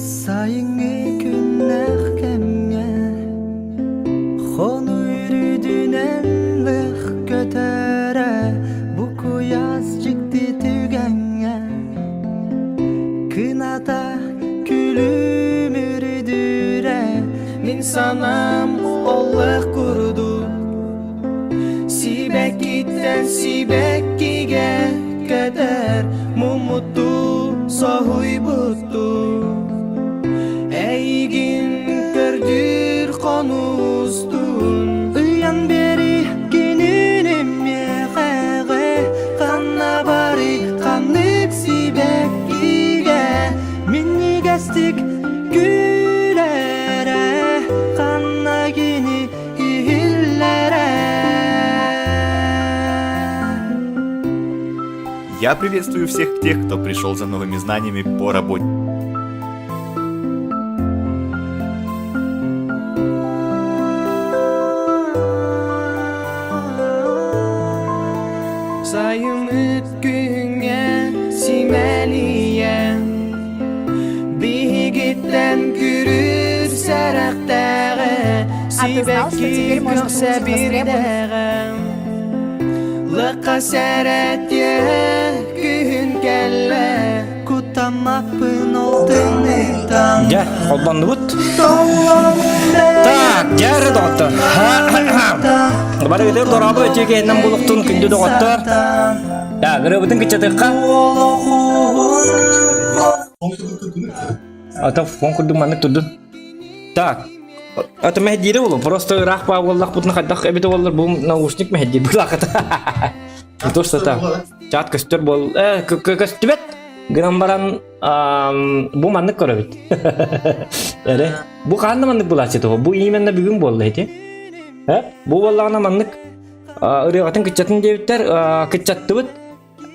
Сайыҥҥы күннээх кэмҥэ Хонуу үрдүнэн лых көтөрө Бу куйаас дьикти түгэҥҥэ Кыната күлүмүрдүүрэ Мин санаам олох курдук Сибэккиттэн сибэккигэ көтөр Муммуттуу соһуйбуттуу Эйигин көрдүүр хонустун Ыйан бери кинини миэхэҕэ Ханна барый ханнык сибэккигэ Минньигэстик күлэрэ Ханна кини Я приветствую всех тех, кто пришел за новыми знаниями по работе. Сайымыт күҥҥэ симэлийэн Биһигиттэн күрүүр сэрэхтээҕэ А ты знал, что теперь можно көхсө получить востребованность? бирдээҕэ Лыкка сэрэтиэ күһүн кэллэ Куттаммаппын ол тымныыттан Дьэ, холбоннубут. Так, дьэ эрэ доҕоттор. Барыгытыгар дорообо өтүү киһиннэн булуктун күндү доҕоттор. Так, ырыабытын кыччатыахха. Ата фон курдук маннык турдун. Так, ата мэһдиирэ болу. Просто ыраах баа буоллахпытына хайдах эбитэ буоллар бу наушник мэһдиир былаахата. То что там чат көстөр бол э көстүбэт гынан баран бу маннык көрөбүт. Эре бу хаанна маннык булааччы того. Бу именно бүгүн буолла ити. Э бу буоллаҕына маннык ырыаҕытын кыччатын диэбиттэр кыччаттыбыт.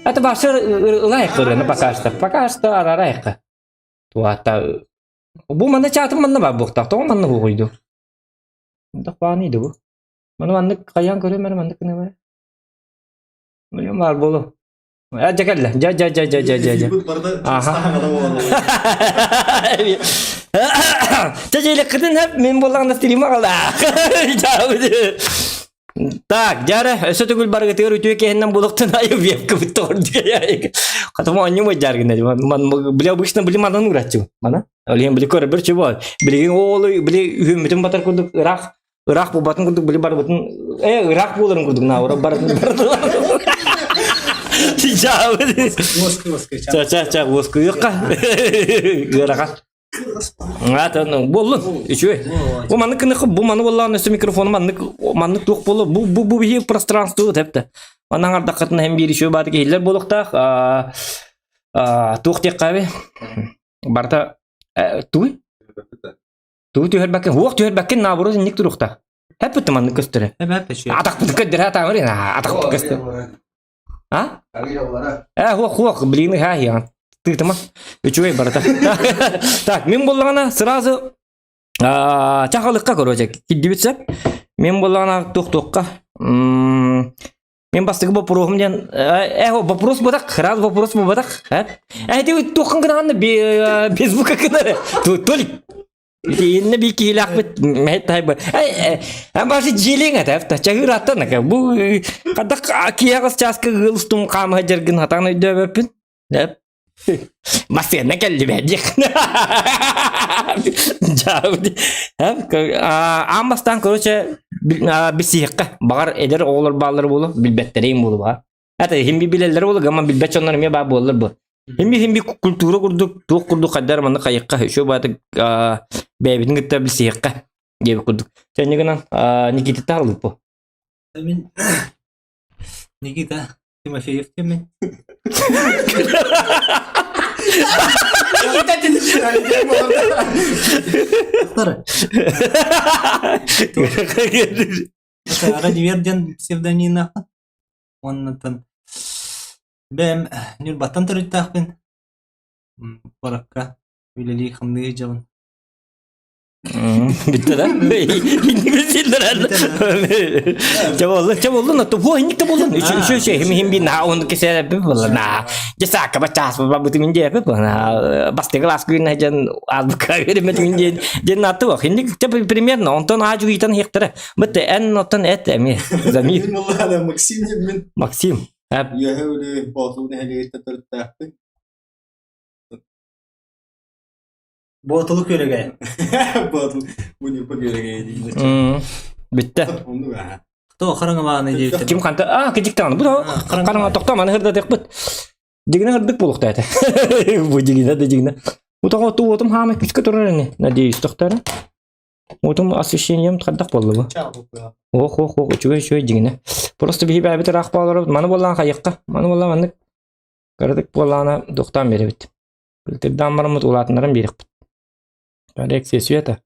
Это вообще ылайык ырыаны пока что. Пока что арарайык. Туата бу манна чаатым манна бар буохтаах. Тоҕо манна бугуйду? Дах бааны бу. Маны маннык хайаан көрүм эрэ маннык гына бар. Милион баар буолу. Э, дьэ кэллэ. Дьэ, дьэ, дьэ, дьэ, дьэ, дьэ, дьэ. Аха. Чэ, дьэ, хэп мин буоллаҕына стрима аҕала. Так, дьара, өссө төгүл барыгытыгар үтүө киһиннэн булуктун айы вебка буттордуя. Хатым оонньуу мадьаргына. Бля, обычно били манан ураччы. Мана. Олиен били көрөр чего. Билигин оолу били үһүммүтүн батар курдук ыраах ыраах буолбатын курдук били барбытын э ыраах буоларын курдук нааура барытын Ча ча ча уоскуйукка ыарахан Атын буоллун үчүгэй. Бу маннык гынык бу маны буоллаҕына өссө микрофону маннык маннык туох буолуо бу бу бу биһи пространство тэптэ. Манна аҥардаххытына һэн биир үчүгэй бааты киһилэр буолуохтаах. Туох диэххэ барыта тугуй? Тугу түһэрбэккин, уох түһэрбэккин наоборот инник туруохтаах. Хэппит маннык көстөрө. Атахпыт көддөрө атаамыр атахпыт көстөр. А? Э, хуох, хуох, блин, ха, я. Тыытыма. Үчүгэй барыта. Так, мин буллаҕына сразу чахалыкка короче, кирдибит сөп. Мин буллаҕына туох-туохха Мен бастакы вопросум диэн э вопрос буолбатах, раз вопрос буолбатах. Э ити туоххан гынаҕын без звука гынар. Толик Инне би киһилээхпит мэһит тайбы. Э башы дьиэлиҥ этэ чаһыыр аттан ака бу хадах киэҕис чааска ыал устун хаамыһа дьаргын хатаан өйдөөбөппүн. Массыына кэллибэ диэх. Аан бастаан короче билсиһиэххэ баҕар эдэр оҕолор бааллар буолуо билбэттэриҥ буолуо баҕар. Это химби билэллэр буолуо гамма билбэт дьоннор эмиэ баар буоллар бу. Химби химби культура курдук туох курдук хайдар маннык хайыкка еще бааты бэйэбитин кытта билсиһиэххэ диэбит курдук. Чэ гынан Никита таарылык бу. Мин Никита Тимофеев диэммин. Радивер диэн псевдонимнаахпын. Уоннаттан бэйэм Ньурбаттан төрүттээхпин. Куоракка үлэлии-хамныы сылдьабын. Бүттэ да? Инник силлэрэр. Чэ боллун, чэ боллун, отто бу инник да боллун. Үчү үчү үчү хим хим би на он кесер би болла на. Же сака ба час ба бу тимин же би на. Бастыгы лас күн жан азбука береме тимин же же наты ба. Инник те примерно онтон ажу итан хектара. Битте эн оттон эт эми. Замир. Максим мен. Максим. Үөһэ үлэ боотул нэһилиэгиттэн төрүттээхпин. Боотулу күөрэгэй. Боотул муньупа күөрэгэй дииллэр. Бүттэ. Оннук аа. Кто хараҥа диэбиттэр. Ким ханта а кидиктаҕына бу хараҥа тохтоо маны хырдатыахпыт. Дигинэ хырдык буолуохта этэ. Бу дигинэ да дигинэ. Бу тоҕо уотум хаамай күскэ турар ини. Надеюсь, тохторо. Уотум освещением хайдах буолла бу? Ох, ох, ох, үчүгэй үчүгэй дигинэ. Просто биһи бэйэбит ыраах бааларбыт. Маны буоллаан хайыахха. Маны буоллаан маннык кыратык буоллаана духтаан биэрэбит. Тырдаан бараммыт улаатыннаран биэриэхпит. Коррекция света.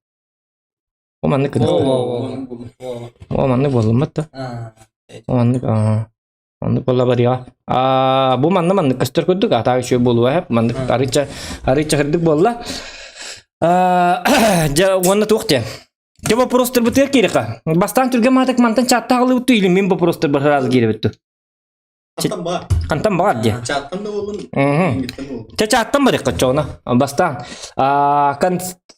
О маннык гына. О маннык буоллуммат да. О маннык маннык буолла барыаҕа. Аа бу манна маннык көстөр курдук атаа үчүгэй буолуо эп маннык арыыча арыыча кырдык буолла. Аа дьэ уонна туох диэн. Дьэ вопростарбытыгар киириэххэ. Бастаан түргэн маатык мантан чаттаах ылыбытту или мин вопростарбар сразу киирэбитту. Хантан баар. Хантан баар диye. Чааттан да буоллун, ингиттэн буоллун. Ча чааттан барыахха чоҕуна. Бастаан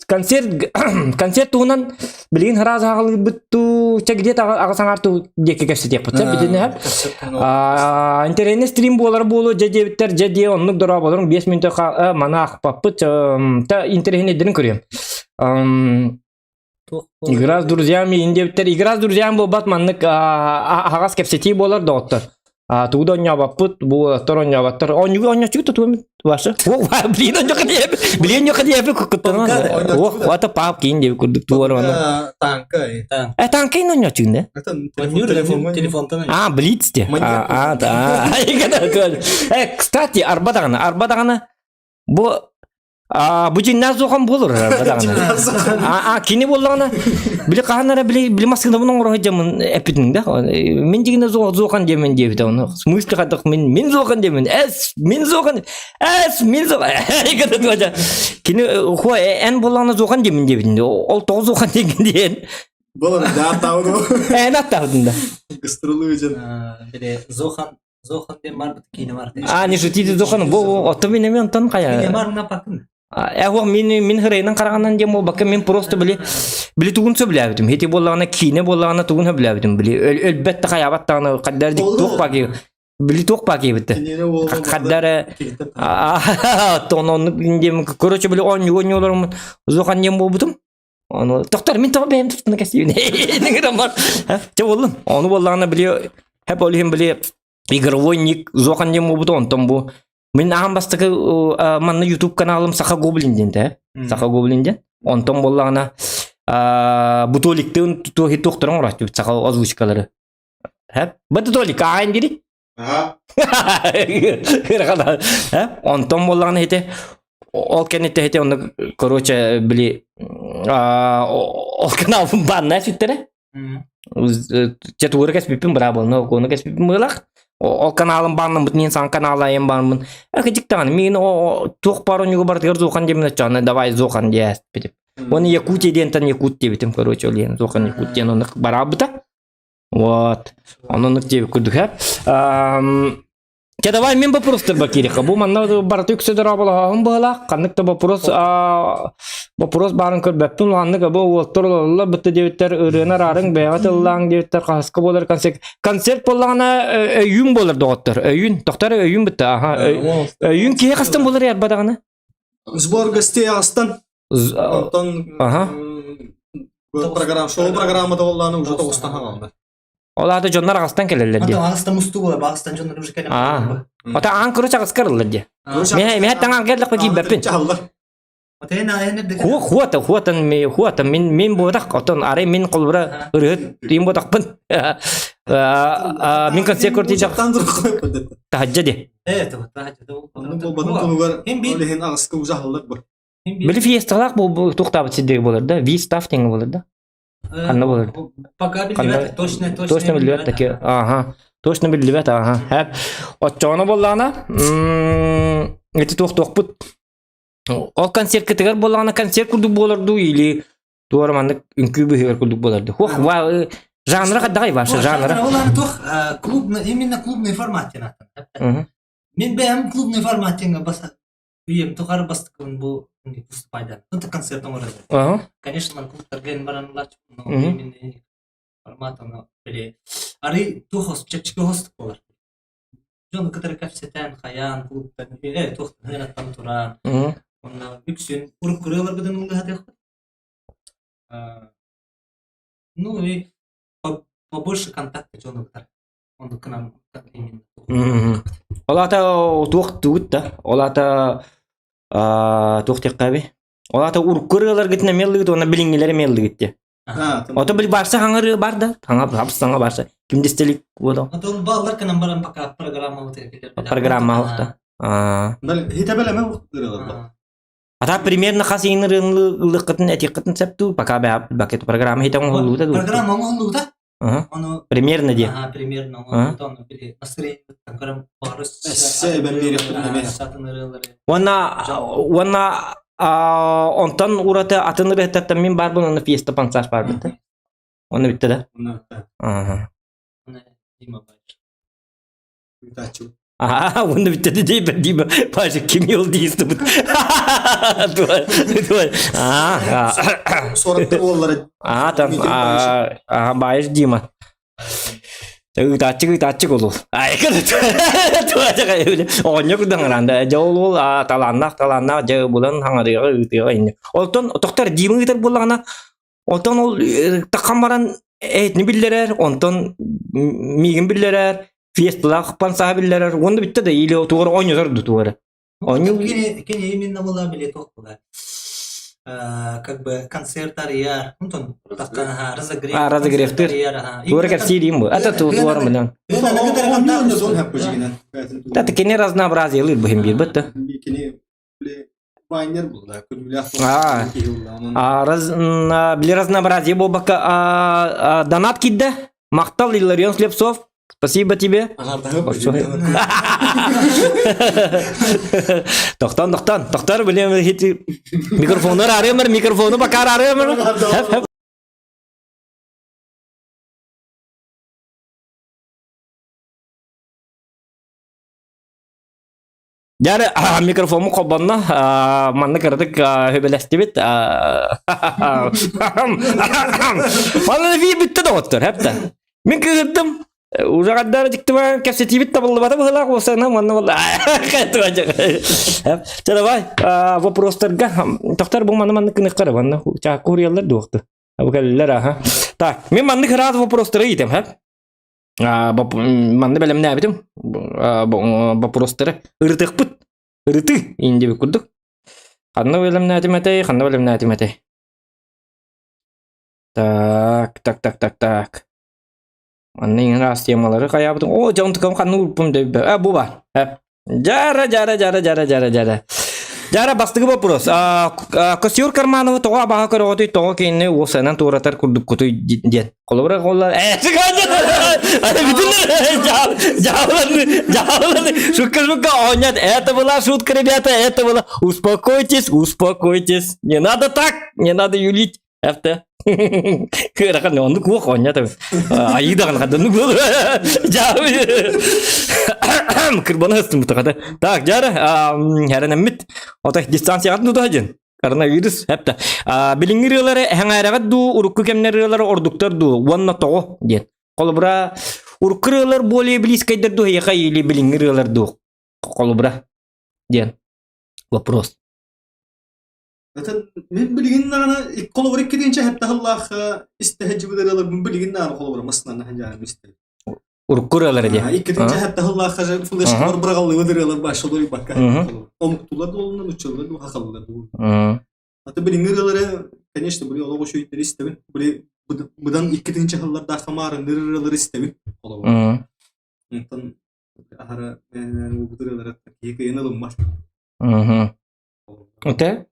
концерт концерт туһунан билигин сразу аҕалыырбыт туу чэ где-то аҕа саҥар туу диэки кэпсэтиэхпит сэ бүтүнэ интернет стрим буолар буолуо дьэ диэбиттэр дьэ диэ оннук дорооболорун 5 мүнөтө маны аахпаппыт та интэриэһинэйдэрин көрүөм Игра с друзьями диэбиттэр. Игра с друзьями буолбат маннык аһаҕас кэпсэтии буолар доҕоттор. Тугу да оонньообоппут, бу уолаттар оонньооботтор. Оонньууга оонньооччугут тутуом ваша. Блин, оонньоох диэби. Блин, оонньоох диэби куттанан. Ох, what пап киин диэби курдук туор оны. Танка. Э, танка ин оонньооччугун да? Телефонтан. А, Блиц те. А, да. Э, кстати, арба даҕаны, арба даҕаны бу Аа, бу дьиҥнээх зохан буолар даҕаны. Аа, кини буоллаҕына, били хаһан эрэ били били массыынабын оҥоро сылдьаммын эппитиҥ да. Мин дьиҥинэ зохан диэмин диэбитэ ону. В смысле хайдах мин мин зохан диэмин эс мин зохан эс мин зохан Кини хуа эн буоллаҕына зохан диэмин диэбитин. Ол тоҕо зохан диэн диэн. Болон да аттаабыт. Эн аттаабытын да. Гастролы дьэн. Били зохан Зохан диэн барбыт киинэ бар. А, не шутите, Зохан, бу отто мин эми онтон хайа. Киинэ бар напакын. Э, мин мин хырайынан караганан диэн буолбакка мин просто били били тугун сөбүлээбитим. Хити буоллаҕына киинэ буоллаҕына тугун сөбүлээбитим. Били өлбөт да хайаабат даҕаны хаддар туох баки били туох баки битте. Хаддар тононнук диэн короче били оонньуу оонньууларым Зохан диэн буолбутум. Ону тохтор мин тоҕо бэйэм туттуна кэсиибин. Бар. Чэ буоллун. Ону буоллаҕына били хэп ол иһин били игровой ник Зохан диэн буолбута онтон бу мин аан бастакы манна YouTube каналым Саха Гоблин диэн тэ. Саха Гоблин диэн. Онтон буоллаҕына бутоликтыын туохтарын оҥорооччубут саха озвучкалары. Хэп. Бутолик аайын дири. Онтон буоллаҕына ити ол кэнниттэн ити онно короче били ол каналбын бааннаа сүттэрэ. Чэ тугура кэспиппин быраабылны окуону кэспиппин быылах. Ол каналым бааннаммыт мин саҥа канал айан баармын. Кыдьык даҕаны мин туох баар онньугу барытыгар зохан диэмин оччоҕуна давай зохан диэспитим. Оны Якутия диэнтэн Якут диэбитим короче ол иһин зохан Якут диэн оннук бараабыта. Вот. Онон диэбит курдук һэ. Чэ, давай мин вопростарба киириэххэ. Бу манна барыта үксэ дорооболоһооһун быһалаах. Ханнык да вопрос вопрос баарын көрбөппүн. Ханнык бу уолтар олороллор бытта диэбиттэр ырыаны араарыҥ бэйэҕэ тыллааҥ диэбиттэр хаһыска буолар концерт. Концерт буоллаҕына өйүүн буолар доҕоттор. Өйүүн. Тохтор өйүүн бытта. Аха. Өйүүн киһи хастан буолар ярбадаҕына? Сбор гостей астан. Онтон Аха. программа шоу программата боллааны уже тоҕустан хаалла. Ол аата дьоннор аҕастан кэлэллэр дии. Аҕастан мустуу буолар, аҕастан дьоннор уже кэлэн. Аа. Ата аан короче аҕаска арыллар дии. Миһэ таҥаан кэллэхпэ киирбэппин. Хуа хуата хуатан ми хуата мин мин буотах отон арай мин холбура ырыһыт тиим буотахпын. Мин концерт көрдү таһаджа ди. Били фиесталаах бу туохтаабыт сирдиги буолар да ви-став тэҥэ буолар да ханна буолар Пока биллибэт точно точно точно биллибэт таки ага точно биллибэт ага хэп оччоҕуна буоллаҕына ити туох туохпут ол концерткытыгар буоллаҕына концерт курдук буолар дуу или. Туора маннык үҥкүү быһыгар курдук буолар. Хуох, жанра хайдаҕай ваша жанра? Ол аны туох клубный, именно клубный формат диэн ааттанар. Мин бэйэм клубный формат диэҥҥэ бас үйэм тухары бастакыбын бу выступайдан. Ну, концерт оҥорор. Конечно, ман клубтарга баран но именно формат оно били арый туох чэпчэки хостук буолар. Дьону кытары кэпсэтэн, хайаан, клубтан, туохтан ыараттан туран, онно үксүн уруккурыаларбытын ыллыһатыахпыт. Ну и побольше контакта дьону кытары. Оннук гынан именно. Ол аата туох тугут да? Ол аата туох диэххэ Ол аата урукку ырыаларгытын эмиэ ыллыгыт уонна билиҥҥилэри эмиэ ыллыгыт диэ. Ото били барса хаҥа ырыа бар да? Хаҥа саҥа барса. Ким дистелик буоло? Ото баллар кынан баран пока программа Программа алта. Хитебелеме ырыалар. Ата примерно хас иин ырыаны ылыаххытын этиэххитин сөп дуу? Пока бакет программа хитэ оҥоһуллубута дуу? Программа оҥоһуллубута. Ону примерно диэ. Ага, примерно оҥоһуллубута. Ону били настроение көрөн баҕарыс. Уонна уонна онтон ураты атын ырыаттартан мин баарбын онно фиеста пансаж баар битте. Онно бүтте да? Ага. Аа, уонна бүттэ дии Дима Паша ким ел диистыбыт. Аа, Сорокта уоллара. Аа, там аа, баайыс Дима. Ыытааччы ыытааччы олул. Оҕонньор курдук аҥараанда. Дьэ ол уол талааннаах талааннаах дьэ булан хаҥарыаҕа ыытыаҕа инньэ. Онтон тохтор Дима ыытар буоллаҕына Онтон ол таххан баран эһитини биллэрэр, онтон миигин биллэрэр, фиесталаах пансаһа биллэрэр, уонна бүттэ да или тугар оонньотор да тугара. Оонньуу Кини кини именно была билет была. Как бы концерт арыйар, онтон разогрев. А, разогревтыр. Туора кэпсиир бу. Это туора мынан. Да, кини разнообразие лыр бу хим бир бытта. Кини Вайнер булла, А, раз, били разнообразие буолбакка донат киирдэ. Махтал Илларион Слепцов. Спасибо тебе. Тохтон, тохтон, тохтор, блин, микрофоннар арыамар, микрофону пока арыамар. Дьэ, микрофоммут холбонно, манна кыратык сөбүлэстибит. Манна эфир бүттэ доҕоттор, хэптэ. Мин кыыһырдым. Уже хаддара дьиктибэ кэпсэтиибит табыллыбата быһыылаах уосана манна буолла. Чэ давай, вопростарга тохтор бу манна маннык кыныхтара манна чааккуриялар дуохту. Бу кэллилэр аха. Так, мен маннык ыраас вопростары ыйытым, хэп. Манна бэлэмнээбитим боппуруостары ырытыахпыт. Ырытыы индибит курдук. Ханна бэлэмнээтим этэй, ханна бэлэмнээтим этэй? Так, так, так, так, так. Манна иҥэн араас темалары хайаабытым. О, дьон тукам ханна уурпум дөйбө. А, бу бар. Жара, жара, жара, жара, жара, жара. Жара бастыгы вопрос. Костюр Кармановы тоҕо абаҕа көрөҕүтүй, тоҕо кинини уопсайынан туоратар курдуккутуй диэн. Холобура холлар э Шутка, шутка, о нет, это была шутка, ребята, это была. Успокойтесь, успокойтесь. Не надо так, не надо юлить. Эфте. Кырахан оннук уох оонньоот айыы даҕаны хадданнык Кырбана ыстыммытахата. Так, дьара хэрэнэммит. Ота дистанцияҕа тутаһа дьин. Коронавирус хэпта. Билиҥҥи ырыалары эһэҥээрэҕит дуу, урукку кэмнэр ырыалары ордуктар дуу, уонна тоҕо диэн. Холобура, урукку ырыалар более близкайдар дуу, эйиэхэ или билиҥҥи ырыалар дуу? Холобура диэн вопрос. Атын мин билигин даҕаны холобур иккитинчи хэптаһыллаах истэһэ дьыбыдыраларбын билигин даҕаны холобур массынан хаһан истэ. Урукку ырыалары диэн. Иккитинчи хэптаһыллаах флешкалар быраҕаллыбыт ырыалар баашалар уйбакка. Омуктулар дуолунан уччалар ду хахаллар ду. Аты билиҥҥи ырыалары, конечно, били олох үчүгэйдэри истэбин. Били быдан иккитинчи хыллардаах хамаарынныр ырыалары истэбин. Холобур. Онтон аһара ырыалары киһи кыйын ылыммат. Ute?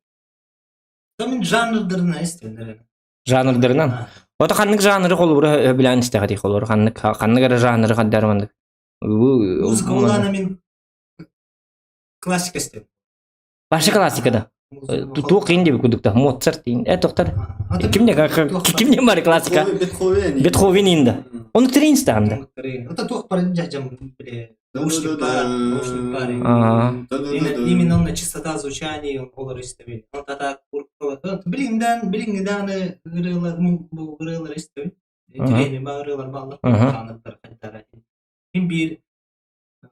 Мин жанрдарынан истэбин. Жанрдарынан. Ото ханнык жанры холобура билэн истэҕитий холобура ханнык ханнык эрэ жанры хаддар маннык. Музыка улаана мин классика истэбин. Вообще классика да. Туох иин диэбит курдук да Моцарт иин. Тоқтар. Ким не ким не бар классика. Бетховен. Бетховен иин да. Оны трин стаан да. Это туох барын жажам биле наушник бар, наушник бар. Именно он чистота звучания он олар истебил. Он тата билиңден билиңден ырыалар бу ырыалар истебил. Тирени бар ырыалар баалар. Жанрдар хайдара. Хим бир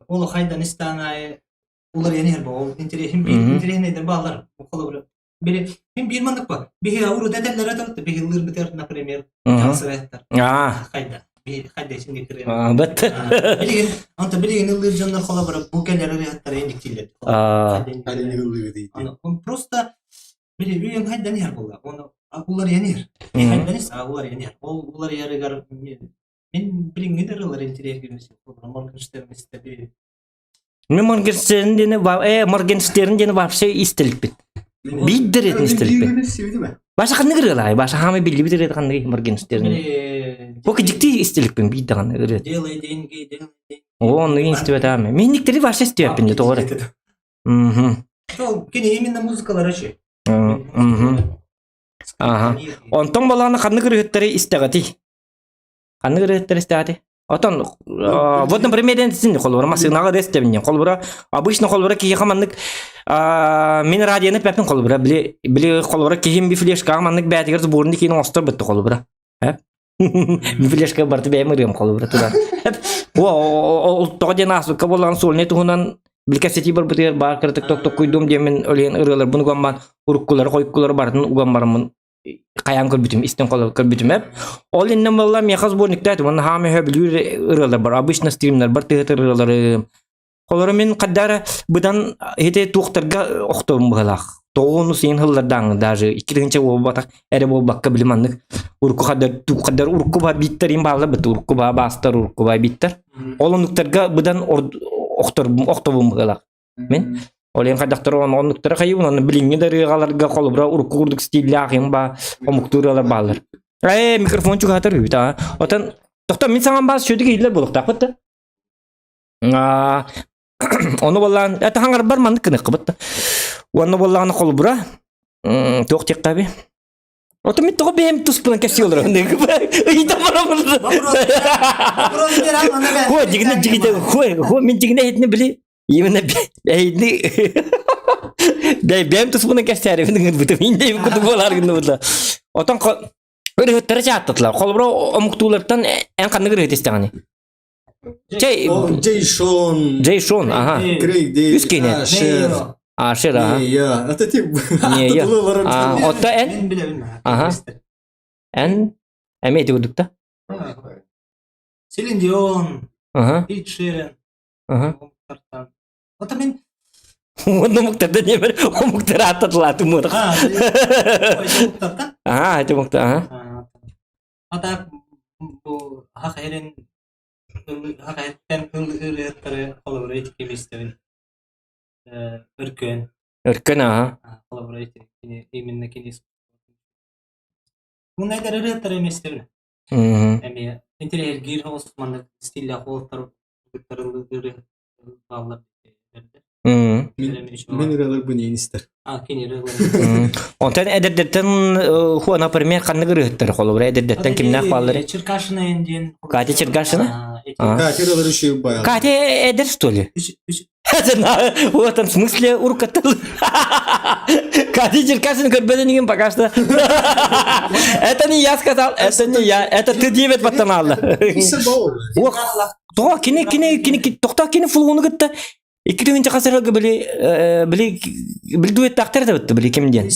ол хайдан истанай улар яни херба ол интерес хим бир интерес баалар. Холобура били хим бир мандык ба. Бихи ауру дәдәлләр атат бихи лыр битер, например, жаксыраттар. Хайда. Хайда исинге кирген. Бет. Билеген, анта билеген ылыр жоннор холобура бу келер ырыаттар эндик тилер. Он просто били үйен хайдан яр була. Оны улар янер. Хайдан ис, улар янер. Ол улар ярыгар мен билингедер ылар интерес кирмесе. Моргенштерн истеби. Мен Моргенштерн дени Моргенштерн дени вообще истеликпит. Биддер этин истеликпит. Баша ханны кырылай, баша хамы билли битер эт ханны Моргенштерн. Бу кижикти истеликпин биддаган ырыт. Делай деньги, делай деньги. О, ну истебет ами. Мен никтери вообще истебеппин де тоҕор. Мгм. Ол кини именно музыкалар өчү. Мгм. Аха. Онтон баланы ханны кырыттары истегати. Ханны кырыттары истегати. Отон вот, например, син холбура масынаға дестебин холбура обычно холбура кихи хаманнык мен радионы пәпин холбура били били холбура кихим би флешка маннык бәтигер сборник кин остор битти холбура. Би флешка барты бәйм ырыам холбура туда. О, тоҕо диэн аасыкка боллаан суолне туһунан билкэсити бар бытыгар баар кыратык ток токкуйдум диэмин өлен ырыалар буну угамман уруккулары хойуккулары бартын угам бараммын хайаан көрбүтүм истен холо көрбүтүм эп. Ол иннен болла миэхэ сборниктаат уонна хаам өһө бүлүүр ырыалар бар обычно стримнер бар тыһытыр ырыалары холоро мин хаддара быдан хите туохтарга охторум быһалаах тоҕуну сиин хыллардааңы даже икки буолбатах эрэ буолбакка билим аннык урукку хаддар хаддар урукку ба бииттерин баалар быт урукку ба баастар урукку ба бииттер ол оннуктарга быдан охтобум быһалаах мин ол эн хайдахтар оннуктара хайыбын оны билиҥҥи да ырыагаларга холобура урукку курдук стиллаах ба омуктуур ырыалар баалар микрофон чугаһатар үбүт а отон тохто мин саҥам баас сүөдүк иһиллэр буолуохтаахпыт да ону боллаан это хаҥарбар маннык кыныккыбыт да уонна буоллаҕына холобура туох диэххэ Ото мин тоҕо бэйэм туспунан кэпсии олоробун ыйда барабын. Хо дигинэ дигинэ хо хо мин дигинэ эһитини били именно эһитини бэйэм туспунан кэпсээрибин ыҥырбытым инде курдук буолаар гынныбыт Отон ырыһыттары чааттатылар. Холобура омуктуулартан эн ханнык ырыһыт истэҕиний? Джей Джей Шон. Джей Шон, ага. Крейг Дэвид. Үс киинэ. Ашер. Ашер, ага. Не, я. Это тип. Не, я. Отто эн? Мен билебин. Ага. Эн? Эмиэ ити курдук да? Селин Дион, Ага. Эд Ширен. Ага. Ото мин Уонна омуктарда не бер омуктар ааттатылаатым муотах. А, Ага, ити омуктар, ага. Ата бу хахэрин хахэттен ырыаттары холобура ити кемистебин. Өркөн. Өркөн, ага. Холобура ити именно кини. Мунайдар ырыаттары эместебин. Эми интерьер хос маннык стилля холтар ыры баллар. Мин ырыалар бу нейн истер. А, кини ырыалар. Онтон эдэрдэртэн хуа, например, ханнык ырыһыттар холобура эдэрдэртэн кимнээх бааллары? Черкашина диэн. Катя Черкашина? Катя ырыалар еще баягы. Катя эдэр, что ли? В этом смысле уркатыл. Катя Черкашина көрбөтөн пока что. Это не я сказал, это не я, это ты диэбит баттанаалла. Ох, тоҕо кини кини кини тохтоо кини фулуну кытта икки тыһыынча хасырга били били били дуэттаахтар да битти били ким диэн.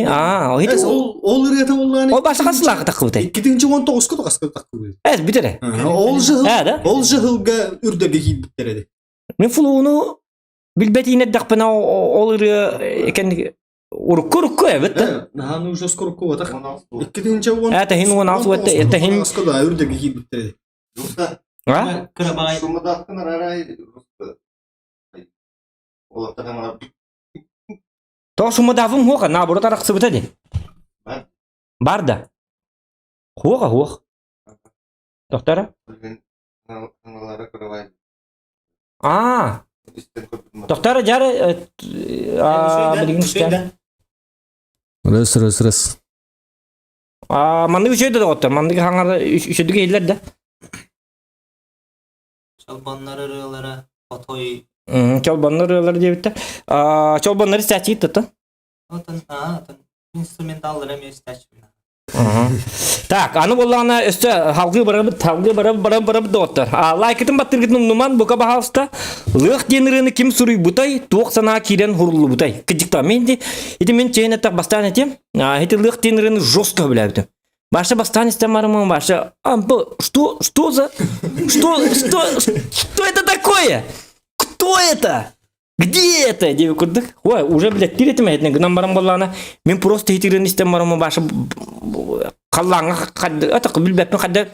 Аа, Ол ол ырыата боллааны. Ол баша хасылаах таххыбытай. 2019-ка тоҕаска таххыбыт. Эс бүтере. Ол жыл да? Ол жылга үрдөргө киирбиттер эди. Мен фулуну билбетиин эрдэхпинэ ол ырыа экен урукку урукку эбит да. Наһааны уже скоро куотах. 2010 Это хин 16 это хин да үрдөргө киирбиттер эди. А? То сумадафым хуоха, наоборот арахсыбыта ди. Бар да. Хуоха хуох. Доктора? А. Доктор жары билигин истэн. Рыс, рыс, рыс. Маннык үчүгэй да доҕоттор, маннык хаҥар үчүгэй иһиллэр да. Чолбоннор ырыалара отой Чолбоннор ырыалар диэбиттэр. Чолбоннор истээччи тутан. Отон, отон инструменталлара эмиэ истээччибин. Так, аны буоллаҕына өссө халгыы барабыт, халгыы барабыт, барабыт, барабыт доҕоттор. Лайкытын баттыргытын умнуман, бука баһаалыста. Лыах диэн ырыаны ким суруйбутай, туох санаа киирэн хуруллубутай. Кыдьыкта, мен ди, ити мен чейин этак бастаан этим. Ити лыах диэн ырыаны жестко билээбитим. Баша бастаан истэн барымын, баша, что, что за, что, что, что это такое? Кто это? Где это? Диэби курдук. Ой, уже, блядь, тир этим этин гынан баран боллаана. Мен просто хитирин истен барамын башы халлааҥҥа атак билбэппин хадда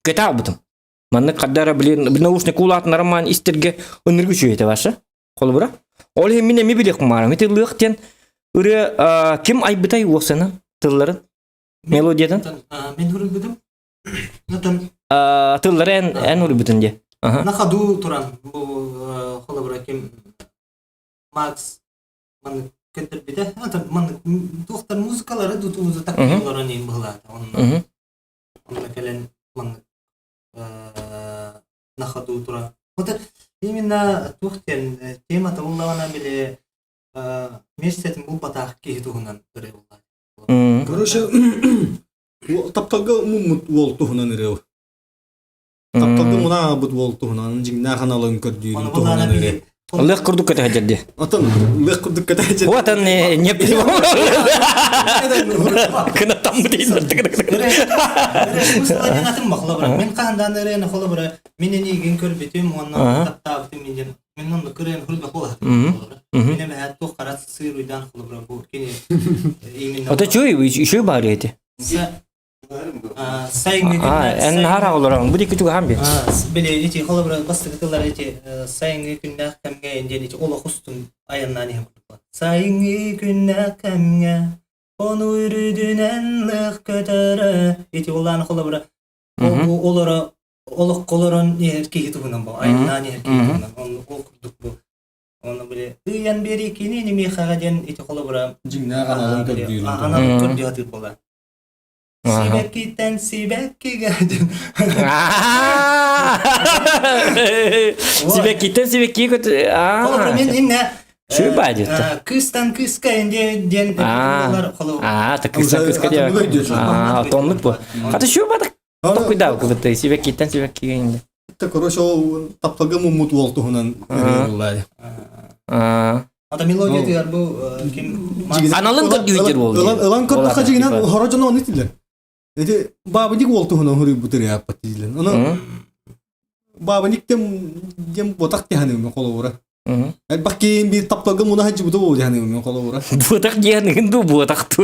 көтө албытым. Маннык хаддара блин наушник улаатынарым маан истерге ыныргы үчүгэй башы. Холобура. Ол иһин мин эми билиэх маарым. Ити лыах диэн ырыа ким айбытай уосана тылларын мелодиятын? Мен хуруйбутум. Тыллары эн эн уруйбутун дии. На ходу туран бу холобура ким Макс маннык көрдөрбүтэ. Маннык туохтар музыкалары дутуузу таккыларын иин быһылаата. Онно онно кэлэн маннык на ходу туран. Вот именно туох диэн темата буллаҕына били мессетин булбатах киһи туһунан ырыа булла. Короче, тапталга муммут уол туһунан ырыа. Тапталга мунаабыт уол туһунан дьиҥнээх аналын көрдүүрүн туһунан ырыа. Лых курдук көтө дии. Отон лых курдук көтө Вот он не Кынаттан Мен хаһан ырыаны холобура мин эниигин көрбүтүм уонна таптаабытым мин Мен онно кырыан хурда холобура. Мин эмэһэ туох хара сыыр уйдаан холобура бу кини именно Ото чуй еще баар эти. Сайыҥҥы Эн наһаа олорон бу дики тугахан би. Били ити холобура бастакы тыллар ити сайыҥҥы күннээх кэмҥэ диэн ити олох устун айаннаан иһэн курдук. Сайыҥҥы күннээх кэмҥэ ону үрдүнэн лых көтөрө ити улаан холобура бу олоро олоххо олорон иһэр киһи туһунан бу айаннаан иһэр киһи туһунан ол курдук бу Оны били ыйан биэрии кини немиэхэҕэ диэн ити холобура Дьиҥнээх аналын көрдүүрүн аналын көрдүү сатыыр буолар. Сибэккиттэн сибэккигэ диэн. Сибэккиттэн сибэкки көт Холобура мен инне Шүбай диэтэ. Кыстан кыска диэн Аа, кыстан кыска диэн. Аа, тоннук бу. Хата шүбай Токуйдаа кыбытты сибэккиттэн сибэккигэ инде. Короче, ол тапталга муммут уол туһунан ырыаллар. Ата мелодия тыгар бу ким Аналын көрдүүтер уол. Ылан көрдөхө жигинен хоро дьоно оны тилер. Эти бабыник уол туһунан хуруйбут ырыаппат тилер. Оны бабыник тем дем ботак тиханыгын холобура. Элбэх киин биир тапталга муна сылдьыбыта буолуо диэн мин холобура. Буотах диэниҥин дуу буотах ту.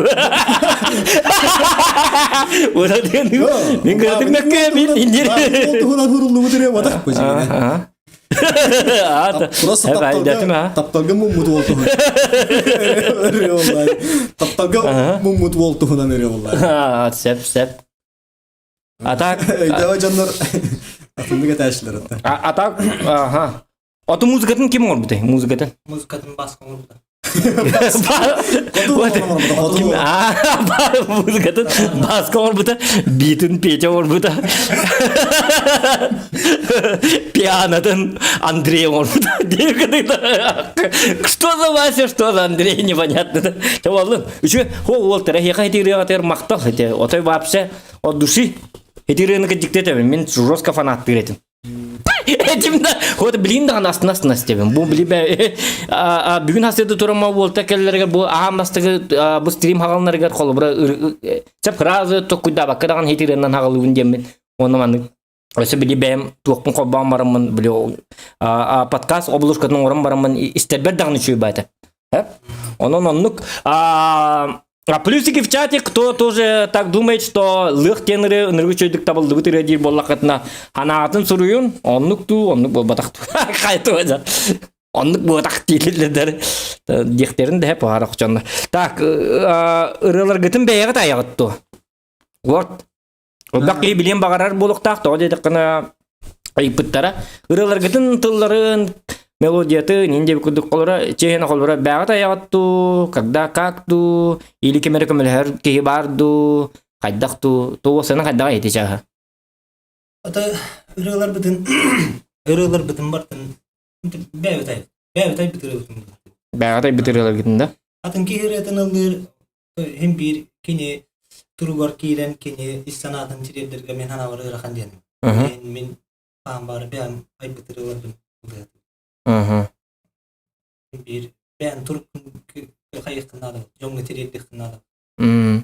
Буотах диэн мин көрдүм мөккө мин индир. Ол туһунан хуруллубут эрэ буотах бу дьиҥинэ. Просто тапталга тапталга муммут уол туһунан. Тапталга муммут уол туһунан эрэ буолла. Сеп сеп. А так... Өйдөөх дьоннор атыннык этээчилэр ата. А так, ага. Ото музыкатын ким оҥорбутай? Музыкатын. Музыкатын Баска оҥорбута. Музыкатын Баска оҥорбута, битин Петя оҥорбута. Пианотын Андрей оҥорбута. Что за Вася, что за Андрей, непонятно. Чабаллын. Үчү, хо уол тәрәхиэхэ итириэҕэтигэр махтал. Отой вообще от души. Итириэни кыдьыктетебин. Мин жестко фанаттыыр этим. Этим да, вот билин даҕаны астына астына истэбин. Бу били бүгүн хасыды турама буолта келлерге бу аам бастыгы бу стрим хагалнарыгар холобура сеп фразы токкуйдаабакка даҕаны хитиреннан хагалыбын диэммин. Онно маннык өссө били бэйэм туохпун холбоон бараммын били подкаст оболушкатын оҥорон бараммын истэрбэр даҕаны үчүгэй баата. Онон оннук А плюсики в чате, кто тоже так думает, что лых диэн ырыа ыныргы үчүгэйдик табыллыбыт ырыа диир буоллаххытына ханаатын суруйун, оннук дуу, оннук буолбатах дуу. Хайты оннук буотах дииллэр диэхтерин да пара охчоннор. Так, ырыаларгытын бэйэҕит айаҕыт дуо? Вот. Элбэх киһи билиэн баҕарар буолуохтаах, тоҕо диэтэххинэ ыйыппыттара. Ырыаларгытын тылларын. Мелодияты нин диэбит курдук холоро чиэһинэ холоро бэҕэ тайаҕыт дуу, когда как дуу, или ким эрэ көмөлөһөр киһи баар дуу, хайдах дуу, туосаны хайдаҕа ити чааһа. Ата ырыаларбытын ырыаларбытын бартын бэйэбит бэйэбит айбыт ырыабытын Бэҕэ тайбыт ырыаларгытын да? Атын киһи ырыатын ыллыыр иһин биир кини туругар киирэн кини ис санаатын тириэрдэргэ мин санаабар ыарахан диэн. Мин хаан баары бэйэм айбыт ырыаларбын ылыатым. Биир бэйэм туруккун хайыаххын наада, дьоҥҥо тириэрдиэххин наада.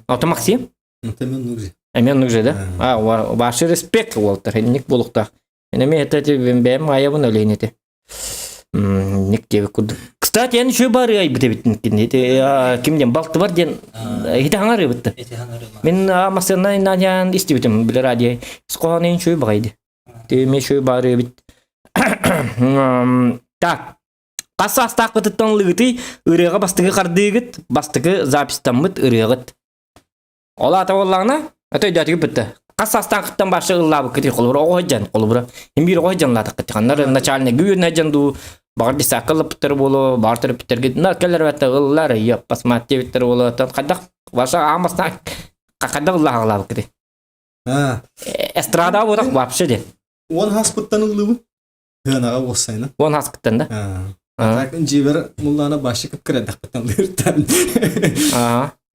Ото Максим? Это мен нужен. Эмиэ нужен, да? А, ваш респект уолтар, инник буолуктаах. Эми это бэйэм айабын өлейін ити. Ник диэбит курдук. Кстати, эн еще бары айбыт эбит ким диэн балты бар диэн ити хаҥар ыбытты. Мин массыына нанян истибитим биле радио. Скоһон ин шуй багайды. Ти ми шуй бары эбит. Так. Хас саастаахпытыттан лыгытый ырыаҕа бастакы хардыыгыт, бастакы записьтаммыт ырыаҕыт. Ол аата буоллаҕына, это өйдөөтүгүт бүтте. Хас саастаахыттан барша ыллаабыккытый холобура оҕо сылдьан, холобура им биир оҕо сылдьан ыллаатаххыт. Ханнар начальник үөрэнэ сылдьан дуу, баҕар десакка ыллаппыттар буолуо, баҕар төрөппүттэргит на кэлэр бэтэ ыллар, йоппасмат диэбиттэр буолуо. Оттон хайдах ваша аан бастаан хайдах ыллааҕылаабыккытый? Эстрада буотах вообще де. Уон хаспыттан ыллыбын. Тыанаҕа уоссайна. Уон хаскыттан да? Так дьиэбэр муллаана башы кыпкырадахпыттан лыыртан.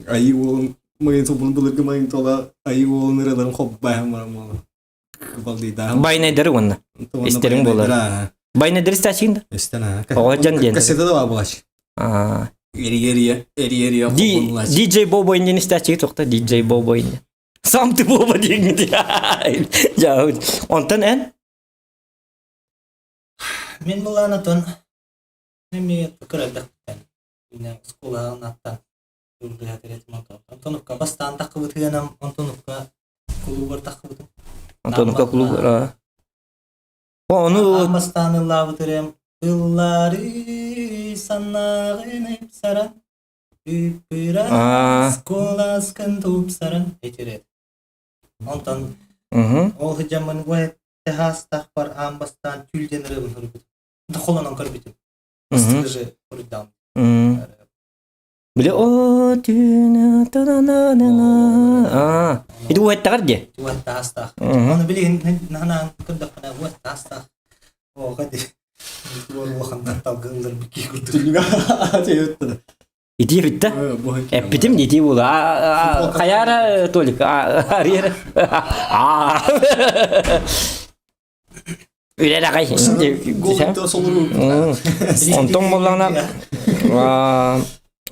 Айыы уолун майын собун былыргы майын тола айыы уолун ыраларын хоббайхан баран буолан. Балдыйдаахым. Байнайдары уонна. Истериң буолар. Байнайдары истээчигин да? Истен аа. Оҕо дьон диэн. Кассета да баа булач. Эри-эри эри-эри DJ Бобо иннин истээчиги туохта DJ Бобо иннин. Сам ты Боба диэҥҥит. Онтон эн Мин былаанатон эмиэ кыра элбэхтэн инэ оскуолаҕын аттан ыллыһа этим Антоновка бастаан таххыбытыганам Антоновка кулуубар таххыбытым. Антоновка кулуубар. Ону бастаан ыллаабыт ырыам ыллары саннааҕын ыпсаран ыппыраас куоласкын тупсаран этирет. Онтон ол сыдьаммын Таһаастаахпар аан бастаан түүл диэн ырыабын суруйбутум. Холонон көрбүтүм. Бастакы суруйдаҕым. Били о түүнэ та-на-на-на-на. Ити уһаттаҕар дии. Уот таһаастаах. Ону билигин наһанаан көрдөхпүнэ уот таһаастаах. Оҕо дии. Улахан тапталга ылларбыт киһи курдук. Итии бүттэ. Эппитим итии буола. Хайаара Толик арыйара. Үлэлэҕэй. Онтон буоллаҕына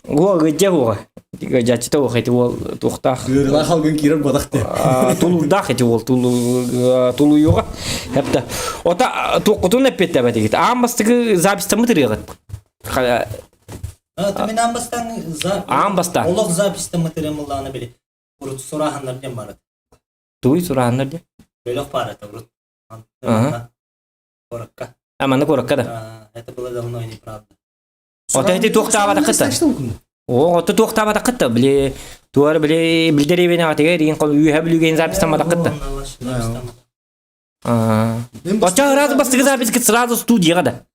уол гыдьа уоҕа. Гыдьаччыта уох ити уол туохтаах. Ыарылаах алгын киирэр бодах те. Тулуурдаах ити уол тулуйуоҕа. Хепта. Ота туохкутун эппиэттэбэтигит. Аан бастакы записьтаммыт ырыаҕыт. Мин аан бастаан Аан бастаан. Олох записьта материаллааны били. Урут сурааһыннар диэн барыт. Туй сурааһыннар диэн? Бөлөх баар это урут. Куоракка. А манна куоракка да? Это было давно и неправда. Ото эти туохтаабатаххыт О, ото туохтаабатаххыт да били туар били билдерибин аҕатыгар иин кол үөһэ бүлүгэн записьтамматаххыт да. Оччо сразу бастакы записька сразу студияға да.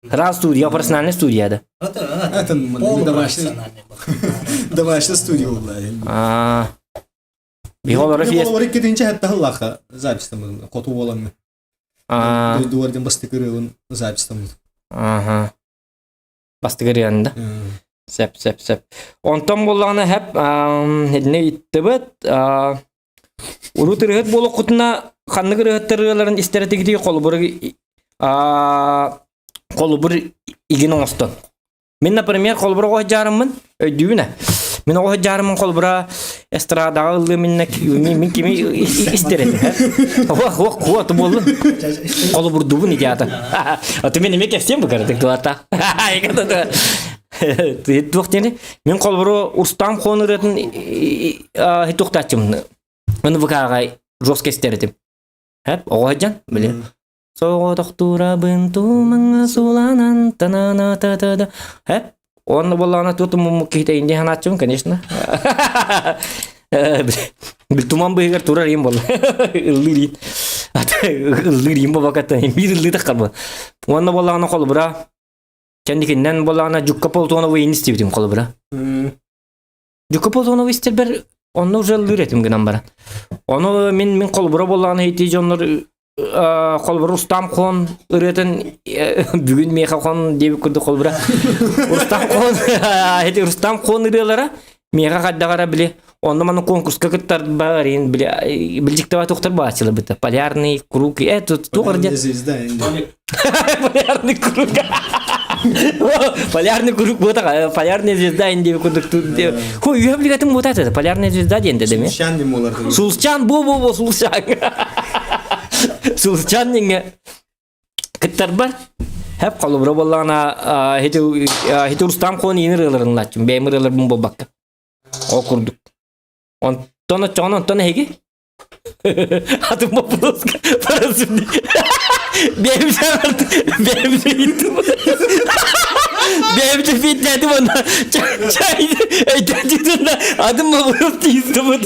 Раз студия, профессиональная студия да. Это домашняя домашняя студия буолла. Биһолоро фиест. Биһолоро иккитинчи хэтте хыллаха запись хоту буоламмы. Дойдуар ден бастыкырыын запись Ага. Бастыкырыын да. Сеп, сеп, сеп. Онтон буоллаҕына хэп итини иттибит урут ырыһыт буолуоххутуна ханнык ырыһыттар ырыаларын истэр этигитий холобур холобур игин оҥостон. Мин, например, холобур оҕо дьаарыммын өйдүүбүн ээ. Мин оҕо дьаарыммын холобура эстрадаҕа ыллыы миннэ мин кими истэр этим Хуа хуа хуа ту буоллун. Холобурдуубун идеята. А ты мен эмиэ кэпсиэм бу кыратык туата. Туох диэни? Мин холобуру Устам Хон ырыатын туохтааччымын. НВК-га жестко истэр этим. Хэп, оҕо сылдьан, били. Соҕотохтуурабын тумаҥҥа суланан танана та та да. Хэп, онно буоллаҕына тутум киһитэ инди ханааччыбын, конечно. Бил туман быыһыгар турар иим буолла. Ыллыыр иин. Ыллыыр им бабаката биир ыллыы таххар Уонна буоллаҕына холобура кэнникиннэн буоллаҕына Дьукка Полтоновы истибитим холобура. Дьукка Полтоновы истэрбэр онно уже ыллыыр этим гынан баран. Ону мин мин холобура буоллаҕына ити дьоннор холобура Рустам Хон ырыатын бүгүн миэхэ хон диэбит курдук холобура Рустам Хон ити Рустам Хон ырыалара миэхэ хайдаҕара били онно маны конкурска кыттар баарин били билдьиктеба тухтар баачылар быта полярный круг э тут туох полярный круг полярный круг буотаха полярная звезда инди курдук хо үйэ билигатын буотата полярная звезда диэн дедеми Сулчан дим болар. Сулчан бу бу бу сулчан сулчан диҥҥэ кыттарбар хэп холобура буоллаҕына хити хити Рустам Хон иин ырыаларын ылааччым бэйэм ырыаларбын буолбакка ол курдук онтон оччоҕуна онтон эһиги Атын боппуруоска бэйэм бэйэм бэйэм бииттээтим онно чай өйдөтүтүнэ атын боппуруос тиистибыт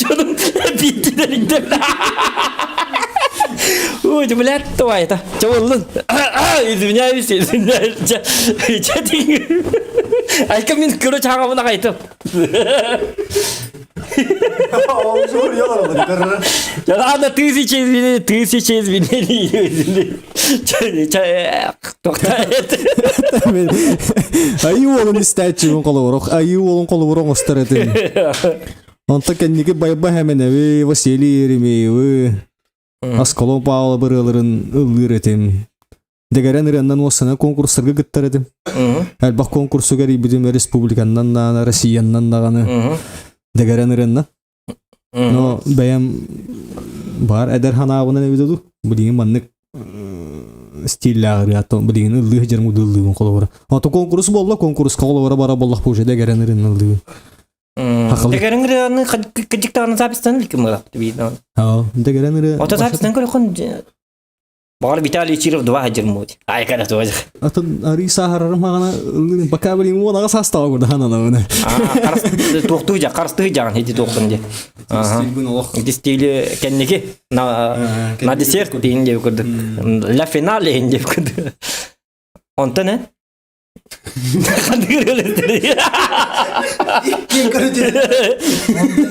чонум бииттилэриттэн Ой, блядь, давай это. Чавыллын. Извиняюсь, извиняюсь. Айка мин короче хаҥабын аҕайтым. Ладно, тысяча извинений, тысяча извинений. Айыы уолун истээччибин холобур, айыы уолун холобур оҥостор этим. Онтон кэнники Байба Хэмэнэви, Василий Еремеевы, Аскалон Павлов ырыаларын ыллыыр этим. Дэгэрэн ырыаннан уоссана конкурстарга кыттар этим. Элбэх конкурсугар эрийбитим республиканнан даҕаны, Россияннан даҕаны. Дэгэрэн ырыаннан. Но бэйэм баар эдэр ханаабынан эбитэ дуу. Билигин маннык стиллээх ырыа билигин ыллыы сылдьарым ыллыыбын холобура. Ото конкурс буолла, конкурска холобура бара буоллах бу уже дэгэрэн ырыаннан ыллыыбын. Дэгэрэн ырыаны кыдьыктаҕына запистан иликкин буолар Аа, дэгэрэн ырыа. Ото запистан көрөххүн Баҕар Виталий Чиров два хадьырмут. Ай кара тоже. Атын арыы сааһарарым хаҕана пока блин уон аҕа саастаҕа курдахан анабыны. Туохтуу жа, харыстыы жаҕан хити туохтун де. Стилбин олох. Ити стили кэнники на на десерт дейин деп курдук. Ла финале дейин деп курдук. Онтон э?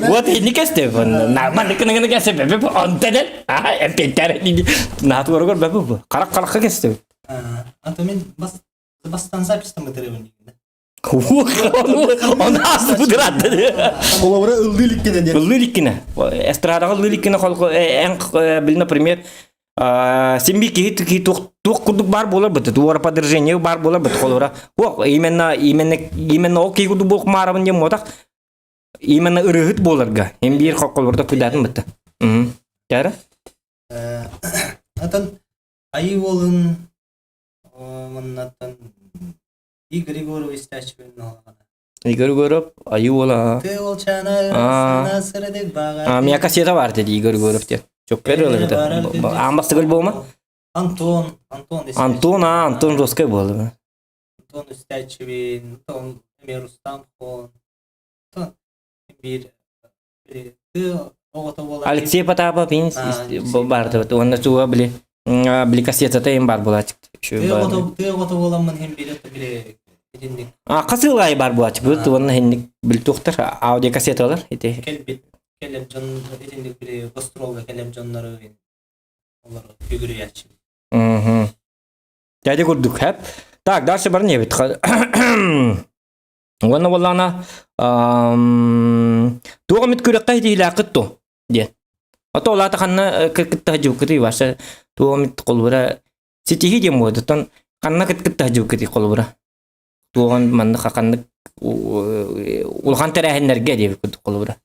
Вот ini кесте нормально кына кесте бебе онтон а пентер наатуоргор бебе карак каракка кесте Ата мен бастан запись там Он ас будырат. Холобура ыллыы иликкинэ диэн. Ыллыы иликкинэ. Эстрадаҕа ыллыы иликкинэ эн бил например Симби киһи киһи туох туох курдук баар буолар быт туора подражение баар буолар быт холобура ох именно именно именно ол киһи курдук буолуох маарабын диэн буотах именно ырыһыт буоларга им биир холобурда кудаатын бытта Тара Атын айыы уолун маннаттан Игорь Егорович Тачевин Игорь Егоров айыы уола Ты волчана сырдык баҕа. Меня кассета бар dedi Игорь Егоров диэн. Чөккөр ылыгыта. Аан бастыгыл буолма? Антон, Антон Антон, а, Антон жесткой буолла. Антон Устячевин, Антон эмиэ Рустам Хон. Антон биир ты оҕото буолар. Алексей Потапов ин барды. Онна туга били били кассетата им бар буолачык. Ты оҕото буоламмын хин биле биле итинник. А касылай бар буолачык. Бу туонна хинник били тухтар аудиокассеталар ити. Келбит келер дьон итинник били гастролга келер дьоннору олар үгүрүйәчи. Дядя курдук хэп. Так, дальше бар не бит. Уонна буоллаҕына туох эмит күрэххэ итиилээххит дуо диэн. Ото улаата ханна кытта сылдьыбыккытый ваша туох эмит холобура ситиһии диэн буолуо оттон ханна кытта сылдьыбыккытый холобура туоҕун маннык ханнык улахан тэрээһиннэргэ диэбит курдук холобура.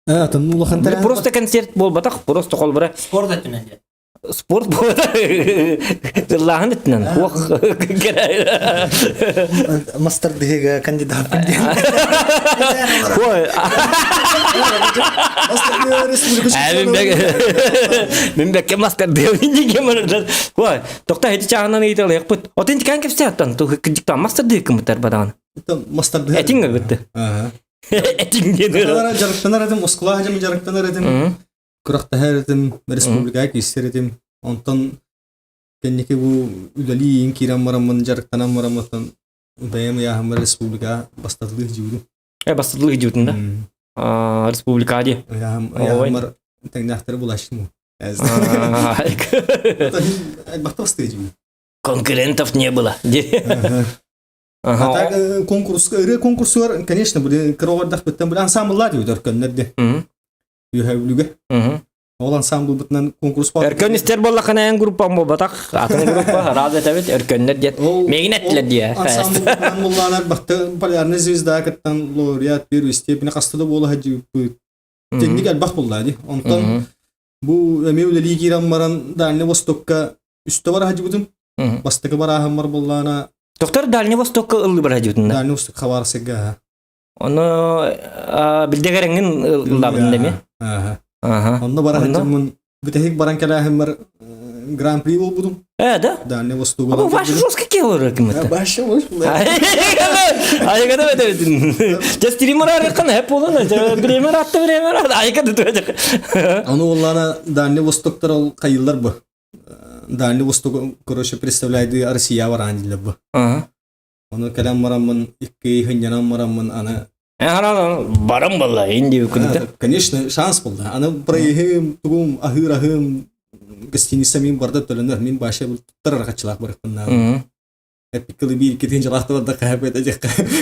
Атын улахан тэрээһин Просто концерт буолбатах, просто холобура Спорт өттүнэн диэн. Спорт буолар. Ыллааһын өттүнэн. Хуох Мастер дыһыга кандидат Мин бэкке мастер дыһы Ой, тохта хити чаһынан ыйталыахпыт. Отын тикан кепсе аттан, кыдьыктан мастер дыһы кымыттар бадаҕан. Мастер дыһы. Этиң бытты. Этиң диэн. Дьарыктанар этим, Москва дьарыктанар этим. Күрэхтэһэр этим, республикаҕа киирсэр этим. Онтон кэнники бу үлэлии киирэн бараммын, дьарыктанан бараммыттан бэйэм ыйааһыммар республикаҕа бастатылыы дьиибин. Э, бастатылыы дьиибитин да? Республика дии. Ыйааһыммар тэҥнээхтэри булааччым. Элбэхтэ бастыы дьиибин. Конкурентов не было. А так конкурс, ырыа конкурсугар, конечно, били кыра оҕордахпыттан били ансамбллар диэбит өркөннөр де. Үөһэ Бүлүүгэ. Ол ансамблбытынан конкурс Өркөн истэр буоллаххына эн группам буолбатах, атын группа рад этэбит өркөннөр диэт. Миигин эттилэр диэ. Ансамблбытынан буллаанар бахты полярный звезда кыттан лауреат первой степени хаста да буола сылдьыбыппыт. Тинник элбэх булла ди. Онтон бу эмиэ үлэлии киирэн баран Дальний Востокка үстэ бара сылдьыбытым. Бастакы барааһыммар буллаана Доктор Дальний Востокка ыллыы бара сылдьыбытын да? Дальний Восток Хабаровскайга. Ону билдэгереҥин ыллаабытын да эмиэ? Аха. Онно бара сылдьаммын бүтэһик баран кэлээһиммэр гран-при буолбутум. Э, да? Дальний Восток. А ваш жестко келор киммит. Баша ваш. Айга да бетин. Жас тример арыккан хеп болон. Бремер атты бремер айга да туажак. Ону оллана Дальний Востоктар ол кайыллар бу. Дальний Восток, короче, представляет Россия баран дилер бу. Ага. Ону кэлэн бараммын, икки хынньанан бараммын, аны Барам балла, инди күнүтэ. Конечно, шанс болды. Аны проеһым, тугум, аһыыр аһым, гостиница мин барда төлөнөр, мин баша туттар арахачылаах барыппын. Эппиккылы биир икки тыһыынчалаах да хаһап этэ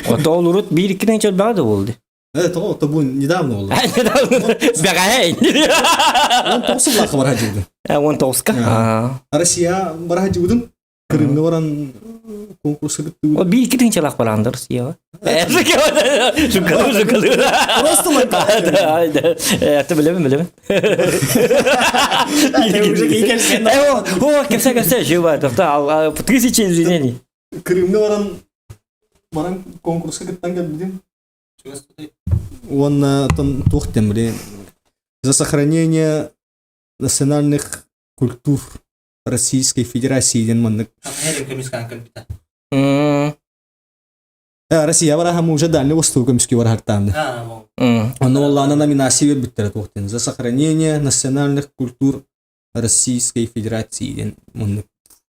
Ото ол урут биир икки тыһыынча элбэҕэ да буолду. Это то бу недавно болду. Бэҕэһээ. 19 сыллаахха бара сылдьыбытым. 19-ка. Россия бара сылдьыбытым. Крымҥа баран конкурска кыттыбыт. Ол биир икки тыһыынчалаах бараандар Россияҕа. Шукалыы, шукалыы. Просто Это билэбин, билэбин. О, кэпсэ, кэпсэ, живо. Тысячи извинений. Крымҥа баран баран конкурска кыттан кэлбитим. Уонна туох диэн били за сохранение национальных культур Российской Федерации диэн маннык. Россия бараһам уже Дальний Восток көмүскүү бараһартаамды. Онно оллаана номинация бербиттэрэ туох диэн за сохранение национальных культур Российской Федерации диэн маннык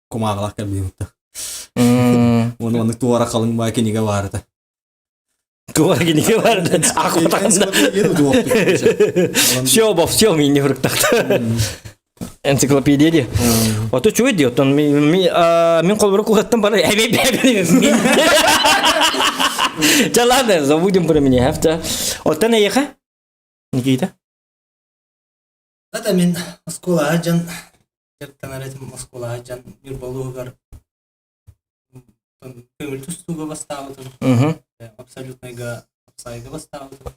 кумааҕылаах кэлбиһимтэ. Уонна маннык туора халыҥ баа кинигэ баарыта. Туора кинигэ баарыта. Ахпатахында. Все обо всем и не фруктах. Энциклопедия ди. Ото чуй ди, оттон мин колбура кухаттан бара Ча ладно, забудем про меня. Хафта. Оттон эйеха? Никита? Это мин оскуола дьон дьарыктанар этим оскуола дьон Ньурбалуугар көҥүл тустууга бастаабытым. Абсолютныйга апсайга бастаабытым.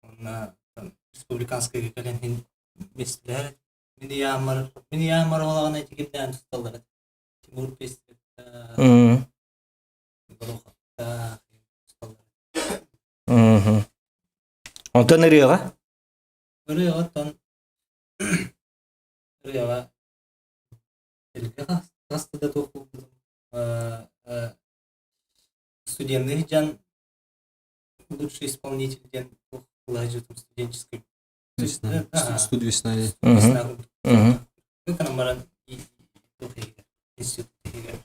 Уонна республиканскайга кэлэн иһин миэстэлэһэр Мин ыйааммар, мин ыйааммар олаҕына ити кимнээн тусталлар этэ. Тимур Пестревтаах, Гороховтаах тусталлар. Онтон ырыаҕа? Ырыаҕа оттон ырыаҕа Элгэ хаста да туох буолбутум. Студенный дьон лучший исполнитель диэн туох ылаһдьытым студенческий Студия весна. Гынан баран институт иһигэр.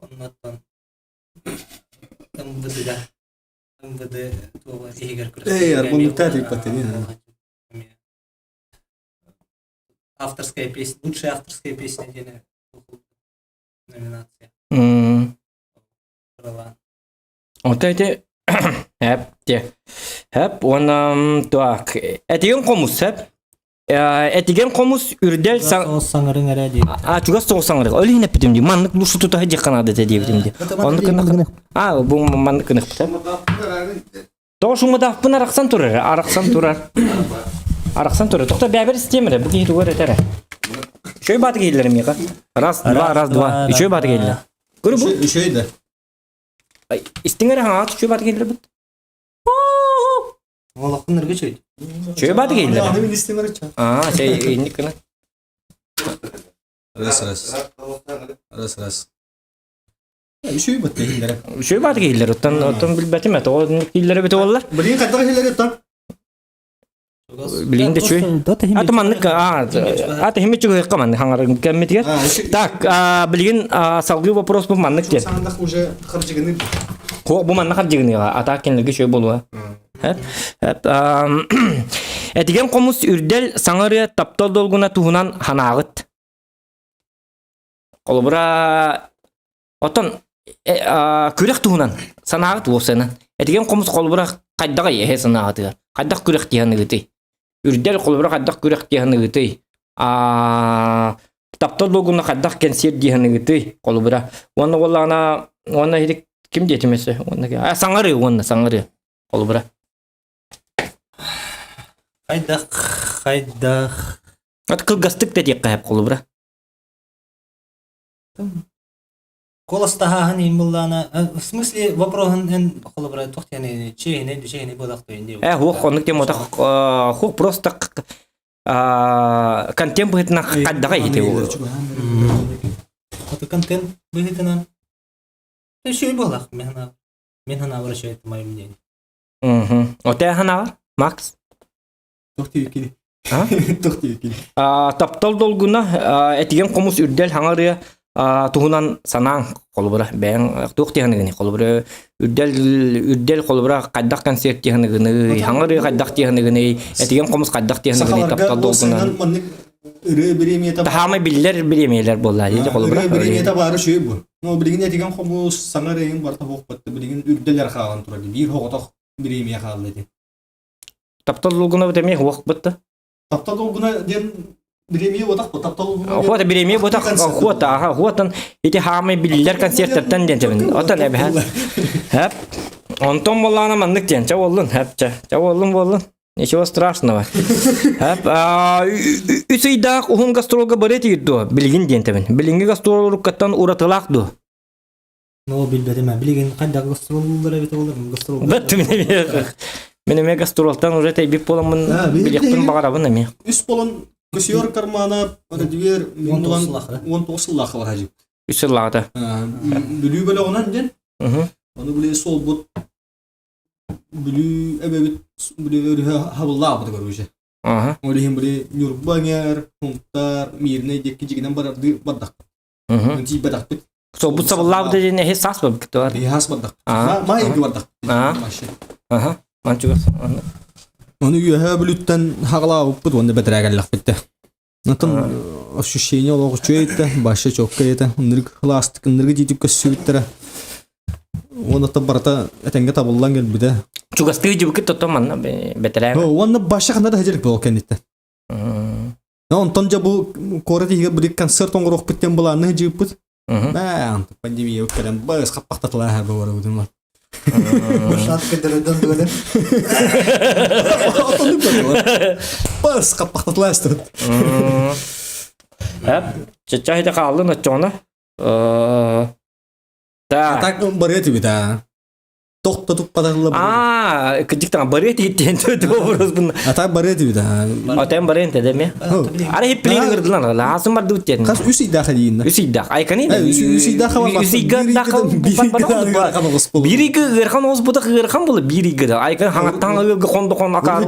Оннуттан МВД-га МВД туола иһигэр Эй, арбалыктаа тыыппаттыгын. Авторская песня, лучшая авторская песня диэн номинация. Ото ити эп те. Эп уонна так этигэн хомус эп. Этигэн хомус үрдэл саҥарыҥ эрэ дии. А чугас соҕус саҥарыҥ. Ол иһин эппитим дии. Маннык лушу тута сылдьыахха наада этэ диэбитим дии. Оннук гынах. А бу маннык гыныхпыт. Тоҕо шумадаахпын арахсан турар, арахсан турар. Арахсан турар. Тохто бэбэр истиэм эрэ, бу киһи тугу эрэ этэрэ. Үчүгэй бааты киһилэр миэхэ. Раз, два, раз, два. Үчүгэй бааты киһилэр. Көрү бу. Үчүгэй да. Истиҥ эрэ хаҥаат үчүгэй бааты киһилэр бут. Олохтун ыргы үчүгэй. Үчүгэй бааты киһилэр. Аны мин истиҥ эрэ. Аа, чэй инник гына. Раз, раз. Раз, раз. Үчүгэй бат киһилэрэ. Үчүгэй бааты киһилэр. Оттон оттон билбэтим ээ. Тоҕо киһилэрэ бит буоллар. Билигин хайдах киһилэрэ оттон? Билигин да үчүгэй. Аты маннык аты химми чугуйукка маннык хаҥарым кэммитигэр. Так, билигин салгыы вопрос бу маннык диэн. Саандах уже харчыгыны. Хо бу манна харчыгыныга ата кенлерге шөй болуа. Этиген хомус үрдэл саҥа ырыа таптал долгуна туһунан ханааҕыт. Холобура Оттон күрэх туһунан санааҕыт уопсайынан. Этигэн хомус холобура хайдаҕый эһэ санааҕытыгар? Хайдах күрэх диэн ыытый? Үрдэл холобура хайдах күрэх диэн ыытый? Таптал долгуна хайдах кэнсиэр диэн ыытый? Холобура. Уонна уоллаана уонна ити ким диэтим эсэ? Уонна саҥарыы уонна саҥарыы. Холобура. Хайдах хайдах От кылгастык да диэххэ сөп холобура. Куоластаһааһын иһин буоллаҕына, в смысле вопроһун эн холобура туох диэн чиэһинэй чиэһинэй буолаахтыйын дии. Э, хуох оннук диэн мотох хуох просто контент быһыытынан хайдаҕай ити Ото контент быһыытынан үчүгэй буоллах мин санаабар. Мин санаабар үчүгэй это мое мнение. Оте санаабар, Макс? Туох диэбиккиний? Туох диэбиккиний? Таптал долгуна этигэн хомус үрдэл хаҥарыа туһунан санааҥ холобура бэйэҥ туох диэханыгыный холобура үрдэл үрдэл холобура хайдах концерт диэханыгыный хаҥарыа хайдах диэханыгыный этигэн хомус хайдах диэханыгыный таптал долгунан маннык ырыа бириэмийэтэ таһаамай биллэр бириэмийэлэр буолла дии холобура ырыа бириэмийэтэ баара үчүгэй бу но билигин этигэн хомус саҥа ырыайын барыта буохпатта билигин үрдэл хаалан турар биир хоҕотох бириэмийэ хаалла ити Таптал долгуна бит эмиэ хуох бытта. Таптал долгуна диэн бириэмийэ буотах бу таптал долгуна. Хуота бириэмийэ буотах хуота аха хуотан ити хаамай биллэр концерттартан диэн тэбин. Отон эбэһэ. Хэп. Онтон боллаана маннык диэн ча боллун хэп ча. Ча боллун боллун. Ничего страшного. Хэп. Үс ыйдаах уһун гастролга барыт дуо? Билигин диэн тэбин. Билиҥҥи гастрол уруккаттан уратылаах дуо? Но билбэтим ээ. Билигин хайдах гастроллууллар эбитэ буолар, гастрол. Бэт мин эмиэ мин эмиэ гастролтан уже тэйбит буоламмын билиэхпин баҕарабын эмиэ. Үс болон Косиор кармана Радивер 19 сыллаах хаһажып. Үс сыллаата. Бүлүү бөлөҕүнэн диэн. Ону били суолбут Бүлүү эбэбит били өрүһэ хабыллаабыт короче. Ол иһин били Ньурба эҥэр, Хунтар, Мирнэй диэки дьигинэн барарды бардах. Тиийбэтэхпит. Солбут сабыллаабыта диэн эһи саас барбыт Саас бардах. Маайга бардах. Аха. Манчугас. Оны үөһэ бүлүттэн хагалаабыппыт уонна бэтэрээгэллэхпит да. Натан ощущение олох үчүгэй баша чокка этэ. Ынырык хылаастык ынырык диитип көссүбүттэрэ. Уонна барыта этэҥҥэ табыллан кэлбитэ. Чугастыы дьыбыкыт тотон манна бэтэрээ. Уонна баша ханна да хадьырык буол кэнниттэн. Онтон дьэ бу куорат иһигэр били концерт оҥоруохпут диэн былаанны сылдьыбыппыт. Бээ, пандемия кэлэн быс хаппахтатылаа бу барабытын. Шат кэдэрдэн дуолен. Быс хаппахтатылаа истэбит. Эп, чача хите хааллын оччоҕуна. Так. Так барыа тибит аа. Тохтотуппаталла. Аа, кыдьык таҥа барыа тиит диэн вопрос бун. А так барыа тибит аа. Отен барыан тэдэ Ара хипплин ырдылан лаасым бардыбыт диэн. Хас үс ыйдаах диинна. Үс ыйдаах. Айканы. Үс ыйдаах Үс ыйга Биир ыйга ыархан оҕус бутах ыархан була биир ыйга да. Айкан хаҥаттан ыалга хондохон акаар.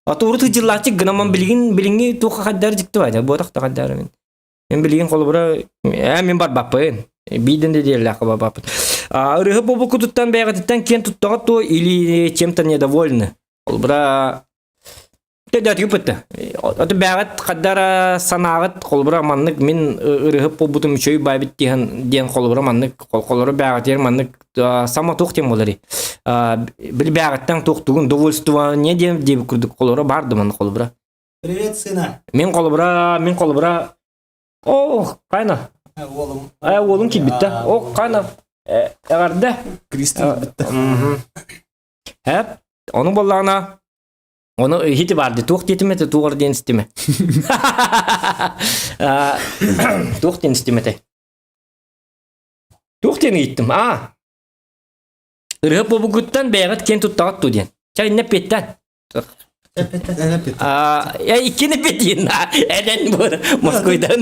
Аты урут ыдьыллааччы гынаман билигин билиҥҥи туохха хайдар дьикти баайда. Буотах да хайдар мин. Мен билигин холобура ээ мин барбаппын. Биирдэн да диэллээх барбаппын. Ырыһы буолбуккутуттан бэйэҕититтэн киэн туттаҕыт дуо или чем-то недовольны? Холобура Төдөтүгү Ото бэҕэт хаддара санааҕыт холобура маннык мин ырыһып буолбутум үчүгэй баайбыт диэн диэн холобура маннык холобура бэҕэтигэр маннык сама туох диэн буоларый били бэҕэттэн туохтугун довольствование диэн диэбит курдук холобура баар да маннык холобура Привет, сына. Мин холобура, мин холобура. Ох, кайна. Уолум. Э, уолум киирбитте. Ох, кайна. Эҕэрдэ. Кристин киирбитте. Хэп, ону боллаҕына ону иһити барды туох диэтим этэ туох диэн истиме. Туох диэн истим этэ. Туох диэн ыйыттым? Аа. Ырыа буобугуттан бэйэҕит киэн туттаҕыт дуу диэн. Чай иннэ пиэттэн. Я иккини петин, эден бу Москвайдан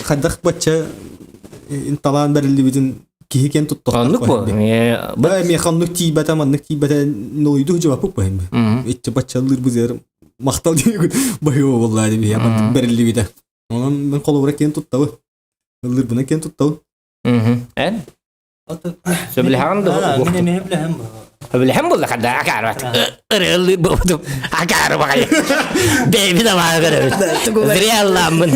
Хайдах бачча талаан бэриллибитин Киһи киэн туттар. Оннук бу. Бу миэхэ оннук тиийбэтэ, маннык тиийбэтэ нолуйду жабаппыт бу. Иччи баччаллыр бузер махтал диигин баһыба буолла дии биһиэхэ бэриллибитэ. Онон мен холобура киэн туттабын. Ыллырбына киэн туттабын. Эн? Сөбүлэһэҕин да? Мин эмиэ сөбүлэһэм бу. Сөбүлэһэм буолла ханда акаарбат. Ырыаллыыр буолбутум. Акаары баҕайы. Бэйбин амаага көрөбүн. Зря аллааммын.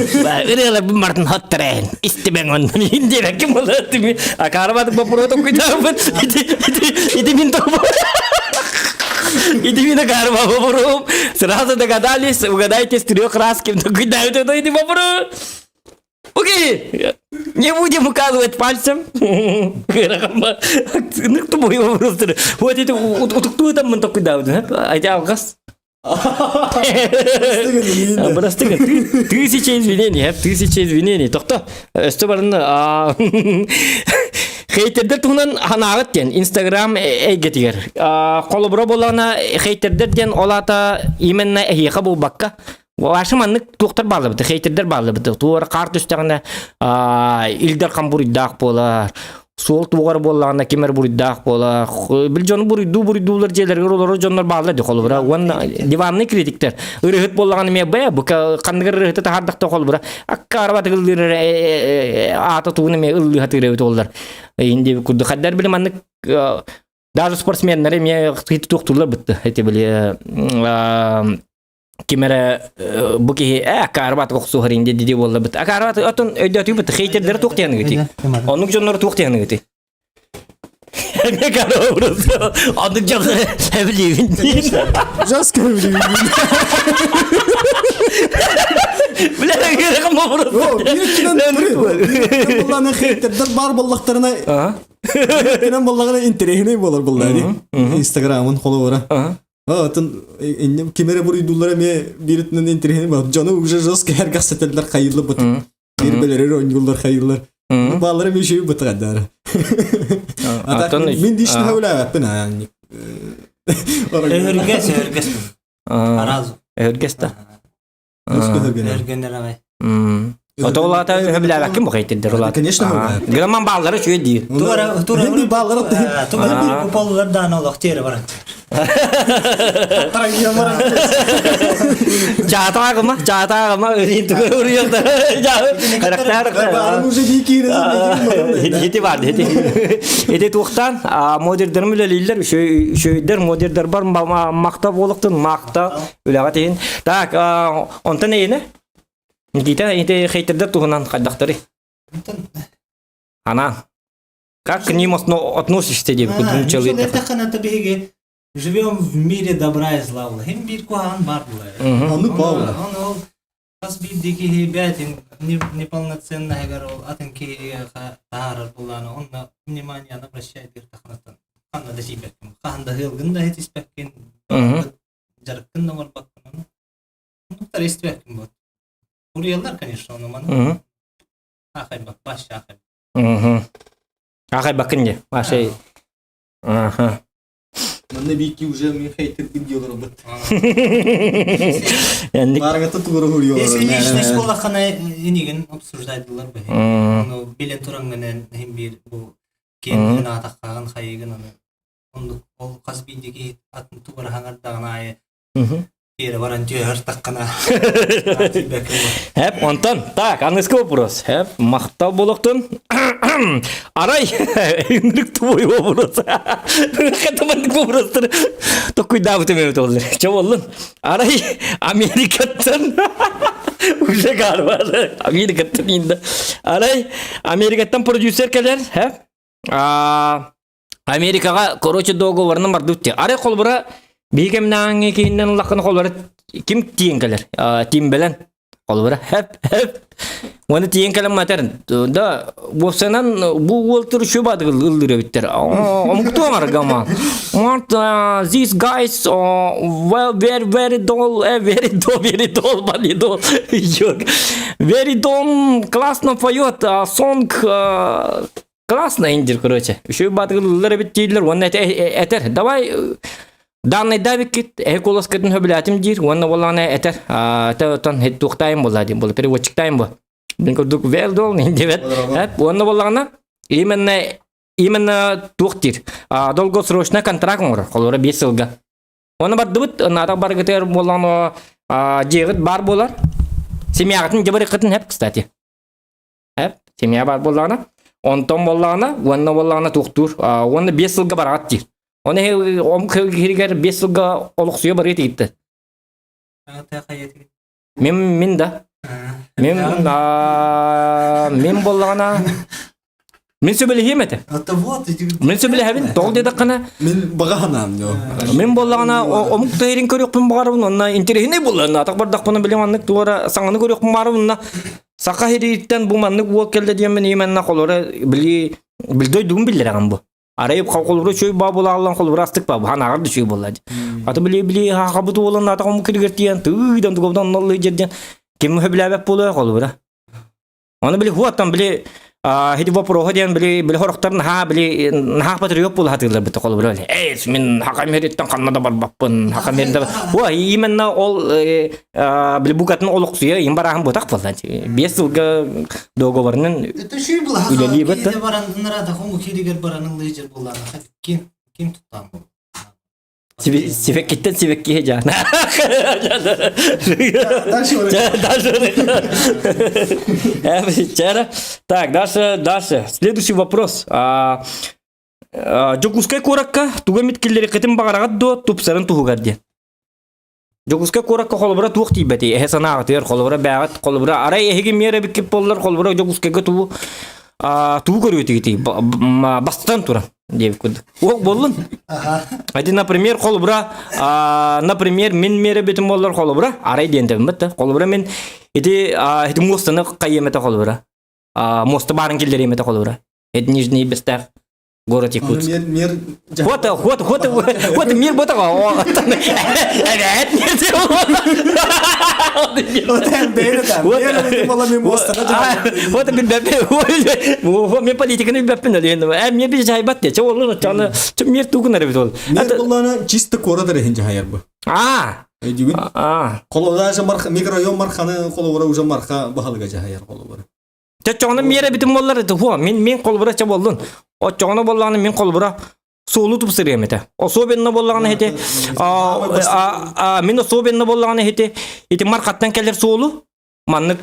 Ырыаларбын мартын хоттарайын. Истибэҥ оннун иһин диэбэккин буолла. Акаарбатык боппуруотум куйдаабыт. Ити ити ити мин тобу. Ити мин акаарба боппуруум. Сразу догадались, угадайте с трех раз, кем куйдаабыт это ити боппуруум. Окей, не будем указывать пальцем. Ну, кто мой вопрос? Вот это утуктуу там мы такой да, а алгас. Бырастыгын. Тысяча извинений, тысяча извинений. Тохто, өстө барын хейтердер туһунан ханаағыт диэн Инстаграм эйгэтигэр. Холобура буоллаҕына хейтердер диэн ол аата именно эһиэхэ буолбакка Ваша маннык туохтар бааллар хейтердер бааллар туора хаар түстэҕинэ илдер хан буруйдаах буолар суол туоҕар буоллаҕына ким эрэ буруйдаах буолар бил дьону буруйдуу буруйдуулар дьиэлэригэр олорор дьоннор бааллар ди холобура уонна диванный критиктер ырыһыт буоллаҕына эмиэ бээ бу ханныгар ырыһыты таһаардахта холобура аккаарба тыгыллыыр эрэ аата тугун эмиэ ыллыы сатыыр эбит оллар инди курдук хаддар били маннык даже спортсменнар эмиэ туохтуулар бытты эти били ким эрэ бу киһи ээ акаарбат охсуһар инде диди буоллабыт акаарбат отон өйдөөтүбүт хейтердери туох диэныгыти оннук дьоннору туох диэныгыти Эмиэ оннук дьоннору эбилиибин Жестко эбилиибин Бля, Булланы хейтердер бар боллахтарына Биир боллаҕына интэриэһинэй буолар булла Инстаграмын холобура. Атын иннем ким эрэ буруйдууллар эмиэ бииритинэн интэриэһинэй буолар. Дьону уже жестко эргэхсэтэллэр хайыыллар бут. Биир бэлэрэр оонньууллар хайыыллар. Бааллара эмиэ үчүгэй бытыгардара. Атын Мин лично сөбүлээбэппин аа. Өһүргэс, өһүргэс. Аразу. Өһүргэс да. Өһүргэнэр аҕай. Отоолаата өһөбүлээбэккин бу хейтирдер улаата. Конечно, хөбүлээбэппин. Грамман бааллара үчүгэй диир. Туора туора Хин бааллара туора куполлар даан олох тиэрэ баран. Чаатаагыма, чаатаагыма, ырыын тугу уруйалдар. Баарын уже дии киирэн. Хити бар, хити. Ити туохтан модердерим үлэлииллэр, үчүгэйдэр модердер бар махта буолуктун, махта үлэҕэ тиһин. Так, онтон эйине? Никита, ити хейтердер туһунан хайдахтары? Ана, как к ним относишься деп кудумчалы? биһиги живем в мире добра и зла. Хим биир куһаҕан баар буолар. Аны Павла. Он ол хас биирдии киһи бэйэтин неполноценныйгар ол атын киһигэ таһаарар буоллаҕына онно внимание обращает таханаттан ханна да тиийбэккин хаһан да ыалгын да иһитиспэккин дьарыккын да оҥорбоккун оннуктар истибэккин вот уруйаллар конечно ону маны аахайбат вообще аахайбат аахайбаккын дии вообще аха Манна биики уже мин хейтербин диолор бут. Энник Барыгата тугура хуриолор. Если личность буоллаххына инигин обсуждайдылар бу. Ну билен тураңҥын иһин биир бу киэн аатаххаҕын хайыгын аны оннук ол хас биирдии киһи атын тугура хаҥардаҕын аайы Тиэрэ баран түөһэр таххана. Хэп, онтон, так, аныгыскы вопрос. Хэп, махтал буолуохтун. Арай, ынырык твой вопрос. Хатамандык вопростар токуйдаабыт эмэбит оллар. Чэ боллун. Арай, Америкаттан уже карбады. Америкаттан инде. Арай, Америкаттан продюсер кэлэр, хэп. Америкаҕа короче договорынан бардыбыт дии. Арай холбура биһи кэмнээҥҥи киһиннэн ыллаххына холбура ким тиийэн кэлэр? Тиимбэлэн. Холбура хэп хэп. Уонна тиийэн кэлэн матар да уопсайынан бу уол туручу баадык ыллыыр эбиттэр. Омуктуу аргама. Want these guys well very very dull very dull very dull very dull very dull классно поет song Классно индир, короче. Үчүгэй баатыгыллар эбит дииллэр уонна этэр. Давай данный давиккит эһи куоласкытын хөбүлээтим диир уонна буоллаҕына этэр отон туохтаайым буолла диэн буолла переводчиктаайым бу. Мин курдук well done диэбэт. Уонна буоллаҕына именно. Именно туох диир. Долгосрочный контракт оҥорор. Холобура 5 сылга. Оны бардыбыт, наата баргытыгар буолан дьиэҕит бар буолар. Семьяҕытын дьабырыккытын хэп, кстати. Хэп, семья бар буоллаҕына. Онтон буоллаҕына, уонна буоллаҕына туохтуур. Уонна 5 сылга бараҕат диир. Оны омук киһигэр 5 сылга олохсуйа барыа тигитте. Мин мин да. Мин мин буоллаҕына мин сөбүлэһиэм этэ. Мин сөбүлэһэбин. Тоҕо диэтэххинэ Мин баҕа санаам дьо. Мин буоллаҕына омук тыһырын көрүөхпүн баҕарабын уонна интэриэһинэй буолла. Атах бардахпына билим маннык туора саҥаны көрүөхпүн баҕарабын уонна саха сириттэн бу маннык уол кэллэ диэммин именно холоро били билдой дугун биллэрэҕин бу. Арай холбура үчүгэй баа буолааллан холбура астык баа ханаҕар да үчүгэй буолла Аты били били хахабыт уолан атах омук киригэр тиийэн тыыдан тугабдан онноллу дьэрден ким хөбүлээбэт буолуо холбура. Оны били хуаттан били хити вопроһа диэн били били хорохтор наһаа били наһаа патриот буола хатыылар бит холбура. Эй мин хакам хериттен ханна да барбаппын хакам херде Уа именно ол били букатын олохсуя им бараһын бутах буолла. 5 сылга договорынан Это шүй була. Үлэлии бытта. Киһи баран ынырада хому киригер баран ыллыйжыр буллана. Ким ким туттан бу? Сибэккиттэн сибэккиһэ жаана. Дальше. Дальше. Так, дальше, дальше. Следующий вопрос. Дьокуускай куоракка туга эмит киллэриэххитин баҕараҕыт дуо тупсарын туһугар диэн. Дьокуускай куоракка холобура туох тиийбэтий? Эһэ санааҕытыгар холобура бээҕит холобура арай эһиги миэрэ эбиккит буоллар холобура Дьокуускайга тугу тугу көрүөтүгүтүй бастатан туран диэбит курдук. Уох буоллун. Ати, например, холобура, например, мин миэрэ битим буоллар холобура, арай диэн тэбиммит да. Холобура мин ити ити муостаны хайыам этэ холобура. Муоста баарын киллэриэм этэ холобура. Это Нижний Бестах город Якутск. Мир, мир, Вот, вот, вот, вот мир вот Вот билбэппин, мен политиканы билбэппин өлүөн. Мен bir жайбат де. Ол чаны мир тугун арабит ол. Мир булланы чисто кора дәрехин жахаяр бу. А. Эдүгүн. А. Колода марха микрорайон марханы колобора уже марха баһалыга жахаяр колобора. Чочоҕуна миэрэ битим буоллар хуа мин мин холбура ча буоллун. Оччоҕуна буоллаҕына мин холбура суолу тупсарыам этэ. Особенно буоллаҕына ити мин особенно буоллаҕына ити ити мархаттан кэлэр суолу маннык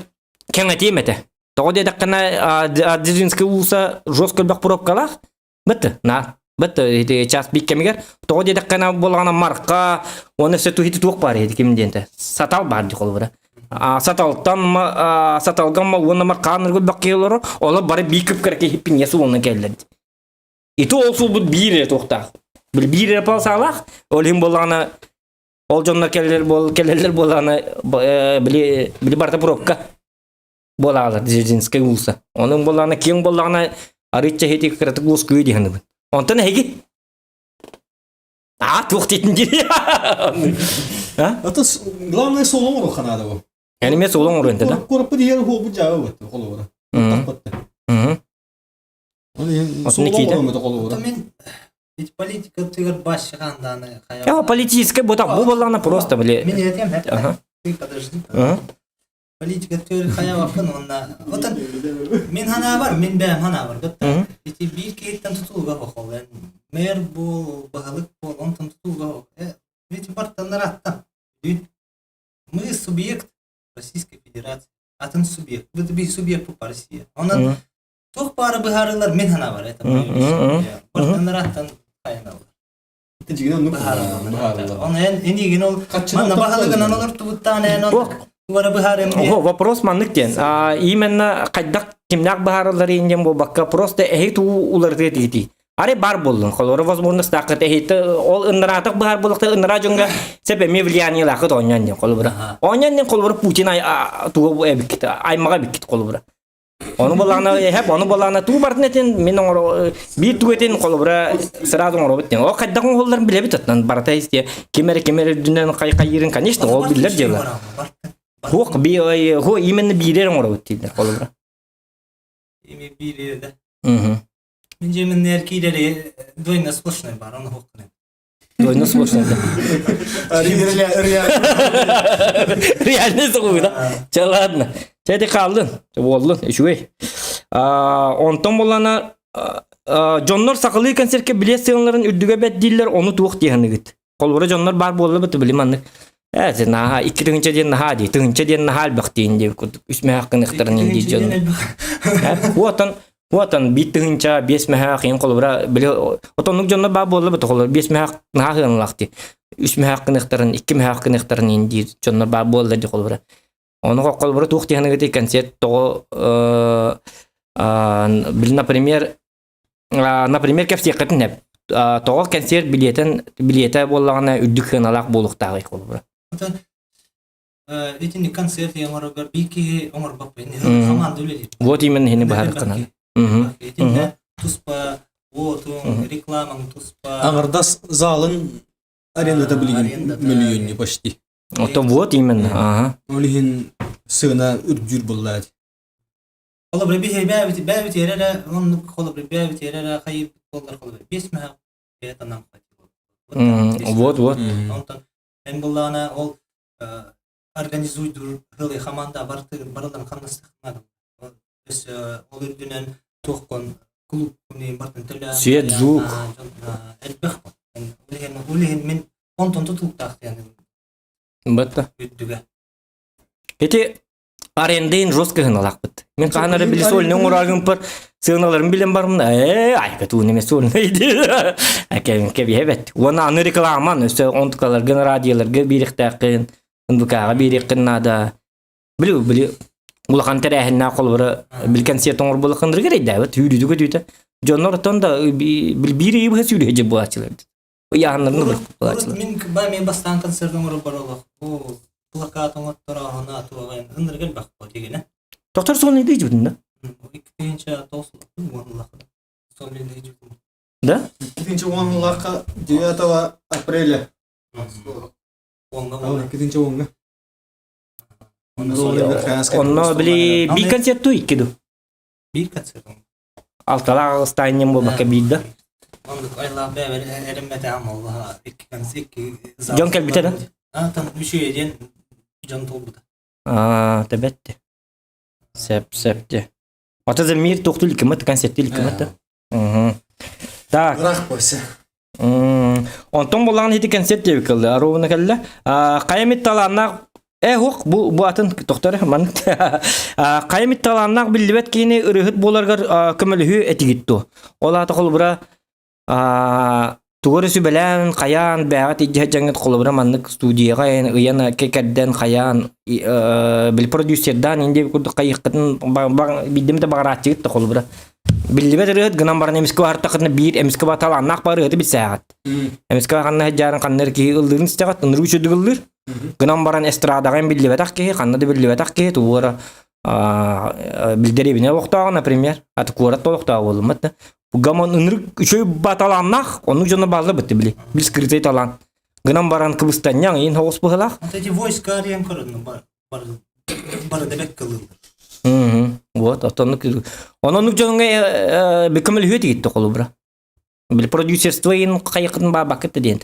кэҥэтиэм этэ. Тоҕо диэтэххинэ Дзержинскэй уулусса жестко элбэх пробкалаах. Бытты, на. Бытты ити час бик кэмигэр тоҕо диэтэххинэ буоллаҕына марка уонна өссө ити туох баар ити ким диэнтэ сатал баар дии холобура. Саталтан саталган уонна маркаан ыргылбак киһи олоро олор бары биир күп киһи пинье суолуна кэллэр. Ити ол суолбут биир эрэ туохтаах. Биир эрэ полосалаах, ол иһин буоллаҕына ол дьоннор кэлэллэр буол кэлэллэр буоллаҕына били били барыта пробка буолаалар Дзержинскэй уулусса. Онон буоллаҕына киэҥ буоллаҕына арыычча иһити кыратык уоскуйу дии саныыбын. Онтон эһиги Аа туох диэтин дири. А? Это главное суолу оҥоруохха наада бу. Яни мен суолу оҥоруон да. Куораппыт иһэр хуобут жаабы бут холобура. Суолу оҥоруон холобура. Мен ведь политика тыгар башчыганданы Я политическая бу так бу боллаҕына просто били. Мен этем Ты подожди. Политика төр хайабаппын уонна отон мин ханаабар мин бэйэм ханаабар гытта ити биир киһиттэн тутулуга бохол мэр буол баһылык буол онтон тутулуга ведь бартаннар мы субъект Российской Федерации атын субъект бит субъект по Россия онон туох баары быһаарылар мин ханаабар это бартаннар аттан хайаналар Оны ол манна баһылыгынан олортубуттаан эн Ого, вопрос маннык диэн. Именно хайдах кимнээх быһаараллар диэн буолбакка, просто эһи туу уларытыа тигити. Аре бар боллун, холоро возможность таакыт эһити ол ыннараатах быһаар буоллахта ыннараа дьоҥҥо сеп эмиэ влияниелаахыт оонньоон диэн холобура. Оонньоон диэн холобура Путин туга эбиккит, аймаҕа эбиккит холобура. Ону буоллаҕына эһэп, ону буоллаҕына туу бартын этин мин оҥоро биир тугу этин холобура сразу оҥоробут диэн. Ол хайдах оҥоһулларын билэбит оттон барыта истиэ ким эрэ ким эрэ үрдүнэн хайыырын конечно ол биллэр дьыала. Хуох би хо именно биирэр оҥоробут дииллэр холобура. Ими биирэр да. Мин жемин киирери двойно сплошной бар, оны хоққын. Двойно сплошной да. Реально соҕуй да. Чэ ладно. Чэ ти хааллын. Буоллун. Үчүгэй. Онтон буоллана. Дьоннор сахалыы концертка билиэт сыаналарын үрдүгэ бэт дииллэр, ону туох диэһаныгыт? Холобура дьоннор баар буолла быт били маннык ээ сен наһаа 2 тыһыынча диэн наһаа дии, тыһыынча диэн наһаа элбэх диин диэбит курдук үс мөһөөх гыныахтарын иһин дии дьон. Уотан уотан 1 тыһыынча 5 мөһөөх иһин холобура били отоннук дьоннор баар буолла быт холобура 5 мөһөөх наһаа сыаналаах дии. 3 мөһөөх гыныахтарын, 2 мөһөөх гыныахтарын иһин дии дьоннор баар буолла дии холобура. Ону холобура туох диэһаныгыт концерт тоҕо били например например кэпсиэххитин эп тоҕо концерт билиэтин билиэтэ буоллаҕына үрдүк сыаналаах буолуохтааҕый холобура. Итини концерт оҥороргор биир киһи оҥорбоппун команда үлэлиир. Вот именно хини быһаарыккынан. Итиннэ туспа уотуҥ, рекламаң туспа. Аҥардас залын арендата билигин миллионе почти. Ото вот именно, ага. Ол иһин сыана үрдүүр буоллаат. Холобура биһи бэйэбит бэйэбит эрэ оннук холобура бэйэбит эрэ хайыппыт буоллар холобура 5 мөһөөх это нам хватило. Вот, вот. Онтон эн буллаана ол организуйдур хылы команда барты барыларын хамнастыхнадым. Өссө ол үрдүнэн туохкон клуб бартын төлөөн Свет, звук. Элбэх. Ол иһин мин онтон тутулуктаах диэн Бытта. үрдүгэ. Ити арендейн жестко гыналаахпыт. Мин хаһан эрэ били сольный оҥораагымпар сыаналарын билэн барымна ээ айка туун эме сольный кэбиһэбэт. Уонна аны рекламан өссө онтукаларгын радиоларга биириэхтээххин, НВК-ҕа биириэххин наада. Били били улахан тэрээһиннээх холобура били концерт оҥор буолаххыннарыгар эйдээбэт үүрүүтү көтүүтэ. Дьоннор оттон да биир ыйы быһа сүүрүһэ дьэ буолааччылар. Ыйааһыннарын ылар буолааччылар. Мин ба мен бастаан концерт оҥорор баролох бу плакат оҥотторооһуна туоҕайын ынырык элбэх буо дигинэ. Доктор сонный дии да? Иккинчи тоғыз уонлах. Сонный дии Да? Иккинчи уонлахха 9 апреля. Уонга. Иккинчи уонга. Онно били биир концерт икки ду. Биир концерт. Алталаах аҕыстаанньам буолбакка биир да. Оннук айлаах бэбэр эриммэтээм оллаха икки концерт икки Дьон кэлбитэ да? А там үчүгэй диэн дьон толбута. Аа, тэбэтти. Сеп, септи. Ата за мир тохтул икимет концерт икимет. Мгм. Так. Ыраах бойся. Онтон боллаҕын ити концерт диэбит кэллэ. Аруна кэллэ. Хайа талааннаах э хук бу бу атын тохтор ман хайа талааннаах биллибэт киһини ырыһыт буоларгар көмөлөһүү этигит дуо. Ол аата холобура тугу эрэ сүбэлээн хайаан бээҕэ тиийдьэ дьаҥҥыт холобура маннык студияҕа ыйан кэрдэн хайаан били продюсердаан инде курдук хайыаххытын биирдэм да баҕарааччыгыт да холобура биллибэт ырыһыт гынан баран эмискэ баартахытына биир эмискэ ба талааннаах ба ырыһыты билсээҕит эмискэ ханна сылдьаарын ханна эрэ киһи ыллыырын истэҕит ынырыы үчүгдүк ыллыыр гынан баран эстрадаҕа биллибэтэх киһи ханна да биллибэтэх киһи тугу эрэ билдэриэбинэ олохтооҕо например аты куорат олохтооҕо буолуммат да гамон ынырык үчүгэй ба талааннаах оннук дьоно баалла бытты били бил скрытый талаан гынан баран кыбыстанньаҥ иин соҕус быһылаах. Вот эти войска арыйан көрөн бар бар бары дэбэк кылыллар. Вот отоннук ононнук дьоҥҥо көмөлөһүө тигитте холобура. Били продюсерство иин хайыкытын баабаккыт диэн.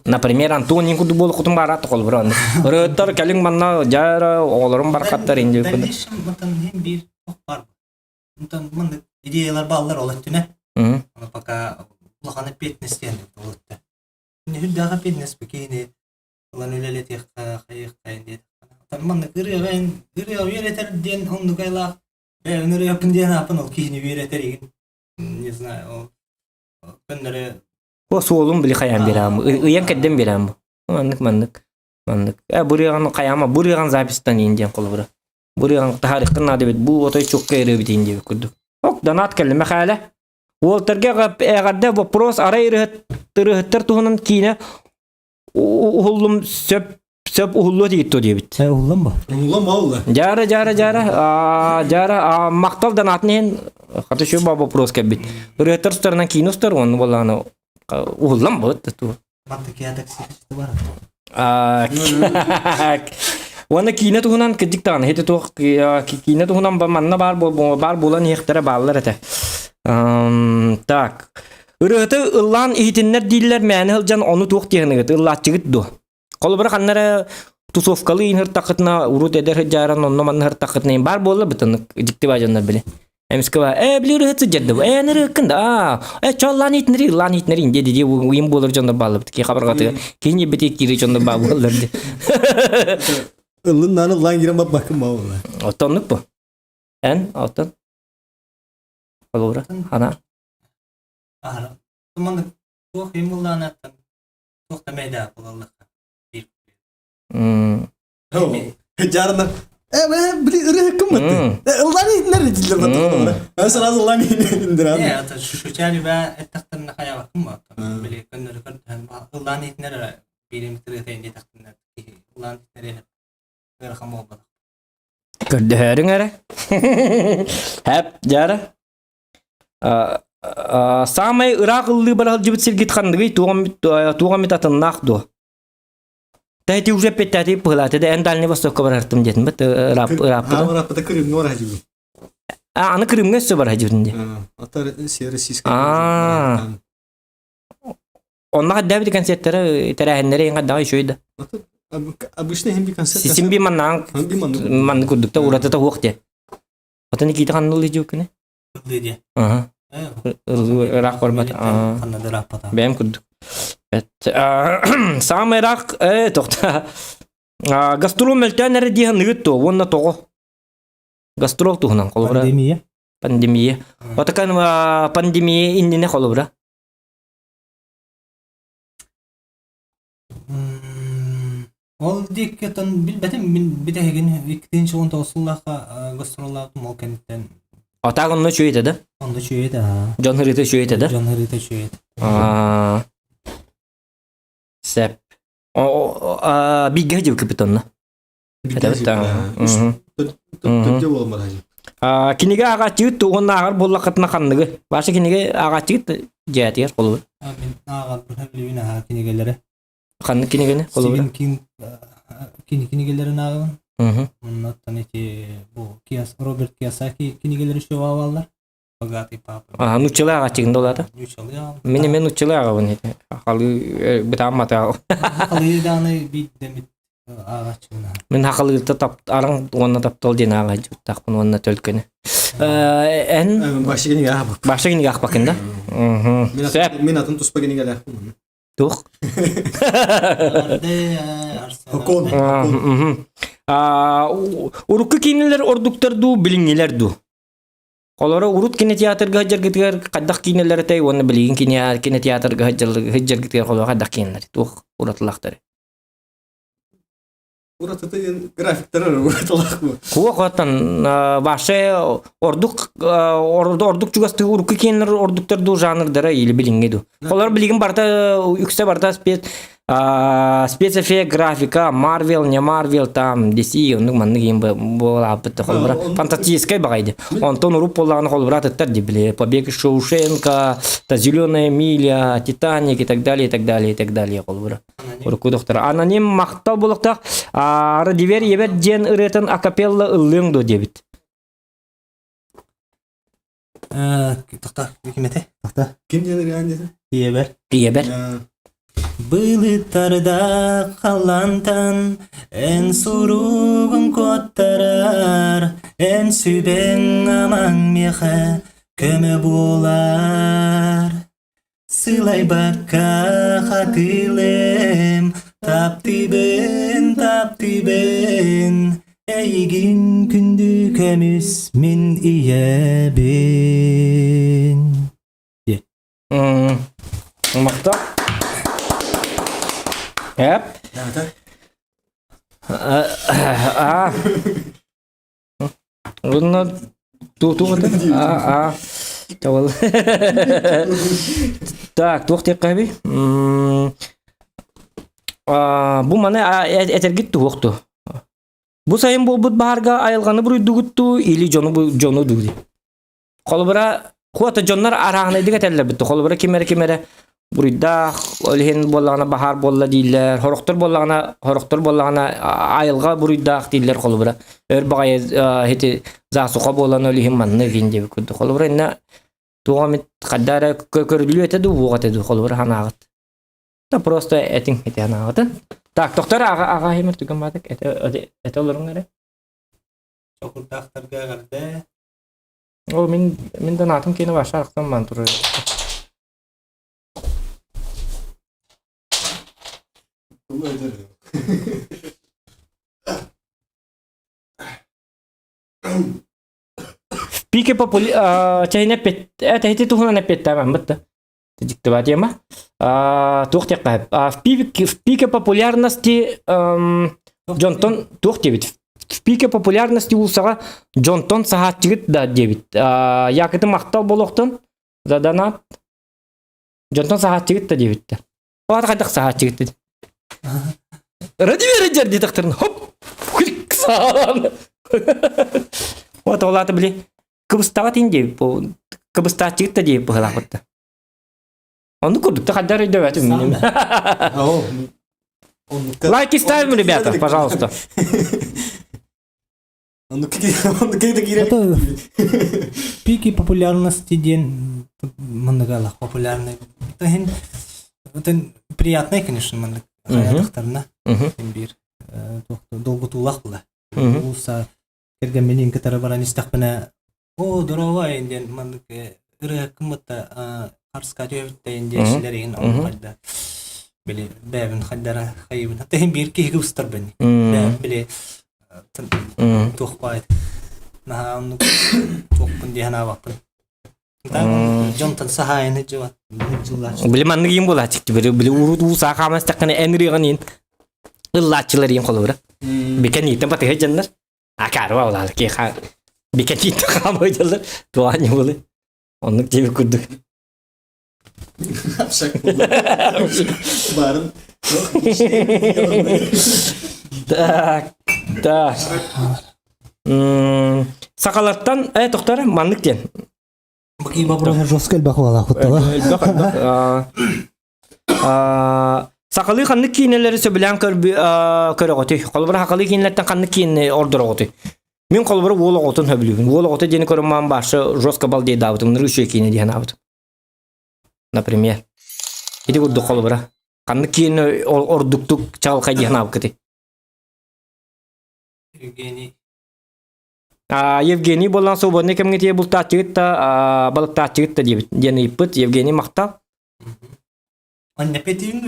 Например, Антонин курдук буолукутун баараат холобура. Ырыттар кэлиҥ манна жара оҕолорум бархаттар инди. Дальнейшем мантан хем биир бар. Мантан маннык идеялар бааллар ол өттүнэ. Аны пока улахан ответственность диэн ол өттө. Үрдээҕи ответственность бу киһини ылан үлэлэтиэххэ, хайыахха диэн. Маннык ырыаҕа ырыа үөрэтэр диэн оннук айлаах бэйэбин ырыаппын диэн ааппын ол киһини үөрэтэр игин. Не знаю, ол көннөрү О суолун били хайаан биэрэм. Ыйан кэрдэн биэрэм. Маннык маннык маннык. Э бу ырыаҕын хайаама бу ырыаҕын записьтан иин диэн холобура. Бу ырыаҕын таһаарыаххын наада эбит. Бу отой чукка ырыабыт иин диэбит курдук. Ок донат кэллэ Мэхээлэ. Уолтарга эҕэрдэ вопрос арай ырыһыттар туһунан киинэ уһуллум сөп сөп уһуллуо диэбит диэбит. Уһуллан ба? Уһуллан ба улла. Жара жара жара жара мактал донатын иһин хата şu ба вопрос кэлбит. Ырыһыттар тустарынан киинэ устар онну боллааны уһуллан быт ту. Бар. Уонна киинэ туһунан кырдьык даҕаны ити туох киинэ туһунан манна баар баар буолан иһиэхтэрэ бааллар этэ. Так. Ырыһыты ыллаан иһитиннэр дииллэр мээнэ сылдьан ону туох диэһыныгыт ыллааччыгыт дуо? Холобура ханна эрэ тусовкалыы иһин ыртаххытына урут эдэр сылдьааран онно манна ыртаххытына баар буолла бытынык дьикти баадьаннар били. Эмискэ ба э били ырыһыт сылдьар э ырыһыккын да аа э чоллаан иитинэри ыллаан иитинэри инде дии уйун буолар дьоннор бааллар ки хабаргатыгар кини бити кири дьоннор баа буоллар ди. Ыллын нааны ыллаан кирэн баппаккын баа буолла. Оттоннук бу. Эн оттон Холобура хана Аһара. Туманнык туох им буллаанаттан туох да мэйдээх буолаллаха. Жарна Э, били ырыһыккын бытты. Ыллаан иһитинэр диллер бытты. Сразу ыллаан иһитинэр. Э, это шучали ба эттахтарына хаябаккын ба. Били көннөрү көрдөһөн ыллаан иһитинэр биирим тырыта инди тахтынар. Ыллаан иһитинэр ыарахан буолбатах. Көрдөһөрүҥ эрэ. Хэп, дьара. Саамай ыраах ыллыы бара сылдьыбыт сиргит ханныгый туох эмит атыннаах дуо? Тэти уже петтати пыһылааты да эн Дальний Востокка барартым диэтин бит ырааппыта. Ырааппыта Крымҥа барар дьибин. А, аны Крымҥа өссө барар дьибин ди. Ата российская. А. Онно хадда бит концерттары тэрээһиннэри эн хаддаҕа үчүгэй да. Обычно хим би концерт. Сисим би маннаан манны курдукта уратыта хуох де. Ата Никита ханна ылыы дьүккүнэ? Ылыы диye. Аха. Ыраах барбат. Ханна да ырааппата. Бэйэм курдук. Саамай ыраах тохта. Гастрол мөлтөөн эрэ диэн ыыт туо уонна тоҕо? Гастрол туһунан холобура. Пандемия. Пандемия. Отакан пандемия иннинэ холобура. Ол диэки оттон билбэтим мин бүтэһигин иккитинчи уон тоҕус сыллаахха гастроллаабытым ол кэнниттэн Атаак онно үчүгэй этэ да? Онно үчүгэй этэ аа. Дьон ырыыта үчүгэй этэ да? Дьон ырыыта үчүгэй этэ. Аа. Сеп. О, бииргэ сылдьыбыккыт онно. Кинигэ ааҕааччыгыт тугун ааҕар буоллаххытына ханныгы? Ваша кинигэ ааҕааччыгыт дьиэтигэр холобур. Мин ааҕарбын билибин аһаа кинигэлэри. Ханнык кинигэни холобур? Стивен Кинг кинигэлэрин ааҕабын. Оннуттан ити бу Киас Роберт Кiyosaki кинигэлэри еще аҕалаллар. Богатый папа. Аа, нуччалыы ааҕааччыгын да улаата? Нуччалыы ааҕабын. Мин эмиэ нуччалыы ааҕабын ити. Хахалыы бытаан матаал. Хахалыы даҕаны биирдэмит ааҕааччыбын аһа. Мин хахалыырта тап араҥ уонна таптал диэн ааҕааччыбыттаахпын уонна төлкөнү. Эн Башы кинигэ аахпак. Башы кинигэ аахпаккын да? Сөп. Мин атын туспа кинигэлээхпин. Туох? Хокон. Урукку киинэлэр ордуктар дуу, билиҥҥилэр дуу? Олоро урут кинотеатрга сылдьаргытыгар хайдах киинэлэр этэй уонна билигин кинотеатрга сылдьаргытыгар холоро хайдах киинэлэр туох уратылаахтары? Уратыта диэн графиктара уратылаах бу. Куох оттон вообще ордук ордук чугастыы урукку киинэлэр ордуктар дуу жанрдара или билиҥҥи дуу. Олор билигин барыта үксэ барыта спец спецэффект графика Марвел не Марвел там DC оннук маннык иин буолааппыт холобура фантастическай баҕайды онтон уруп буоллаҕына холобура атыттар ди били Побег из Шоушенка та Зеленая миля Титаник и так далее и так далее и так далее холобура урукку доктор аноним махтал буолуохтаах ары дивер ебет диэн ырыатын акапелла ыллыаҥ дуо диэбит Тохта, ким этэ? Тохта. Ким диэн ырыаан диэтэ? Ийэбэр. Ийэбэр. Былыттарда халлантан эн суругун куоттарар, эн сүбэҥ амаҥ миэхэ көмө буолар. Сылайбакка хатылым, таптыыбын, таптыыбын, эйигин күндү көмүс мин ийэбин. Махта. Эп. А. Онно туу а а Тавал. Так, туох диэххэ Бу маны этэргит туһуохту. Бу сайын буолбут баһарга айылҕаны буруйдугуттуу или дьону дьону дуу Холобура, хуата дьоннор арааһынайдык этэллэр битти. Холобура ким эрэ ким эрэ буруйдаах, ол иһин буоллаҕына баһаар буолла дииллэр, хорохтор буоллаҕына, хорохтор буоллаҕына айылҕа буруйдаах дииллэр холобура. Өр баҕайы ити засуха буолан ол иһин маннык иһин диэбит курдук. Холобура инна туох эмит хайда эрэ көрүллүө этэ дуу, буох этэ дуу, холобура ханаағыт. Да просто этиҥ ити ханаағытын. Так, доктор аҕа аҕа химер түгэн баатык этэ этэ олоруҥ эрэ. Чокурдаахтарга эҕэрдэ. Ол мин мин донатым киэнэ баша арахсан баан турар. В пике попули... Чайна эппет... Эти туһунан эппиэттээбэн бытта. Дьиктибаа тема. Туох диэххэ В пике, в пике популярности дьонтон туох диэбит? В пике популярности уулусаҕа дьонтон саһааччыгыт да диэбит. Якыты махтал болохтон за донат дьонтон саһааччыгыт да диэбиттэр. Оҕата хайдах саһааччыгыт дии. Ради дьэр диэтэхтэрин хоп хик саалаан. Вот ол аата били кыбыстаҕа тин диэбит бу кыбыстааччыгыт да диэбит быһылаахпыт да. Оннук курдук да хайдар өйдөбөтүм миним. Лайки ставим, ребята, пожалуйста. Это пики популярности диэн манныгалах популярный. Это приятный, конечно, маннык хаятахтарына биир долгутуулах була. Улуса кэргэммин кытары баран истэхпинэ оо дорова диэн маннык ырыа кыммытта харска түһэбиттэ диэн иһин хайда били бэйэбин хайдара хайыбын тэһин биир киһи кыбыстар бен били туох баайт наһаа оннук туохпун дии санаабаппын дьонтон саһаайын дьылат Били маннык иин буолааччык били били урут уу саахаамастаххына эн ырыаҕын иин ыллааччылар иин холобура бикен ииттэн батыһа дьоннор акаарба улаал ки бикен ииттэн хаамай дьоннор туаан буолы оннук диэбит курдук Барын Так, так. Сахалартан, э, тохтор, маннык диэн. Какие вопросы жестко элбэх буолаахпыт Элбэх, элбэх. Сахалыы ханнык киинэлэри сөбүлээн көрөҕүтүй? Холобура, сахалыы киинэлэртэн ханнык киинэни ордороҕутуй? Мин холобура уол оҕотун сөбүлүүбүн. Уол оҕото диэни көрөн башы жестко балдейдаабытым, ныры үчүгэй киинэ диэн аабытым. Например. Ити курдук холобура. Ханнык киинэ ордуктук чаҕылхай диэн аабыккытый? Евгений. Евгений буолан свободный кэмҥэ тиийэ бултааччыгыт да балыктааччыгыт да диэбит диэн ыйыппыт. Евгений махтал. Онно петиҥ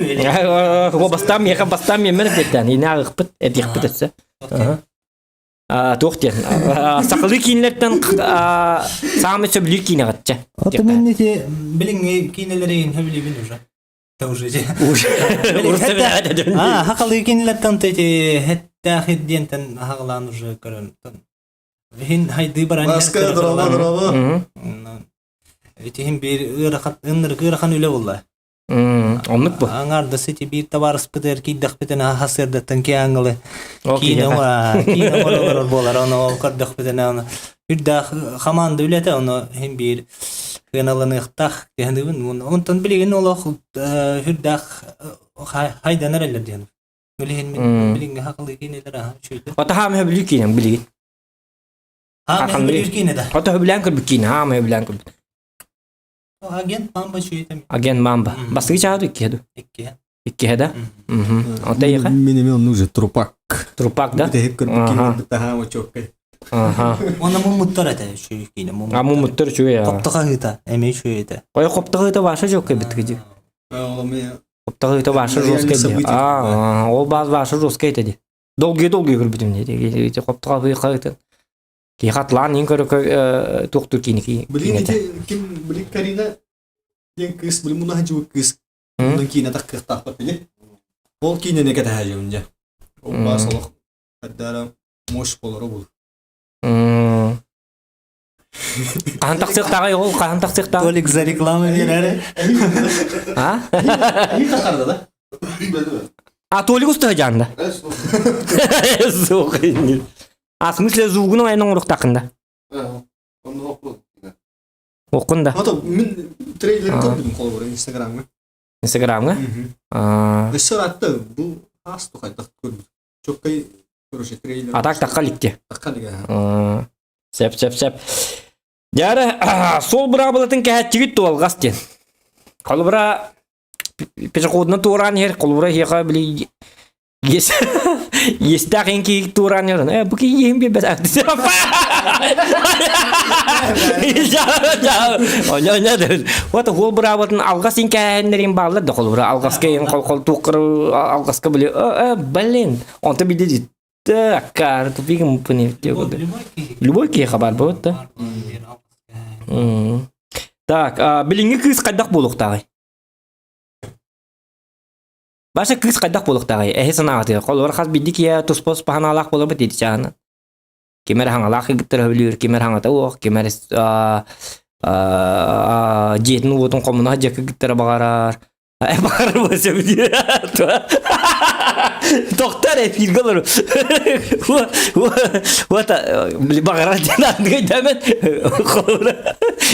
О бастаан миэхэ бастаан миэммэр эппиэттээн иинэ ааҕыахпыт этиэхпит өссө. Туох диэн сахалыы киинэлэртэн саамай сөбүлүүр киинэҕит чэ. Ото мен ити билиҥҥи киинэлэри сөбүлүүбүн уже. Та уже же. А, хакалыы киинэлэртэн ити хэттээх диэнтэн хагалаан уже көрөн. Хин хайды баран. Маска дорого дорого. Итиһин биир ыарахан ыннырык ыарахан үлэ буолла. Оннук бу. Аңаардас ити биир табаарыспытыгар киирдэхпитинэ хасыардаттан киаҥылы киинэ киинэ олорор буолар ону ол көрдөхпүтүнэ ону үрдээх хамаанда үлэтэ ону иһин биир сыаналаныахтаах диһаныбын онтон билигин олох үрдээх хайданар эллэр диэн билигин мин билиҥҥи хакылыы киинэлэр аха үчүгэй Ото хаам хөбүлүү киинэм билигин. хаам хөбүлүүр киинэ да Ото хөбүлээн көрбүт киинэ хаам хөбүлээн көрбүт. Агент Мамба үчүгэй Агент Мамба. Бастакы чааһы иккиһэ ду? Иккиһэ. Иккиһэ да? Онто эйиэхэ? Мин эми оннук же трупак. Трупак да? Бүтэһик көрбүт киинэ таһаама чоккай. Аха. Уонна муммуттар этэ үчүгэй киинэ. А муммуттар үчүгэй. Хоптоха ыыта эмиэ үчүгэй этэ. Ой хоптоха ыыта ваша жоккай биткиди. Хоптоха ыыта ваша жесткай ди. А, ол баз ваша жесткай этэ ди. Долгуй-долгуй көрбүтүм ди. Хоптоха ыыта Ки хатлаан иин көрө туохтуур киини Блин, ити ким блин Карина диэн кыыс блин муна хадьыбыт кыыс онон киинэ таххыахтаахпат били. Ол киинэни кэтэһээдьибин дьэ. Ол баас олох хаддаара мощь болоро бул. Хаһан тахсыахтааҕай ол хаһан тахсыахтааҕай? Толик за рекламу берер. А? Эһи тахарда да? А Толик устаһыдьаанда. Суох. А в смысле звугун айан оҥоруохтааххын да? Оккун да. Ото мин трейлер көрдүм холобура Инстаграмҥа. Инстаграмҥа? Өссө ыраатта бу аас тухайдах көрбүт. Чоккай короче трейлер. А так тахха иликти. Тахха илик. Сеп сеп сеп. Дьара суол быраабылатын кэһэччигит туолгас диэн. Холобура пешеходна туораан иһэр холобура иһиэхэ били Иэстээх ин киһи туораан yorон, э, бу киһи иэһин биэрбэт Вот уол быраабытын алгас ин кээһэннэрин бааллар да холбура алгаска ин хол хол туохкар алгаска били э блин онто билди так тупик мпыны любой киһи хабар буот да Так, билиҥҥи кыыс хайдах буолуохтааҕый? Баша кыыс хайдах буолуохтааҕый? Эһи санааҕытыгар холобур хас биирдии киһи туспа туспа санаалаах буоларбыт ити чааһынан. Ким эрэ хаҥалаах кыргыттар өһүлүүр, ким эрэ хаҥата уох, ким эрэ дьиэтин уотун хомуна дьэ кыргыттара баҕарар. Баҕарар буолса Тоқтар эфирге олору. Вот баҕарар диэн андыгайдаамет холобура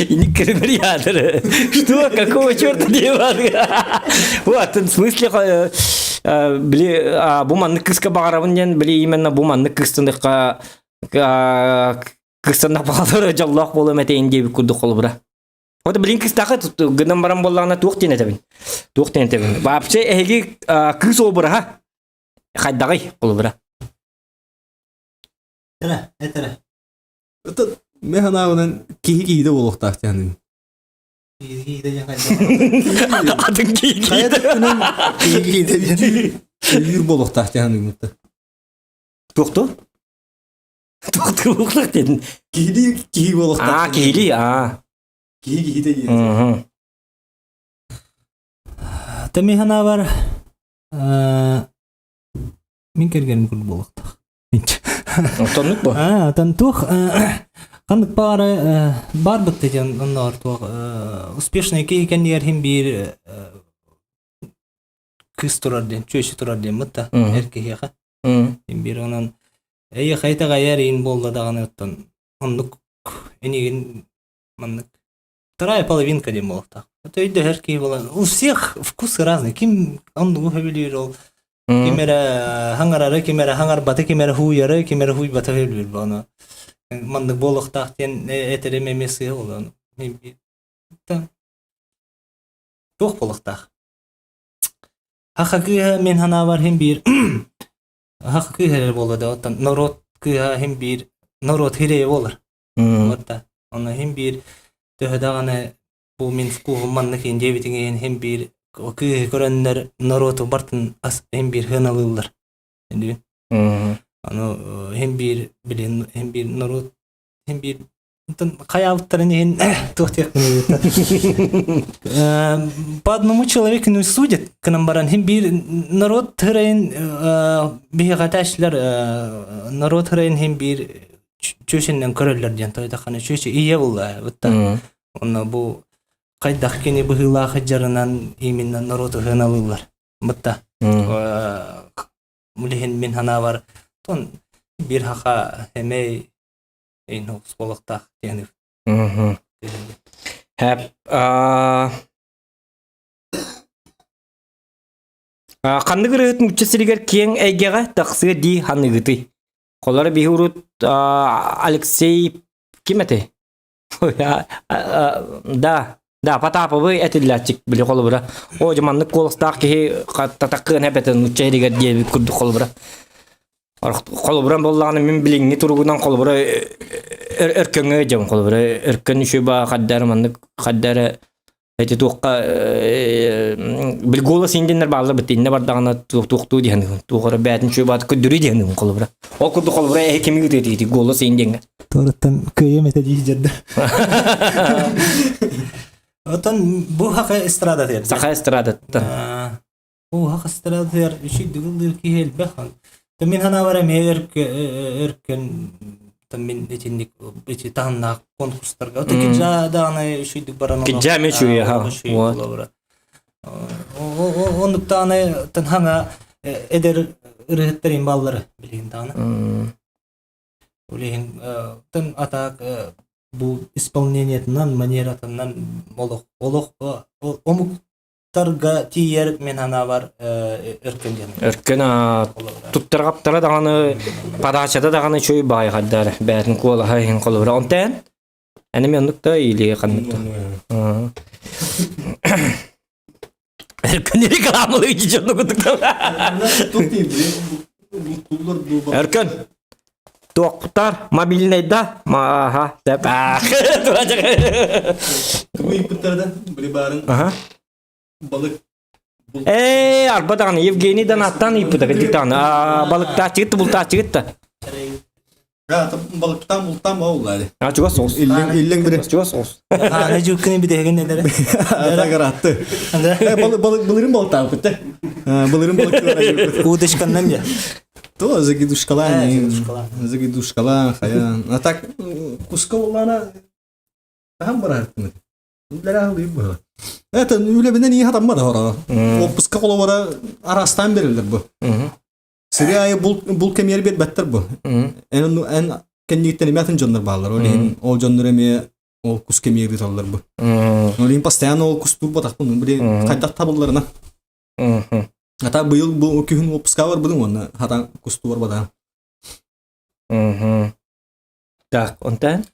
иник кырымыр яадыр. Что, какого черта Вот, в смысле били бу маннык кыска баҕарабын диэн били именно бу маннык кыстыныхха кыстанах баҕалары дьоллоох буолуом этейин диэбит курдук холобура. Вот билин кыстаха гынан баран буоллаҕына туох диэн этэбин? Туох диэн этэбин? Вообще эһиги кыыс обраһа хайдаҕый холобура? Этэрэ, этэрэ. Это мен ханаабынан киһи киһиде буолуохтаах диэн. Киһи киһиде диэн хайдах? Атын киһи киһиде. Киһи киһиде диэн. Үйүр буолуохтаах диэн. Туохту? Туохту буолуохтаах диэн. Киһили киһи буолуохтаах. Аа, киһили, аа. Киһи киһитэ диэн. Тэми ханаабар мин кэргэним курдук буолуохтаах. Оннук бу. Аа, тан туох ханнык баара бар бытты диэн онноор туох успешный киһи кэннигэр хин биир кыыс турар диэн, чүөчү турар диэн бытта эр киһиэхэ. Хин биир онон эйиэхэ итэҕэйэр иин буолла даҕаны оттон оннук энигин маннык вторая половинка диэн буолуохтаах. Это өйдөһөр киһи буолан у всех вкусы разные. Ким оннугу сөбүлүүр ол ким эрэ хаҥарары, ким эрэ хаҥарбаты, ким эрэ хууйары, ким эрэ хууйбаты сөбүлүүр буолан маннык буолуохтаах диэн этэрим эмиэ сыыһа буолуо. Туох буолуохтаах? Хаха кыыһа мин санаабар иһин биир хаха кыыһа эрэ буолла да оттон норуот кыыһа иһин биир норуот хирэйэ буолар. Вот Онно иһин биир төһө даҕаны бу мин вкуһум маннык иһин диэбитиҥ иһин иһин биир кыыһы көрөннөр норуоту бартын ас иһин биир сыаналыыллар. Өйдүүн? Аны иһин биир билин иһин биир норуот иһин биир хайаабыттарын иһин туох диэхпиний по одному человеку не судят гынан баран иһин биир норуот хырайын биһиэхэ норуот хырайын иһин биир чүөсүннэн көрөллөр диэн тойдаххана чүөчү ийэ булла бытта онно бу хайдах кини быһыылаах дьарынан именно норуоту сыаналыыллар бытта мулиһин мин ханаабар тон бир хаха эмэй эйн осколоктаах диэн Хэп ханнык ырыһыт нуучча сиригэр киэҥ эйгэҕэ тахсыа дии ханыгытый? Холоро биһи урут Алексей ким этэй? Да, да, Потаповы этиллээччик били холобура. О, дьэ маннык куоластаах киһи татаккыан эбэтэ нуучча иһигэр диэбит курдук холобура. Холобуран буоллаҕына мин билиҥҥи туругунан холобура өркөҥҥө дьон холобура өркөн үчүба хаддар маннык хаддар Эти туохха бил голос индиннер бааллар бит инне бардаҕына туохтуу диэн туох эрэ бээтин чуйбаат көддүрүү диэн холобура. Ол курдук холобура эһи кими ыытыйти голос индиҥҥэ. Торыттан кыайым этэ дии дьэрдэ. Отон бу хака эстрадатыгар. Саха эстрадаттан. Бу хака эстрадатыгар үчүй дыгылдыр киһи элбэх. Та мин ханаабар эмиэ өркөн мин итинник ити таһымнаах конкурстарга ото киджа даҕаны үчүйдүк баран Киджа эмиэ үчүгэй аха. Оннук даҕаны тан хаҥа эдэр ырыһыттар баллары билигин даҕаны. Билигин тын атаак бу исполнениетынан манератынан олох олох омук тарга тиийэр мин санаабар өркөн диэн. Өркөн туттаргаптара даҕаны подачата даҕаны үчүгэй баҕайы хардаар бээтин куолаһа иһин холобура онтон энеми оннук да или ханнык да. Эркөн рекламалыы дьону кутук. Эркөн туохтар мобильнайда мааха деп Тугу ыйыппыттар да били баарын балык Ээ, арба даҕаны Евгений Донаттан ыйыппыта кырдьык даҕаны. Балыктааччыгыт да бултааччыгыт да. Балыктаан бултаан буолла. А чугас соҕус. Иллең иллең бире. Чугас соҕус. Аана жукканы бидегин эдere. Атагаратты. Балык балык былырын балыктаабыт те. Былырын балык. Удочканнан я. То загидушкалаан. Загидушкалаан хаян. А так куска боллана хаһан бараартымыт. Үлэлээх быһа. Это үлэбинэн ии хатаммат хора. Отпуска холобура арастаан берилер бу. Сири айы бул бул кэмиэр биэрбэттэр бу. Эн эн кэннииттэн эмиэ атын дьоннор бааллар. Ол иһин ол дьоннор эмиэ ол кус кэмиэр ыыталлар бу. Ол иһин постоянно ол кустуур батахпын. Били хайдах табылларына. Ата быйыл бу күһүн отпуска барбытым уонна хатан кустуур батаҕым. Так, онтон?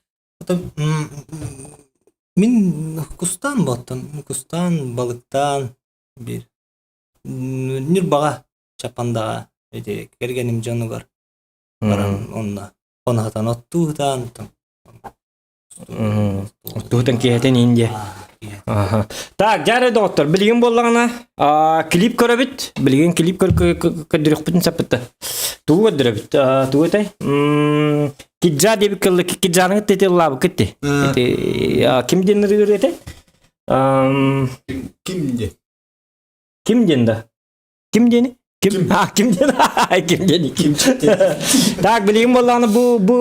Мин кустаан буоттан, кустаан, балыктаан биир Ньурбаҕа Чаппандаҕа ити кэргэним дьонугар баран онно хоноһутан оттуутаан Оттуутан киэһэтин Индия. Так, дьэ доҕоттор, билигин буоллаҕына клип көрөбүт. Билигин клип көрдөрүөхпүтүн саппытта. Тугу көрдөрөбүт? Тугу этэй? Киджа диэбит кылла киджаны тетеллаабыккыт ти. Ким диэн ырыыр этэй? Ким диэн? Ким диэн да? Ким диэни? Ким? А, ким диэн? Ким диэни? Ким? Так, билигин буоллаҕына бу бу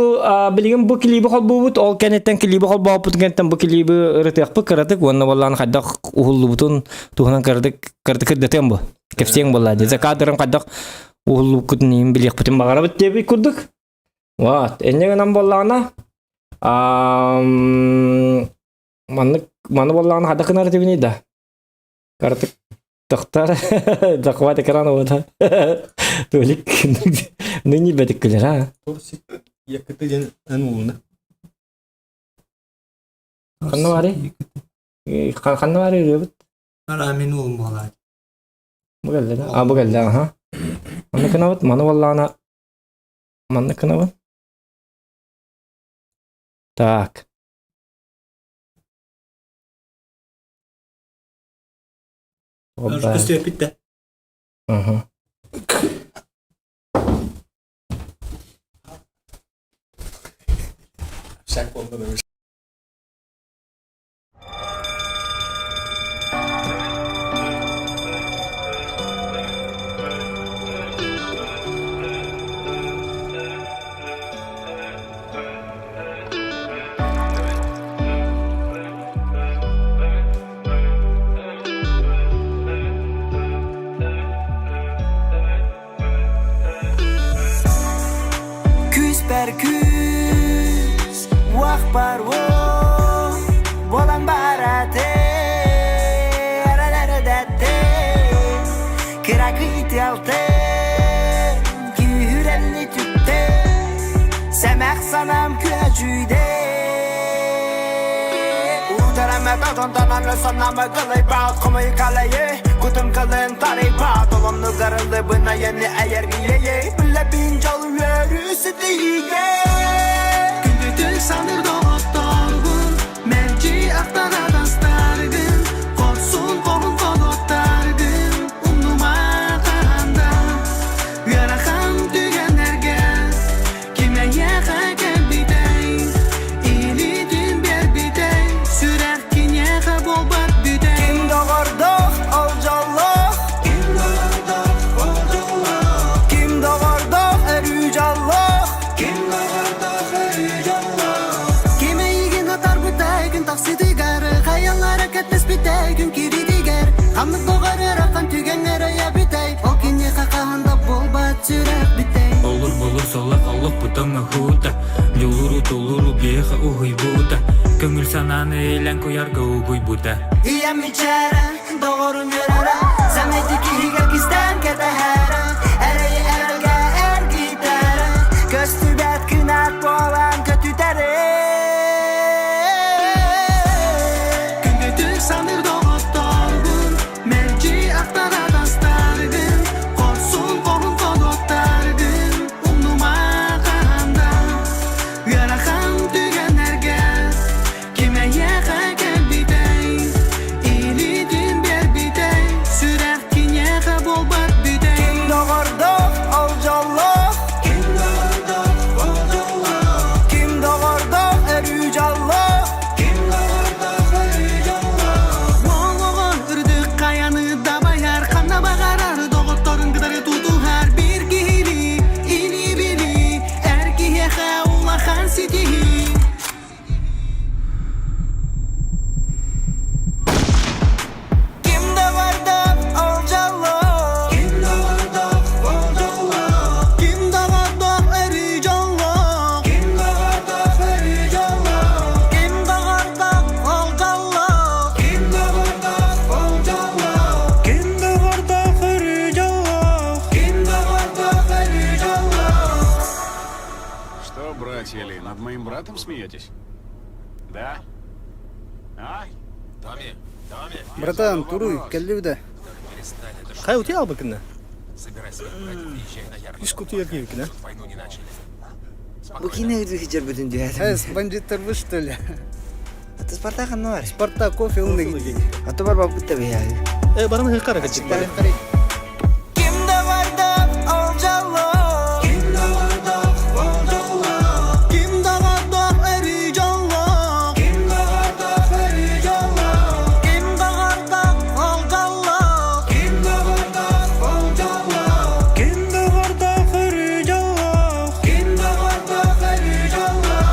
билигин бу клиби холбуубут, ол кэнниттэн клиби холбооппут кэнниттэн бу клиби ырытыахпыт кыратык уонна буоллаҕына хайдах уһуллубутун туһунан кыратык кыратык кырдатыам бу. Кэпсиэҥ буоллаа дии. За кадрын хайдах уһуллубуккутун иһин билиэхпитин баҕарабыт диэбит курдук. Вот, инньэ гынан буоллаҕына маннык маны буоллаҕына хайдах гынар этибиний да? Кыратык тохтор захват экрана вот Толик ныне бэтиккилер а Якыты диэн эн уулуна. Ханна бары? Ханна бары ырыабыт? Ара мин уулум буолаат. Бу кэллэ да? А бу кэллэ аха. Манна кынабыт, маны буоллаҕына манна кынабын. Так. Көстүөппүт да. Ага. Шак болду demiş. Күүспэр күүс, уах бар уох, болан барате, араларадате, кыракый тыалтан, күүһүрэнни түптэн, сэмэх санаам күөдьүйдэ. Күндүтүк саныыр доҕотторгун, мэлдьи ахтар атастаргын, хорсун хоһун ходоттаргын, умнума хаһан да. Ыарахан түгэннэргэ ким эйиэхэ кэлбитэй, илиитин биэрбитэй, сүрэх киниэхэ буолбат бүтэй. Ким доҕордоох ол дьоллоох, ким доҕордоох ол дьоллоох, ким доҕордоох өрүү дьоллоох, ким доҕордоох өрүү дьоллоох. Ким эйигин атарбытай күн тахсытыгар, хайалара кэтэспитэй күн киритигэр, ханнык доҕор ыарахан түгэҥҥэр өйөөбүтэй, ол киниэхэ хаһан да буолбат сүрэх бүтэй. Олур болур солох олох бутаҥ ыһуута Дьулуру тулуру биэхэ уһуйбута Көҥүл санааны илэн куйарга угуйбута Ийэм мичээрэ, доҕорум үөрэрэ, сэмэйдик иһигэр кистээн кэтэһэрэ, эрэйи эрэлгэ эргитэрэ, көстүбэт кынат буолан көтүтэрэ. Күндүтүк саныыр доҕотторбун, мэлдьи хотели? Над моим братом смеетесь? Да? А? Томми, Томми! Братан, туруй, кэллибит да. Хай утуйа албыкына. Собирай своих братьев и езжай на ярмарку. Ис кутуйар киһибикинэ. Войну не начали. Бу киинэ ыдыһыдьарбытын түһээтим. Эс, бандиттарбыт что ли? Аты Спартак ханна бар? Спартак кофе ылна Аты бар баппыт да бэйэ. Э, баран ыһыккара каччыттар. Ким да бардах ол дьоллоох Ким да бардах ол дьоллоох Ким да бардах өрүү дьоллоох Ким да бардах өрүү дьоллоох Ким да бардах ол дьоллоох Ким да бардах ол дьоллоох Ким да бардах өрүү дьоллоох Ким да бардах өрүү дьоллоох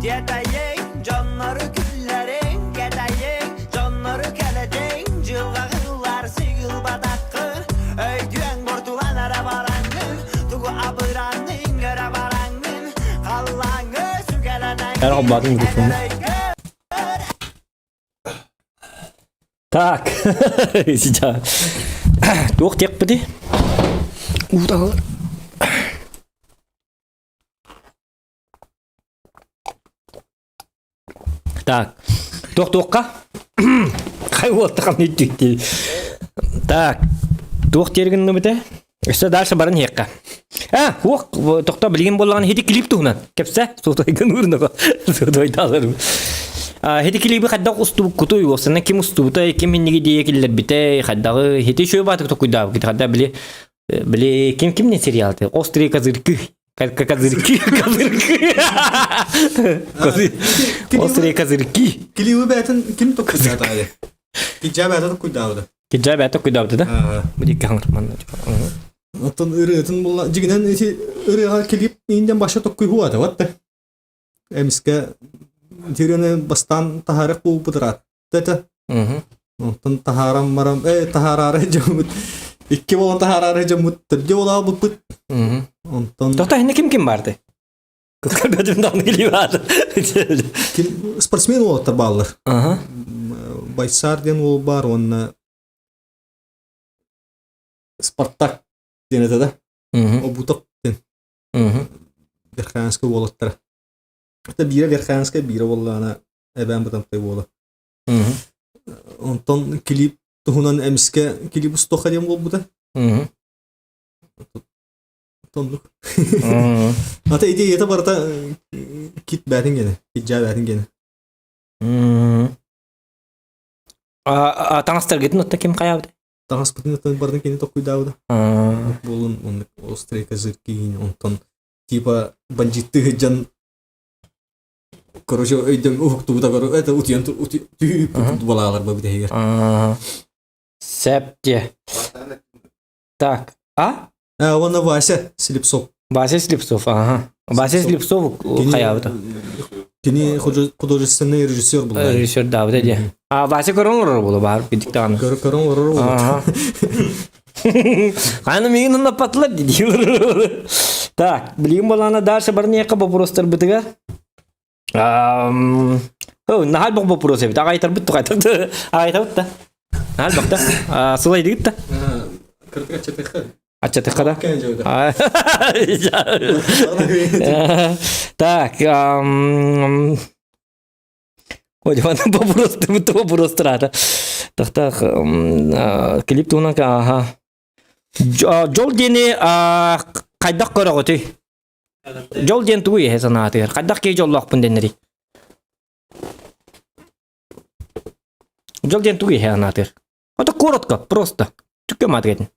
Тиэтэйиҥ, дьоннору күллэриҥ, кэтэйиҥ, дьоннору кэлэтиҥ, дьылҕаҕыллар сыгылбатаххын, өйдүөҥ бортулан эрэ бараҥҥын, тугу абыраныҥ эрэ бараҥҥын, халлааҥҥы сүгэлэнэҥҥин, Эр холбоотун микрофону. Так, сейчас. Туох диэхпитий? Уутаҕылар. Так, туох туохха? Хай уоттахан үттүктүү. Так, туох диэри гынныбыта? Өссө дальше баран иһиэххэ. А, уох, тохто билигин буоллаҕына хити клип туһунан кэпсэ, суотайгын уурнаҕа, суотайдааларым. Хити клиби хайдах устубуккутуй, уопсайынан ким устубутай, ким инниги идея киллэрбитэй, хайдаҕы, хити үчүгэй баатык токуйдаабыккыт, хайда били били ким кимнен сериал Острые козырьки. Козырьки, козырьки. Острые козырьки. Клиби бээтин ким токуйдаатаҕай? Киджа бээтэ токуйдаабыта. Киджа бээтэ токуйдаабыта да? Бу дикки хаҥырманна. Оттон ырыатын булла дьигинэн ити ырыаҕа клип инден баша токкуйхуата вот эмискэ тирene бастаан таһаарах буолбутураат это онтон таһааран баран э таһаараары дьоммут икки буолан таһаараары дьоммут төрдө буолаабыппыт онтон Тоқта хинне ким ким барды? Көрбөтүм даҕаны килибааты. Ким спортсмен уолаттар бааллар. Байсар диэн уол баар уонна Спартак диэн этэ да. Обуток диэн. Верхоянскай уолаттара. Это биирэ Верхоянскай, биирэ буоллаҕына эбээн Бытантай уола. Онтон клип туһунан эмискэ клип устуохха диэн буолбута. Тоннук. Ата идеята барыта кит бээтин гене, китжаа бээтин гене. Таҥастаргытын отто ким хайаабыт? Таҥаспытын оттон бардын кини токуйдаабыта. Буолун оннук острые козырьки онтон типа бандиты сылдьан короче өйдөм уһуктубута это утуйан түһүү балаалар бабыт эһигэр. Септе. Так, а? А, уонна Вася Слепцов. Вася Слепцов, ага. Вася Слепцов хайаабыта. Кини художественный режиссер был. Режиссер да, вот эти. А Вася көрөн олорор буолу баар бидиктааны. Көрөн олорор буолу. Аны миигин онноппатылар дии. Так, билигин буолаана дальше барниякка вопростарбытыгар. Наһаа элбэх боппуруос эбит. Аҕайтарбыт тухайтарбыт. Аҕайтарбыт да. Наһаа элбэх да. Сылайдыгыт да. Кырдык аччатыхха. Аччатыхха да. Так, Ой, вопрос, вопрос трата. Так, так, клип туһунан ага. Жол диэни хайдах көрөҕүтүй? Дьол диэн тугуй эһэ санаатыгар? Хайдах киһи дьоллоохпун дэннэрий? Дьол диэн тугуй эһэ санаатыгар? Это коротко, просто. Түккө маатыгатын.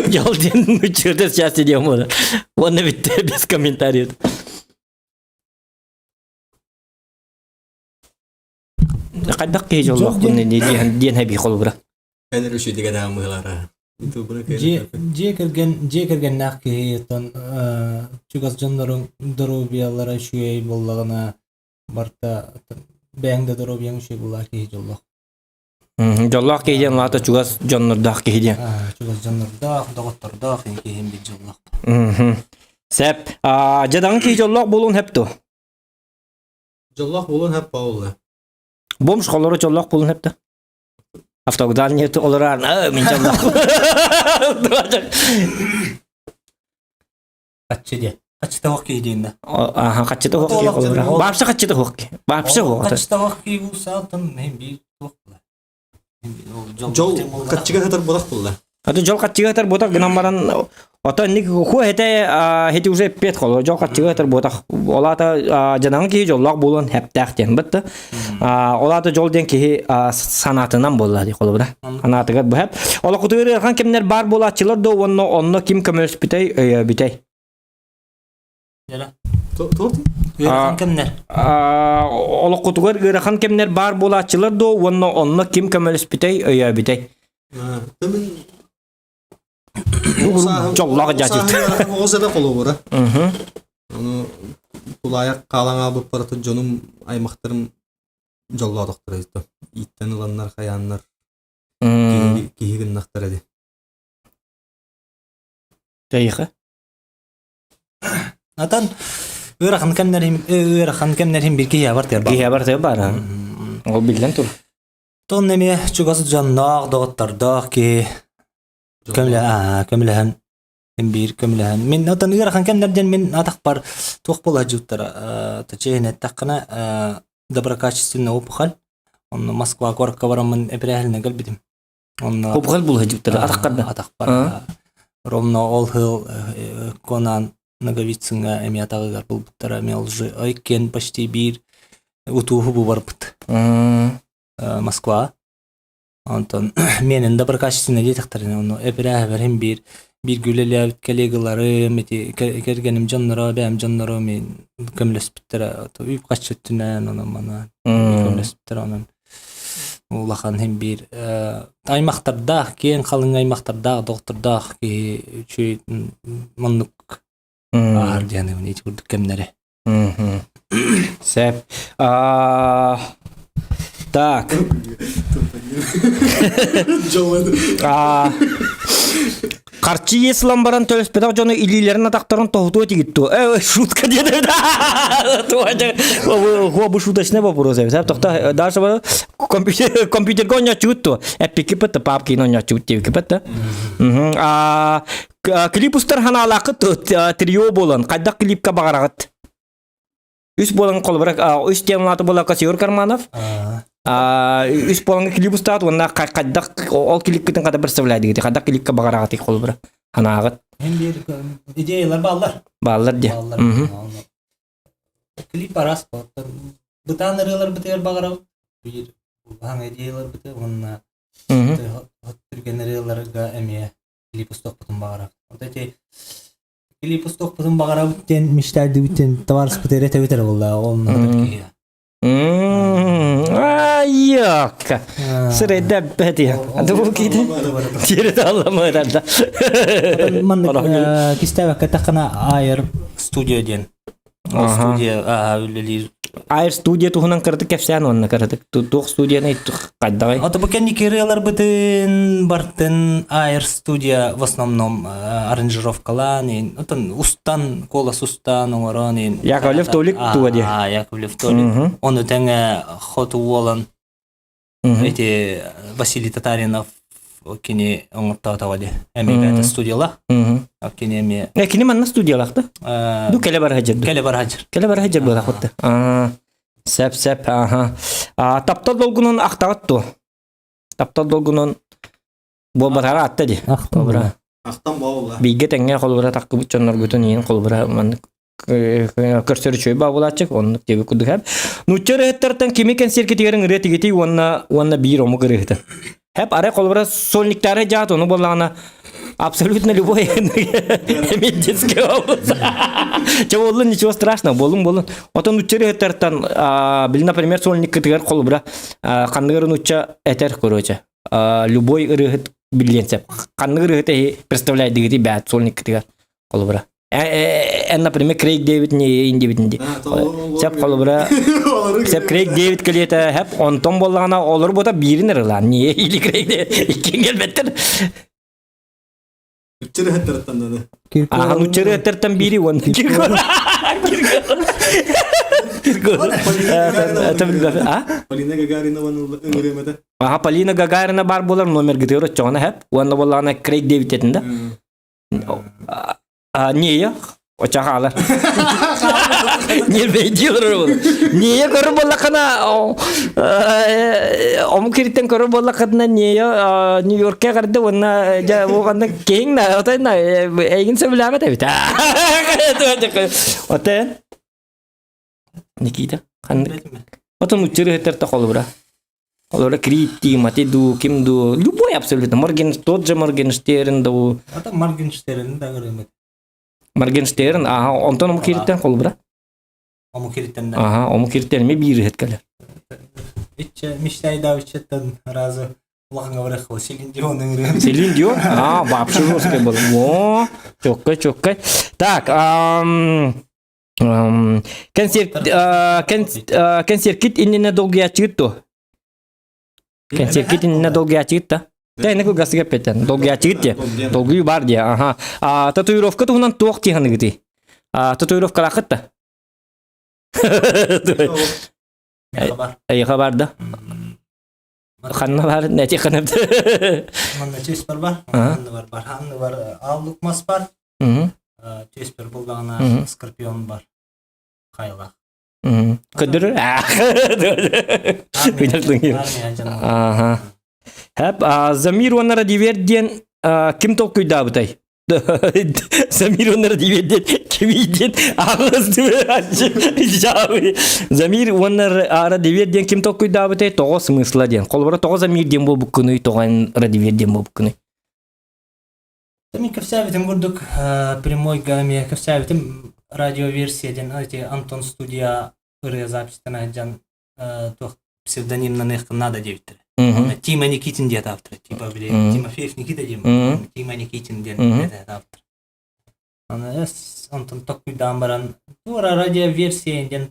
Дьол диэн нуччалар счастье диэн буолар. Уонна бүттэ без комментариев. Хайдах киһи дьоллоохпун диэн диэн хэби холобура. Эн үчүгэй даамыылара. Дьиэ кэргэн дьиэ кэргэннээх киһи оттон чугас дьонноруҥ доруобуйалара үчүгэй буоллаҕына барыта бэйэҥ да доруобуйаҥ үчүгэй буоллаҕа киһи дьоллоох. Дьоллоох киһи диэн улаата чугас дьоннордоох киһи диэн. Чугас дьоннордоох, доҕоттордоох киһи биир дьоллоох. Сөп. Дьадаҥы киһи дьоллоох буолуон сөп дуо? Дьоллоох буолуон сөп буолла. Бомж холоро дьоллоох буолуон сөп да? Автовокзал нету олорор, мин дьоллоох. Хаччы диэн. Хаччыта ох киһи диэн да. Аха, хаччыта ох киһи олорор. Баапса хаччыта ох киһи. Баапса ох. Хаччыта ох киһи бу саалтан биир туох була. Дьол хаччыга сытар бодах булла. Аты дьол хаччыга сытар ботах гынан баран ото инник ху хете хете уже пет холо дьол хаччыга сытар ботах олата жанаҥы киһи дьоллоох буолуон хэптээх диэн бытты олата дьол диэн киһи санаатынан буолла ди холобура анаатыгар бу хэп олохутугар ыарахан кэмнэр баар буолааччылар да уонна онно ким көмөлөспүтэй өйөөбүтэй Ыарахан кэмнэр. Олоххутугар ыарахан кэмнэр баар буолааччылар дуо уонна онно ким көмөлөспүтэй, өйөөбүтэй? Дьоллоох дьаадьыт. Оҕус эбэ холобура. Ону тулаайах хаалан хаалбыппар дьонум аймахтарым дьоллоотохторо ииттэн ыланнар хайааннар киһи гыннахтара ди. Тэйиха. Атан ыарахан кэмнэрим ыарахан кэмнэрим бир киһи бар тыар Киһи бар тыар бар. Ол биллэн тур. Тон эмиэ чугас дьонноох, доҕоттордоох киһи көмөлө көмөлөһөн биир көмөлөһөн. Мин отон ыарахан кэмнэрден мин атахпар туох буола дьуттара тачыһын эттэххинэ доброкачественный опухоль. Онно Москва куоракка бараммын эпирээһилинэ кэлбитим. Онно Опухоль була дьуттара атахпар да. Атахпар. Ровно ол хыл Конан Ноговицыҥа эмиэ атаҕыгар булбуттара эмиэ лжи иккиэн почти биир утууһу бу барбыт. Москва. Онтон миэнин доброкачественный диэтэхтэринэ ону эпирээһэбэрин биир бииргэ үлэлээбит коллегаларым ити кэргэним дьонноро бэйэм дьонноро мин көмөлөспүттэрэ үп харчы өттүнэн онон манан көмөлөспүттэрэ онон улахан иһин биир аймахтардаах киэҥ халыҥ аймахтардаах доҕоттордоох киһи үчүгэй маннык ааһар диэн ити курдук кэмнэри Сөп. Так. Харчы иэс ылан баран төлөспөтөх дьону илиилэрин атахтарын тоһутуо тигит туо. Э, шутка диэн. Хуа бу шуточный вопрос. Тохто даже компьютер компьютерга онньоччугут туо. Эппикки пытта папкин онньоччугут диэбикки пытта. А клип устар ханаалаахыт трио буолан хайдах клипка баҕараҕыт? Үс буолан холобура үс темалааты буола Косиор Карманов. Үс буолан клип устаат уонна хайдах ол клипкитин хата представляет хайдах клипка баҕараҕытый холобура ханаағыт. Hem bir идеялар бааллар. Бааллар дии. Клип араас бытаан ырыалар бытыгар баҕарабыт. Биир улахан идеялар быты уонна түргэн ырыаларга эмиэ клип устуохпутун баҕарабыт. Вот эти Клип устуохпутун баҕарабыт диэн мечтайдыбыт диэн товарыспыт эрэ тэбитэр буолла ол киһи. Айыакка. Сирэйдэ бэти. Ады бу киһи. Тиэри талламыырда. Маннык кистээбэккэ таххана Айр студия диэн. Ол студия үлэлиир Айр студия туһунан кыратык кэпсээн уонна кыратык туох студияны хайдаҕай? Ото бу кэнники ырыаларбытын бартын Айр студия в основном аранжировкалаан, отон устан, куолас устан оҥорон Яковлев Толик туга диэ? Яковлев Толик. Ону тэҥэ хоту уолан Эти Василий Татаринов кини оҥортоотоҕо дии. Эмиэ бэйэтэ студиялаах. Кини эмиэ Э, кини манна студиялаах да? Ду кэлэ бар хаджыр. Кэлэ бар хаджыр. Кэлэ бар хаджыр буолах бутта. Сеп сеп аха. А таптал долгунун ахтаҕыт дуо? Таптал долгунун буолбатара атта ди. Ахтан. Ахтан буолла. Бииргэ тэҥҥэ холобура таххыбыт дьонноргутун иин холобура маннык көрсөр үчүгэй баабылааччык оннук диэби курдук хэп нуучча ырыһыттартан кими кэнсиэркитигэр ырыа тигитий уонна уонна биир омук ырыһыта хэп арай холобура сольниктары дьаат ону буоллаҕына абсолютно любой медицинский вопрос чэ буоллун ничего страшного буоллун буоллун отон нуучча ырыһыттартан били например сольниккытыгар холобура ханныгар нуучча этэр короче любой ырыһыт. биллиэн сөп. Ханнык ырыһыт эһи представляйдыгыти бэт сольниккытыгар холобура. Эн, например, Крейг Дэвид не индибитин ди. Сеп холобура Сеп Крейг Дэвид кэлиэтэ хэп онтон боллаҕына олор бота биирин ырылаан не или Крейг иккиэн келбеттер. Үччүрүһэттэртэн даны. Аха нуччарыаттартан биири уон Киркор. Киркор. А? Полина Гагарина ыҥырыамата. Аха Полина Гагарина бар болар номер гытыр оччоҕуна хэп. Уонна боллаҕына Крейг Дэвид этин да. А, не оча хаалар. Не бейдилер ол. Не көрөр боллахына омук кириттен көрөр боллахына не Нью-Йоркка карды уонна жа уонна кең на отой на эйгин сөбүлээбэт эбит. Отен Никита ханнык Отон уччырыһыттар холобура. Холобура Крид, Тимати ду, ким ду, любой абсолютно. Морген, тот же Моргенштерн ду. Ата Моргенштерн да ырымыт. Моргенштерн, ага, онтон ому кириттен холобура. Ому кириттен да. Ага, ому кириттен ми биир ыһыт кэлэр. Ичче мечтай да иччеттен разы улаханга барах Селин Дион ырым. Селин Дион? А, вообще жесткий был. О, чоккай, чоккай. Так, Концерт, концерткит иннинэ долгуйааччыгыт дуо? Концерткит иннинэ долгуйааччыгыт да? Тэ, кылгастык эппэттэн. Долгуйааччыгыт дии. Долгуйуу бар дии. Аха. А, татуировка туһунан туох дии саныгытый? А, татуировкалаахыт да? Эйиэхэ бар да? Ханна бар? Нэти ханна? Манна чеспер бар, ханна бар, бар, ханна бар, аллык мас бар. Чеспер булдаҕына скорпион бар. Хайлах. Көдүрүр. Ага. Хәп, Замир уонна Радивер диэн ким толкуйдаабытай? Замир уонна Радивер диэн кимий диэн аҕыс Замир уонна Радивер диэн ким толкуйдаабытай тоҕо смысла диэн. Холобура тоҕо Замир диэн буолбуккунуй, тоҕо Радивер диэн буолбуккунуй? Мин кэпсээбитим курдук прямой гамия кэпсээбитим радиоверсия диэн эти Антон студия ырыа записьтан дьан туох псевдонимнаныаххын наада диэбиттэрэ. Тима Никитин диэт автор. Типа били Тимофеев Никита диэн Тима Никитин диэн автор. Аны онтон токкуйдаан баран туора радиоверсия диэн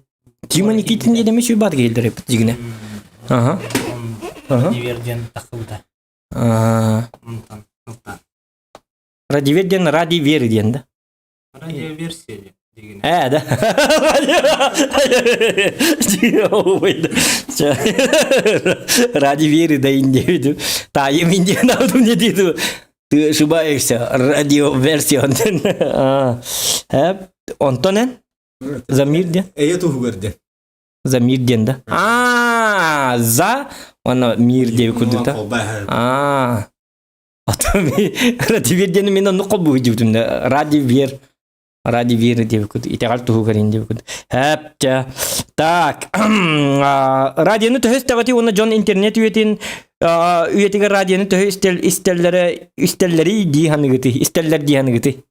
Тима Никитин диэн эмэ сүүбаат киһилдэр дигинэ. Ага. Радивер диэн тахсыбыта. Онтон Радивер диэн ради веры диэн да? Радиоверсия диэн. Ээ да. Ради веры да индиэбит. Таайым индиэн аудум не диду. Ты ошибаешься. Радиоверсия. Онтон эн? Замир диэн? Эйэ туһугар диэн. За мир диэн да? Аа, за уонна мир диэби курдук да? Аа. Ради вер диэни мин оннук холбуу дьибитим да. Ради вер. Ради веры диэбиккит, итэҕэл туһугар ин диэбиккит. Хэп, Так, радионы төһө истэҕитий уонна дьон интернет үйэтин үйэтигэр радионы төһө истэл истэллэрэ истэллэрий дии саныгытый, истэллэр дии саныгытый?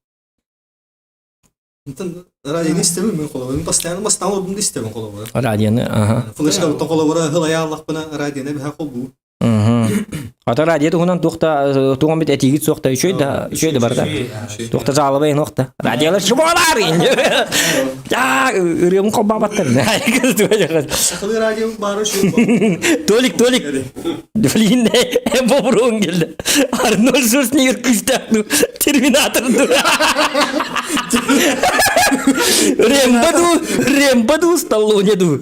Радионы истэбин мен холобура. Постоянно бастаан олордум да истэбин холобура. Радионы, ага. Флешка холобура хылайааллахпына радионы бэһэ холбуу. Ата радио туһунан туохта туган бит этиигит суохта үчүгэй да үчүгэй да барда. Туохта жалоба нохта. Радиолар чубалар. Я ырыам холбаабаттар. Сахалыы радио баара үчүгэй. Толик, Толик. Блин, бобруун келди. Арнольд Шварценеггер күүстээх Терминатор Рэмбо дуу, Рэмбо дуу, Сталлоне дуу.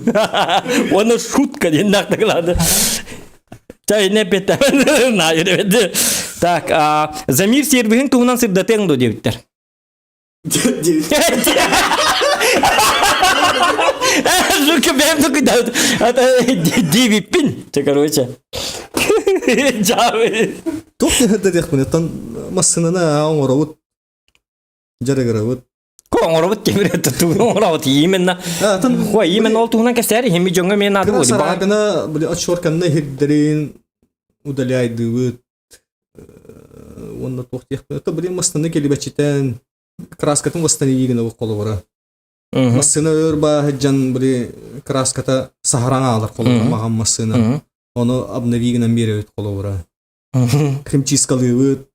Оны шутка диэн наахтаглаады. Чай не Так, Замир сервиһин туһунан сырдатыаҥ дуо диэбиттэр. Сука, бэйэм диэбиппин. Чэ, короче. Туох диэхпин, оттон массыынаны оҥоробут, дьарыгырабыт. Оҥоробут тимир тугун оҥоробут именно. Ой, именно ол туһунан кэпсээр иһин дьоҥҥо эмиэ наада буолуо. Сараагына, били отчуорканна иһирдэрин удаляйдыыбыт. Уонна туох диэхпин, это били массыынаны кэлибэччитэн краскатын восстанови гына холобура. Массыына өр бааһыдьан били краската саһаран аалар холобура маҕан массыына. Ону обнови гынан биэрэбит холобура. Химчисткалыыбыт.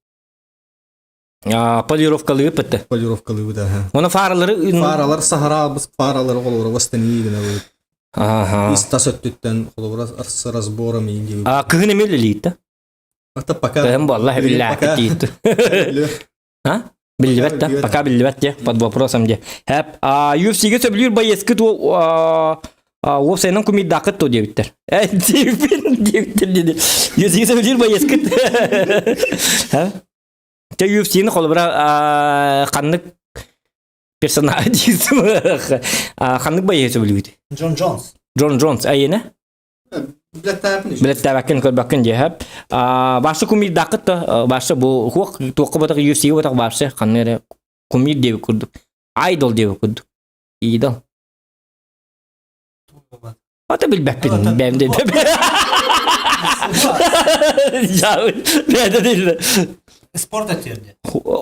Полировкалыыбыт бытты. Полировкалыыбыт, аха. Оны фаралары... Фаралар саһараабыт, фаралары холобура восстанови гынабыт. Аха. Ис тас өттүттэн холобура с разбором иин А кыһын эмиэ үлэлиит да? Ата пока. Кыһын буолла, биллээхпит диит. А? Биллибэт да, пока биллибэт де, под вопросом де. Хэп, UFC-ге сөбүлүүр байыаскыт уопсайынан кумирдаакыт то диэбиттэр. Э, диэбин, диэбиттэр диэди. UFC-ге сөбүлүүр байыаскыт. Те UFC-ни холобура ханнык персонаж диирсим. Ханнык байыа сөбүлүүт? Джон Джонс. Джон Джонс, айына? Билэттээбэккин көрбөккүн диэһэп. Башы кумирдаакыт да, башы бу хуох туохха батах UFC батах башы ханны эрэ кумир диэбит курдук. Айдол диэбит курдук. Идол. Ата билбэппин бэм де. Бэдэ диле. Спорт өттүгэр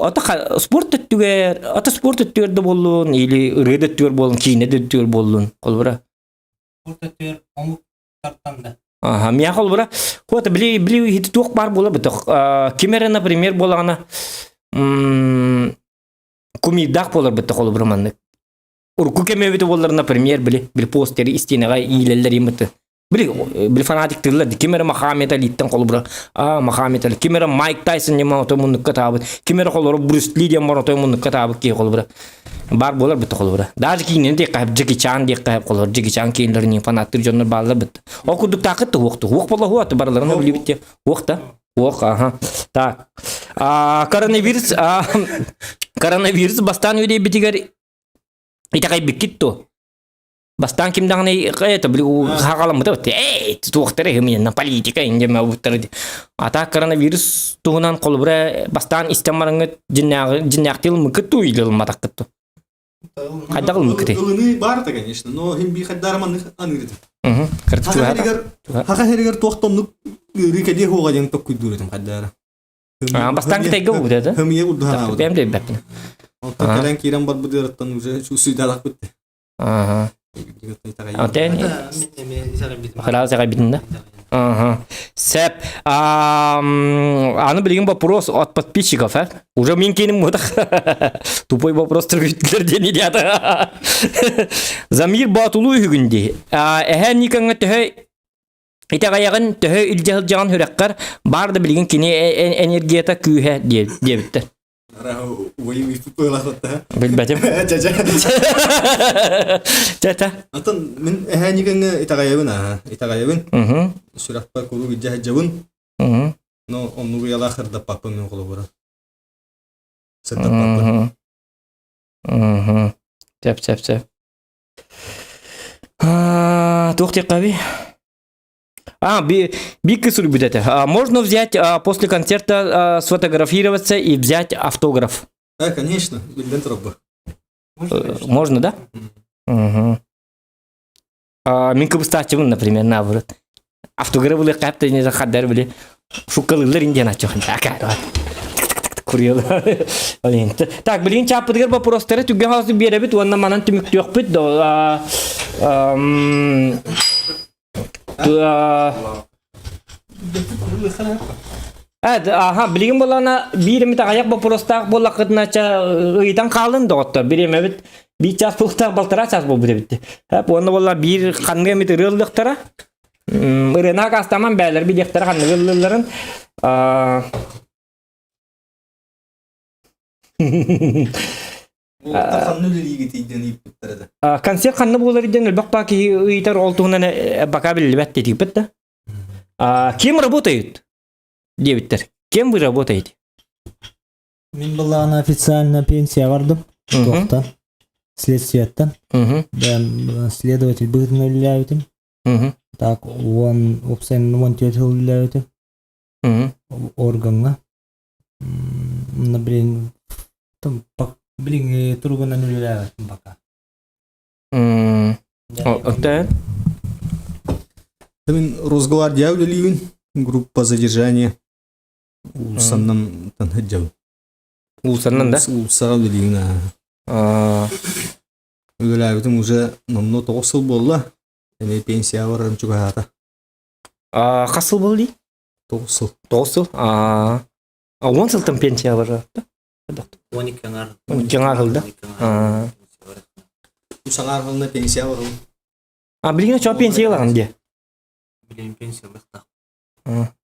Ата спорт өттүгэр, ата спорт өттүгэр да боллун, или ырыа да өттүгэр боллун, киинэ да өттүгэр боллун. Холбура Спорт өттүгэр омук тартан да. Ага, мия холбура, хуата били били хити туох бар була бытых. Ким эрэ, например, буолаҕына кумирдаах буолар бытых холобура маннык. Урукку кэм эбитэ буоллар, например, били били постери истиэнэҕэ иилэллэр иммыты. Били били фанатиктыыллар ким эрэ Мохаммед Алиттан холобура, а Мохаммед Али, ким эрэ Майк Тайсон диэн отой муннукка таабыт, ким эрэ холобура Брюс Ли диэн отой муннукка таабыт киһи холобура. Бар буолар бытта холобура. Даже киинени диэххэ Джеки Чан диэххэ холобура Джеки Чан киинлэрин фанаттыр дьоннор бааллар бытта. Ол курдук таакыт уохту. Уох буола хуат барыларын билибит те. Уох да. Уох, ага. Так. А, коронавирус, а, коронавирус бастаан үөдэйбитигэр итэҕэйбиккит дуо? Бастаан ким даҕаны это били хаҕаламмыта эй туохтара именно политика индеме буттар ата коронавирус туһунан холобура бастаан истэн бараҥҥыт дьиннээҕи дьиннээхтии ылыммыккыт дуу или ылымматаххыт дуу хайдах ылыммыккытый Ылыныы баар да конечно но хин би хайдаар маннык аныыр этим хаха хэригэр туох тоннук ыарыы кэлиэ хуоҕа диэн токкуйдуур этим хайдаара Бастаан кытайга буут это Хымыйа урдуһанаабыт бэм дэйбэппин Онтон кэлэн киирэн барбыт ыарыттан уже сүйдалахпыт Ага. Антен Храз да? Ага. Сеп, аны билигин вопрос от подписчиков, а? Уже мин кейним мутах. Тупой вопрос түргүттүлэр диэн идеята. Замир Батулу үһүгүн дии. Эһэ Никаҥа төһө итэҕэйэҕин, төһө илдьэ сылдьаҕын сүрэххэр баар да билигин кини энергията күүһэ диэбиттэр. Билбэтим. Чэ-чэ. Атын мин эһээникэҥҥэ итэҕэйэбин аа итэҕэйэбин. Сүрэхпэр куруук илдьэ сылдьабын. Но оннугу ялаах сырдаппаппын мин холобура. Сырдаппаппын. Сөп, сөп, сөп. Туох диэххэ А, Бикки суруйбут этэ. Можно взять после концерта сфотографироваться и взять автограф? Да, конечно, биллэн турар Можно, да? Угу. Мин кыбыстааччыбын, например, наоборот. Автограф ылыахха не хаддар били. Шуккалыыллар индиан аччохан. Так, билигин чааппытыгар боппуруостары түгэн хаалсы биэрэбит уонна манан түмүктүөхпүт. Аха, билигин буоллаҕына биир эмит аҕыйах боппуруостаах буоллаххытына ча ыйытан хаалын доҕоттор. Бириэмэбит биир чаас буолуохтаах, балтараа чаас буолбут эбит. Уонна буолла биир ханнык эмит ырыа ыллыахтара. Ырыаны акаастаман бээлэр билиэхтэрэ ханнык ыллыылларын. Ханна үлэлиигитий диэн ыйыппыттар этэ. Концерт ханна буолар диэн элбэх баа киһи ыйытар ол туһунан бака биллибэт диэтигиппит да. Кем работает? диэбиттэр. Кем вы работаете? Мин былаана официально пенсия бардым. Туохтан? Следствиеттан. Следователь быһыытынан үлэлээбитим. Так, уон уопсайынан 14 сыл үлэлээбитим. Органҥа. М, блин, там, билиҥҥи туругунан үлэлээбэппин пока. Оттон? Мин Росгвардия үлэлиибин, группа задержания. Уулуссаннан сылдьабын. Уулуссаннан да? Уулуссаҕа үлэлиибин аа. Үлэлээбитим уже номнуо 9 сыл буолла. Эмиэ пенсияҕа барарым чугаһаата. Хас сыл буолла дии? 9 сыл. 9 сыл. Аа. 10 сылтан пенсия барар. 12 аңар. 12 аңар ылда. Аа. Саңар ылна пенсия барыл. А билигин чоо пенсия ылаҕын дии. Билигин пенсия ылыктаах.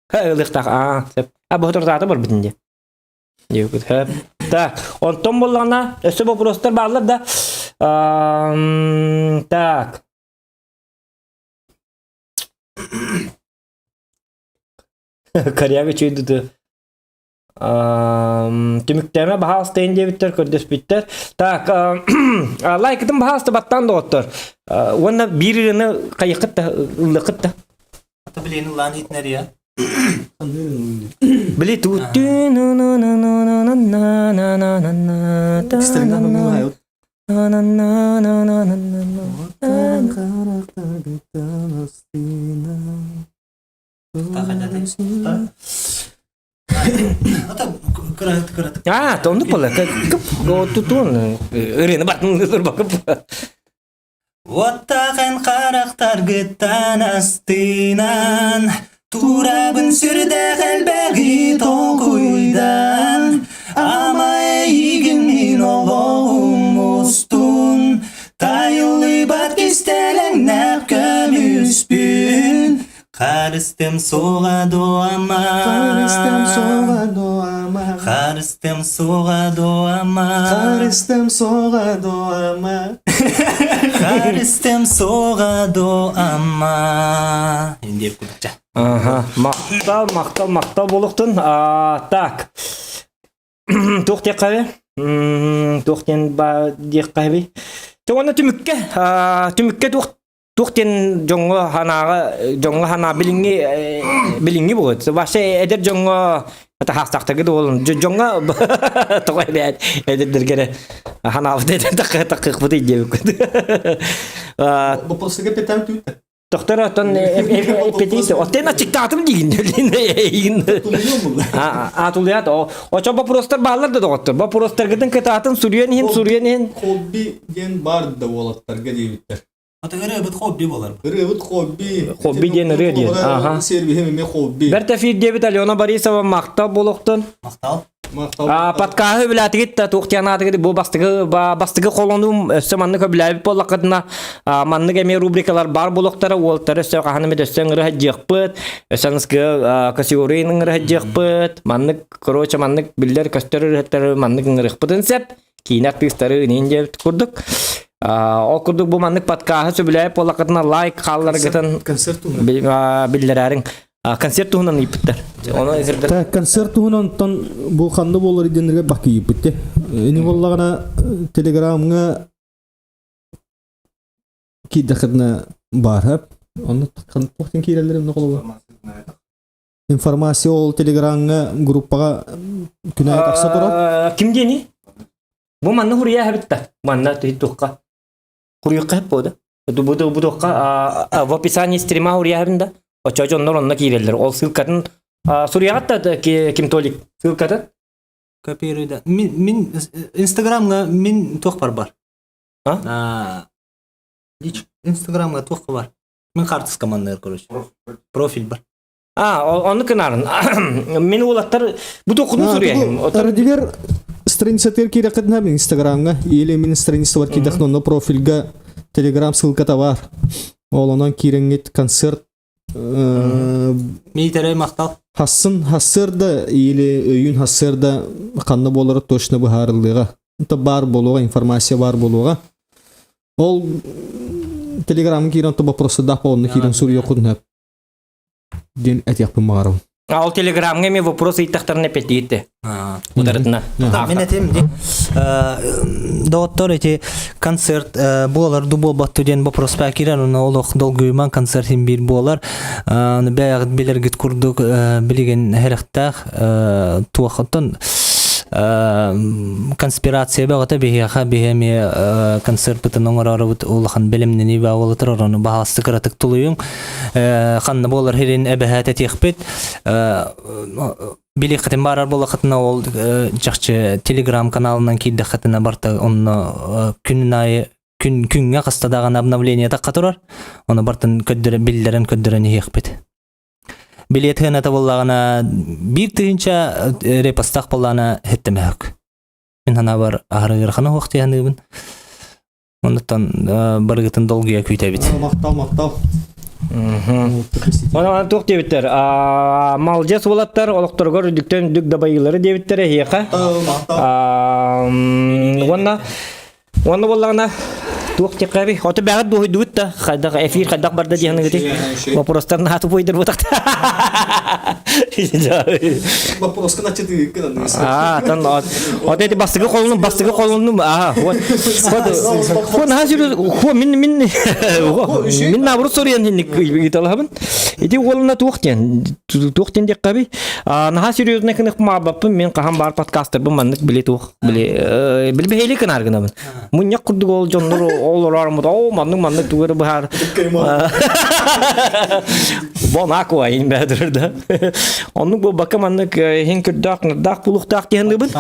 Ха ылыктаах. Аа, сөп. А бу тортаата барбытын дии. Диэбит. Хөп. Так, онтон боллаҕына өссө вопростар бааллар да. Так. Коряга чүйдүтү. Түмүктээмэ баһаалыстайын диэбиттэр, көрдөспүттэр. Так, лайкытын баһаалыста баттаан доҕоттор. Уонна биир ырыаны хайыххыт да, ыллыххыт да. Ата билиэн ыллаан иһитинэр Били ту А, оннук буолла. Тутун ырыаны батын турбакып. Оттахан харахтаргыттан астынан Турабын сүрдээх элбэҕи толкуйдан Ама эйигин мин олоҕум устун Тайыллыбат кистэлэҥнээх көмүспүн Харыстым суоҕа дуама Харыстым суоҕа дуама Харыстым суоҕа дуама Харыстым суоҕа дуама Харыстым суоҕа дуама Индиэр курдукча. Ага, махтал, махтал, махтал буолуохтун. Так. Туох диэххэ Туох диэн ба диэххэ Те уонна түмүккэ, түмүккэ туох туох диэн дьоҥҥо санааҕа дьоҥҥо санаа билиҥҥи билиҥҥи буолуо вообще эдэр дьоҥҥо таһаастаахтарга да буолун дьоҥҥо тоҕо эбээт эдэрдэргэ эрэ ханаабыт этэн такыахпытый диэбиккит Вопросыга петам түүттэ. Тохтор оттон эппетиис оттен ачыктаатым диигин эйигин а тулуйат очо вопростар бааллар да доҕоттор вопростаргытын кытаатын суруйан иһин суруйан иһин Хобби диэн бар да уолаттарга диэбиттэр. Ата ырыабыт хобби болар. Ырыабыт хобби. Хобби диэн ырыа диэн. Аха. Сервиһим эмиэ хобби. Бэрт эфир диэбит Алена Борисова махтал буолуохтун. Махтал. Махтал. А, подкаһы билээтигит да туох диэн аатыгыт бу бастыгы бастыгы холонуум өссө маннык өбүлээбит буоллаххытына маннык эмиэ рубрикалар бар буолуохтара уолтары өссө хаһан эмит өссө ыҥыры сылдьыахпыт өссө аныскы категорияны ыҥыры сылдьыахпыт маннык короче маннык биллэр көстөр ырыһыттары маннык ыҥырыахпытын сөп киинэ артыыстары иниин диэбит курдук ол курдук бу маннык подкаһы сөбүлээбит буоллаххытына лайк хаалларгытын концерт туһунан биллэрээриҥ концерт туһунан ыйыппыттар ону Так, концерт туһунан онтон бу ханна буолар диэннэргэ бакыйыппыт Ини буоллаҕына телеграмҥа киирдэххитинэ баар Онно туохтан киирэллэр эмне холобур Информация ол телеграмҥа группаҕа күн аайы тахса турар. Ким диэни? Бу манна хуруйа эбит да. Манна туохха. Хуруйукка хеп буода. Бу бу туохха в описании стрима хуруйа да. Очо дьоннор онно киирэллэр. Ол ссылкатын суруйаҕыт да ким Толик ссылкатын? Копируй да. Мин мин инстаграмҥа мин туох бар бар. А? Инстаграмҥа туох бар. Мин хаартыска манныгар короче. Профиль бар. А, ону кынарын. Мин уолаттар бу тохуну суруйайым. Радивер страницатыгар киирэххитинэ мин инстаграмҥа или мин страницабар киирдэххинэ онно профильга телеграм ссылката бар. Ол онон киирэҥҥит концерт Миитэрэй махтал. Хассын хассыарда или өйүн хассыарда ханна буолара точно быһаарыллыаҕа. Баар буолуоҕа, информация баар буолуоҕа. Ол телеграмҥа киирэн то вопросы да онно киирэн суруйуоххутун сөп диэн этиэхпин баҕарабын. А ол телеграмҥа эмиэ вопрос ыйыттахтарына эппиэттииртэ. Ударытына. Мин этим ди доҕоттор ити концерт буолар ду буолбатту диэн вопрос киирэр онно олох долгуйуман концерт иһин биир буолар бэйэҕит билэргит курдук билигин хэрэхтээх туох оттон конспирация бөҕөтө биһиэхэ биһи эмиэ концертпытын оҥороорубут улахан бэлэмнэнии баҕалатар орону баһаалыста кыратык тулуйуҥ ханна буолар сирин эбэһээт этиэхпит билиэххитин баарар буоллаххытына ол чахчы телеграм каналынан киирдэххитинэ барта онно күнүн аайы күн күҥҥэ хаста даҕаны обновление тахха турар ону бартын көрдөрөн биллэрэн көрдөрөн иһиэхпит. Билет хыаната буоллаҕына биир тыһыынча репостах буоллаҕына хэттэмэһик. Мин санаабар аһары ыарахана суох дии саныыбын. Оннуттан барыгытын долгуйа күүтэбит. Махтал, махтал. Онон туох диэбиттэр? Малдьас уолаттар олохторугар үрдүктэн үрдүк дабайыылары диэбиттэр эһиэхэ. Уонна Уонна буоллаҕына туох диэххэ Ото бэҕэт дуоһуйдубут да хайдах эфир хайдах барда диэн ыгыты вопростар наһаа тупойдар буотахта. Вопроска начаты Аа, тан вот эти бастыгы колунум, бастыгы колунум, аа, вот. Вот, хо наһаа сүрү, хо мин мин мин наоборот соруйан хинник ыйталаһабын. Ити уолуна туох диэн, туох диэн диэххэ Наһаа серьезно кынык маабаппын, мен хаһан баар подкастербын маннык били туох били билбэһэли кынаар гынабын. Мунньах курдук ол дьоннор ол олорормут, оо маннык маннык тугу эрэ быһаар. Бон аква ин бәдір да. Оннук буолбакка маннык иһин көрдөөх нырдаах булуктаах диһаныбын.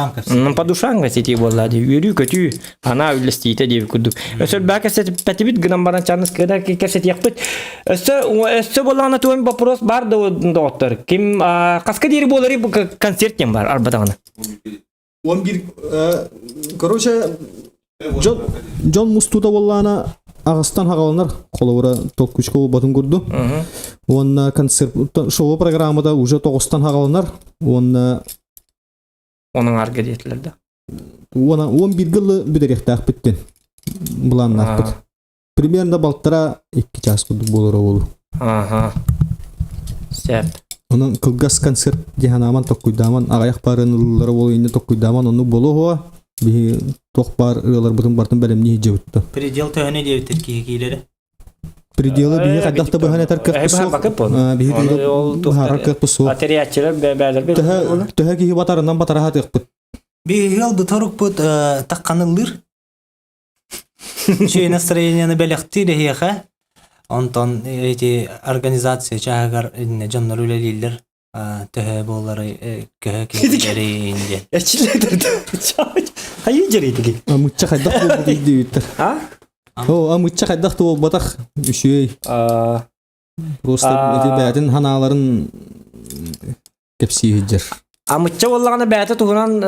По душам сети буолла ди үөрүү көтүү анаа үллэстиитэ диэбит курдук. Өсөр баа кэсэтиппэтибит гынан баран чаныс кыда кэсэтиэхпит. Өссө өссө буоллаҕына туон вопрос бар да доҕоттор. Ким хаска диэри буолары бу концерт диэн бар арбатаҕына. 11 короче дьон дьон мустуута буоллаана аҕыстан хаҕаланар холобура толкучка буолбатын курдук уонна концерт шоу программата уже тоҕустан хаҕаланар уонна Оның арга диэтилэр да. Уона уон бииргэ ылы бүтэриэхтээхпиттин былааннаахпыт. Примерно балтара икки чаас курдук буолар оҕолу. Ага. Сеп. Онон кылгас концерт диһанааман токкуйдааман аҕайах баарын ыллара буолу инне токкуйдааман оннук буолуо биһи туох баар ырыаларбытын бартын бэлэмнии сылдьыбытта. Предел төһөнү диэбиттэр киһи киилэрэ. Пределы биһи хайдах да быһан этэр кыахпыт суох. Биһи быһаарар кыахпыт суох. Тэрийээччилэр бээлэрбит. Төһө төһө киһи батарынан батараһа тыахпыт. Биһиги ылбыт орукпут тахханыллыр. Үчүгэй настроениены бэлэхтиир эһиэхэ. Онтон эти организация чааһыгар дьоннор үлэлииллэр. Төһө буоллары көһө киһилэри диэн. Хайыы дьэритиги? Амычча хайдах буолбут диэбиттэр. А? О, амычча хайдах да буолбатах. Үчүгэй. Просто эти бээтин ханааларын кэпсии сылдьар. Амычча буоллаҕына бэйэтэ туһунан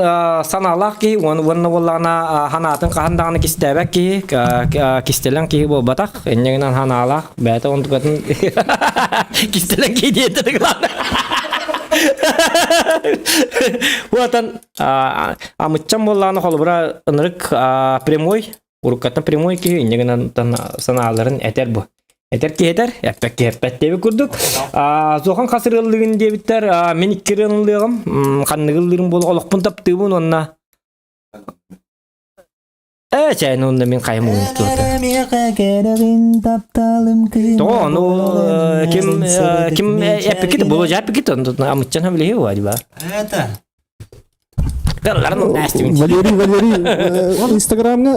санаалаах киһи уонна буоллаҕына ханаатын хаһан даҕаны кистээбэт киһи кистэлэҥ киһи буолбатах инньэ гынан ханаалаах бэйэтэ онтукатын кистэлэҥ киһи диэтэ Уотан амыччам буоллаҕына холобура ынырык прямой уруккаттан прямой киһи инньэ гынан санааларын этэр бу Этэр киһи этэр, эппэт киһи эппэт диэбит курдук. Суохан хас ырыаллыгын диэбиттэр, мин икки ырыаллыаҕым, ханныгы ыллыырым буолуо, олохпун таптыыбын уонна Ээ, чээн уонна мин хайым уҥуктуота. Тоҕо ону ким ким эппикит булу жаппикит амыччан хабилиһи уадиба. Это Валерий, Валерий, Инстаграмҥа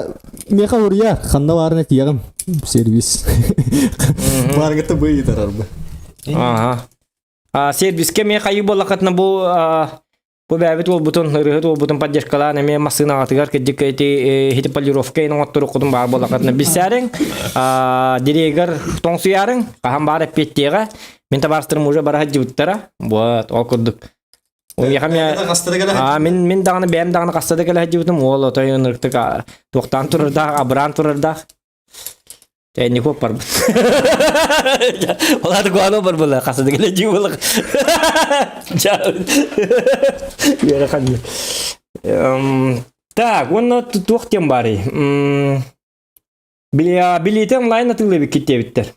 меха урья, ханна баарына этиэҕим сервис. Бааргыта бу ыйытарарбы. Ага. Сервиске ме хайы буоллахатына бу бу бэбит уолбутун ырыһыт уолбутун поддержкалаан эмиэ массыынаҕатыгар кырдьык эти хити полировка ин оҥотторуккутун баар буоллахатына билсээриҥ дирегар тоҥсуйаарыҥ хаһан баар эппиэттиэҕэ мин табаарыстарым уже бара сылдьыбыттара вот ол курдук Уйаха мин мин даҕаны бэйэм даҕаны хаста да кэлэ сылдьыбытым уол отой ынырыктык туохтаан турардаах абыраан турардаах Энни барбыт. Олар гуано бар була хаста да кэлэ дьиэ Үөрэ ханны. Так, уонна туох диэн баарый? Билиэти онлайн атыылыыбыккит диэбиттэр.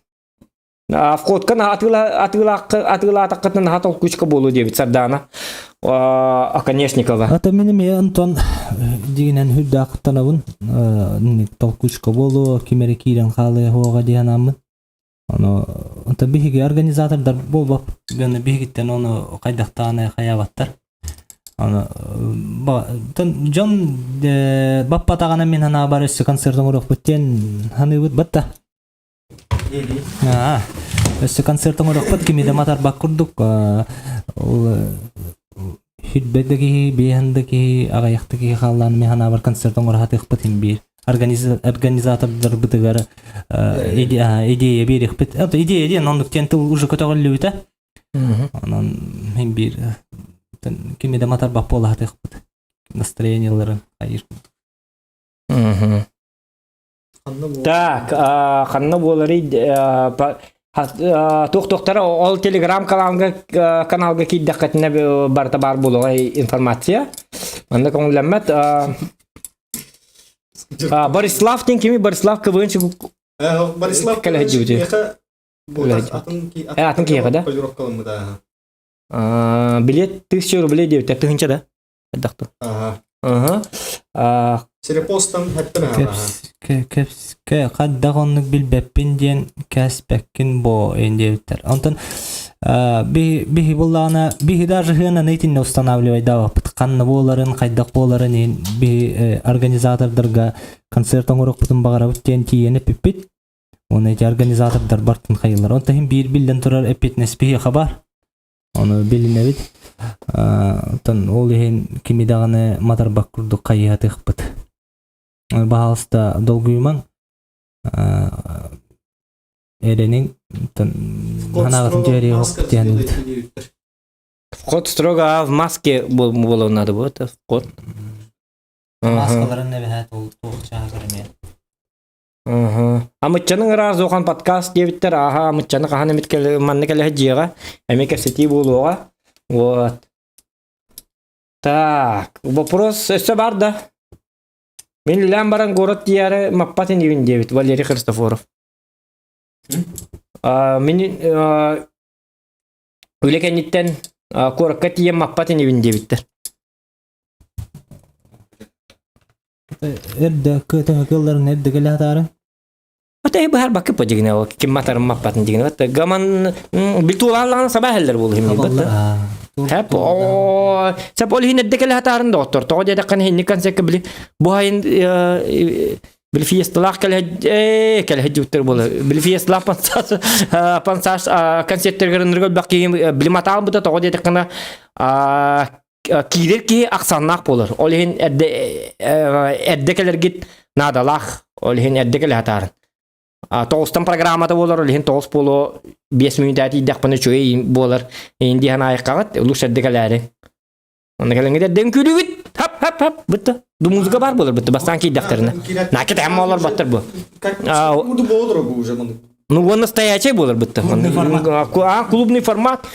Входка атыылаатаххытына наһаа толкучка буолуо диэбит Сардаана Оконешникова. Ата мин эмиэ Антон дигинэн хүрдээх куттанабын толкучка буолуо ким эрэ киирэн хаалыа суоҕа дии санааммын. Ону онтон биһиги организатордар буолбап биһигиттэн ону хайдахтааны хайаабаттар. Ону дьон баппатаҕына мин санаабар өссө концерт оҥоруохпут диэн саныыбыт батта. Аа, өссө концерт оҥоруохпут кими да матарбат курдук ол сүрбэт да киһи, биэһэн да киһи, аҕыйах да киһи хааллаан мин санаабар концерт оҥоро сатыахпыт иһин биир организатордарбытыгар идея биэриэхпит. Идея диэн оннук диэн тыл уже көтөҕүллүбүтэ. Онон мин биир кими да матарбат буолаһатыахпыт. Настроениеларын хайыр курдук. Так, ханна буоларый туох-туохтара ол телеграм каналга каналга киирдэххитинэ барыта баар буолуоҕа информация. Манна көҥүллэммэт. Борислав диэн кими Борислав КВН Борислав кэлэ сылдьыбыт. Атын киһиэхэ да? Билет 1000 рублей диэбиттэр тыһыынча да? Хайдахтын? Ага. Ага. Серепостан хэттэн Кэпскэ хайдах оннук билбэппин диэн кээспэккин бо эн диэбиттэр. Онтон биһи буллаҕына биһи даже хыананы итиннэ устанавливайдаабаппыт. Ханна буоларын, хайдах буоларын иһин биһи организатордарга концерт оҥоруохпутун баҕарабыт диэн тиийэн эппиппит. Уонна ити организатордар бартын хайылар. Онтон иһин биир биллэн турар эппиэтинэс биһиэхэ бар. Ону билинэбит. Оттон ол иһин кими даҕаны матарбат курдук хайыһатыахпыт. Баһаалыста долгуйумаҥ. Эрэниҥ. Оттон санааҕытын түһэриэххит диэн Вход строго в маске буолуон надо будет. Вход. Маскаларын эбэһээт ол туох чааһыгар эмиэ. Амыччаның ыраас уохан подкаст диэбиттэр, ааха амыччаны хаһан эмит манна кэлэ дьиэҕэ, эмиэ кэпсэтии буолуоҕа. Вот. Так, вопрос өссө бар да? Мин үлээн баран город тиийээри маппат инибин диэбит Валерий Христофоров. Мин үлэ кэнниттэн куоракка тиийэн маппат инибин диэбиттэр. Эрдэ кытыһы кылларын эрдэ кэлэ сатаары. Ата быһар бакы по дигине ол ким матарын маппатын дигине бат гаман битуалаан саба хеллер бул химни бат. Хеп о сап ол хин эрдэ кэлэ сатаарын доктор тоҕо диэтэххин хинни концертка били бу хайын били фиесталаах кэлэ э кэлэ дьуттар буола били фиесталаах пансаас пансаас концерттерге ынырга бак били матаал бута тоҕо диэтэххинэ киирэр киһи ахсааннаах буолар. Ол иһин эрдэ эрдэ кэлэргит наадалаах. Ол иһин эрдэ кэлэ сатаарын. Тоҕустан программата буолар, ол иһин тоҕус буолуо биэс мүнүүтэ тиийдэхпинэ үчүгэй буолар. Иин диэн аайыккаҕыт, улус эрдэ кэлээри. Онно кэлэҥҥит эрдэ үҥкүүлүүгүт. Хап хап хап бытта. Ду музыка бар буолар бытта бастаан киирдэхтэринэ. Наки тэм олор баттар бу. Ну, он настоящий буолар бытта. А, клубный формат.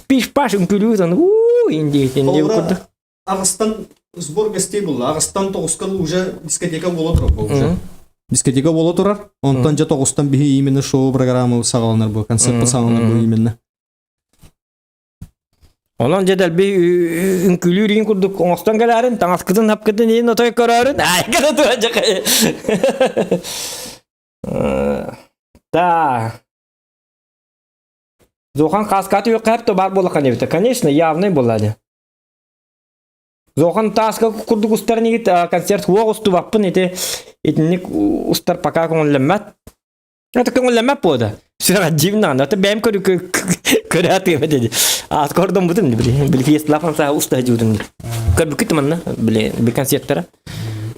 Пиш-паш үҥкүүлүүт уу инди инди курдук. Аҕыстан сбор гостей булла. Аҕыстан тоҕуска уже дискотека буола турар бу уже. Дискотека буола турар. Онтон дьэ тоҕустан биһи именно шоу программа саҕаланар бу, концерт саҕаланар бу именно. Онон дьэ дэлби үҥкүүлүүр иин курдук оҥостон кэлээрин, таҥаскытын хапкытын иин отой көрөөрүн, айгана тура дьэ. Да. Зохан каскаты үөккэ то бар буолахан эбитэ. Конечно, явный буолла Зохан тааска курдук устар нигит концерт хуох устубаппын ити итинник устар пока көҥүллэммэт. Это көҥүллэммэт буода. Сүрэҕэ дьиим даҕаны. Это бэйэм көрү көрө атыым этэ. Аас кордон бутум били били фиесталаах хамсаа уста дьуутум. Көрбүккүт манна били би концерттара.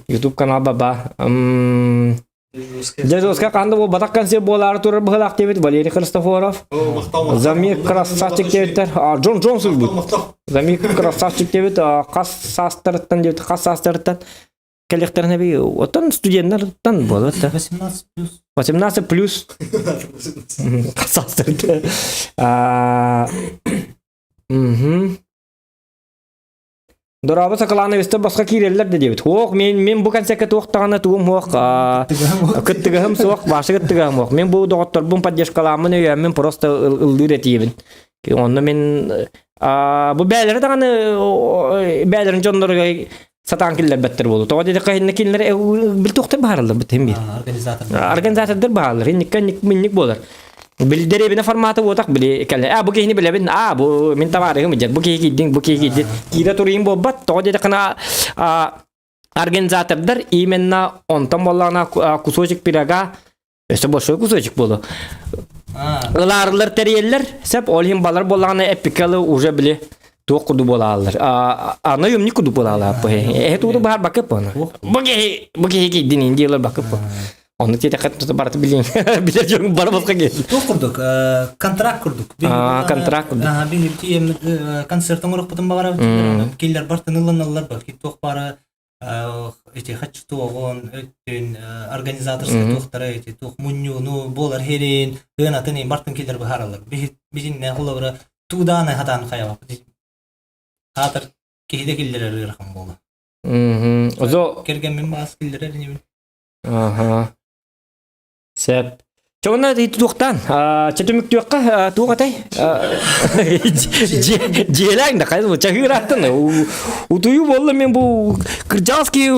YouTube канал баба. Дядюшка ханна буолбатах концерт буолаары турар быһылаах диэбит Валерий Христофоров. Замир красавчик диэбиттэр. Джон Джонсон бут. Замир красавчик диэбит хас саастарыттан диэбит хас саастарыттан кэлиэхтэрин эби оттон студеннартан буолар да. 18 плюс. 18 плюс. Хас саастарыттан. Мгм. Дорообо Соколановичтар босхо киирэллэр да диэбит. Суох, мен, мен бу концертка туох даҕаны тугум суох, кыттыгаһым суох, башы кыттыгаһым суох. Мен бу доҕотторбун поддержкалааммын өйөөммүн просто ыллыыр этиибин. Онно мен бу бээлэри даҕаны бээлэрин дьонноругар сатаан киллэрбэттэр буолу. Тоҕо диэтэххэ иннэ кинилэр бил туохтар баһараллар бит бир. Организатордар. Организатордар баһаллар. Инникка минник буолар. Били дэриэбинэ формата буотах били кэлэ. А бу киһини билэбин. А бу мин табаарыһым дьэ. Бу киһи киирдиҥ, бу киһи киирдин. Киирэ туруйун буолбат. Тоҕо диэтэххинэ организатордар именно онтон буоллаҕына кусочек пирога өссө большой кусочек буолу. Ылаарылар тэрийэллэр. Сеп ол иһин балар буоллаҕына эпикалы уже били туох курдук буолааллар. Аны юмник курдук буолаалар. Эһэ тугу баһар бакып оны. Бу киһи бу киһи киирдин индиялар бакып. Ону тиэтэххэ барыта билиэҥ. Билэр дьон бары босхо киһи. Туох курдук, контракт курдук. Контракт курдук. Биһиги концерт оҥоруохпутун баҕарабыт. Кинилэр бартын ылланаллар ба. Туох баара эти хаччытуоҕун, өттүн, организаторскай туохтара эти туох мунньууну, буолар херин, ыанатын бартын кинилэр быһаараллар. Биһиннэ холобура туудааны хатаан хайабаппыт. Хаатар киһи да киллэрэр ыарахан буола. Озо Кэргэммин баас киллэрэр инибин. Аха. Сөп. Чэ уонна туохтаан чэ түмүктүөххэ туох этэй? Дьиэлээҥ да хайа чаһыырааттан утуйуу буолла мен бу кырдьаҕас киһи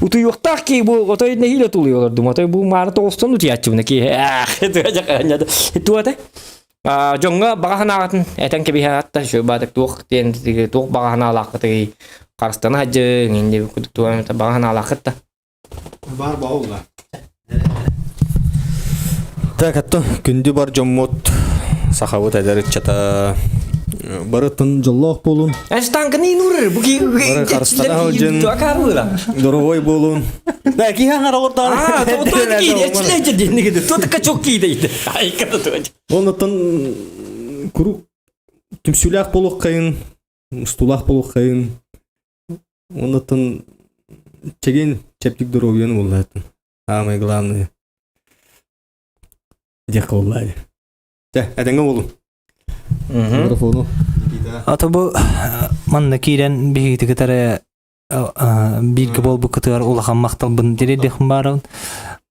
утуйуохтаах киһи бу отой нэһиилэ тулуйа олордум отой бу маары тоҕустан утуйааччыбына киһи туох этэй? Дьоҥҥо баҕа санааҕытын этэн кэбиһэҕит да үчүгэй баатык туох диэн туох баҕа санаалааххытый харыстана сылдьыҥ инни курдук баҕа санаалааххыт да Баар баҕа Так, аттон күндү бар дьоммут сахабыт эдэр ыччата барытын дьоллоох буолун. Эстанканы инурыр бу ки Бары харыстана сылдьын. Дорогой буолун. Да, киһи аңар олордоон. А, то то ки, эчле динниги. То качок ки дейди. Айката то. Оннуттан курук түмсүүлээх буолуоххайын, устуулаах буолуоххайын, Оннуттан чэгиэн чэбдик доруобуйаны буллаатын. Самое главное. Диэххэ буллаа. Чэ, этэҥҥэ буолун. Микрофону. Ата бу манна киирэн биһигити кытары бииргэ буолбуккутугар улахан махталбын тириэрдиэхпин баарабын.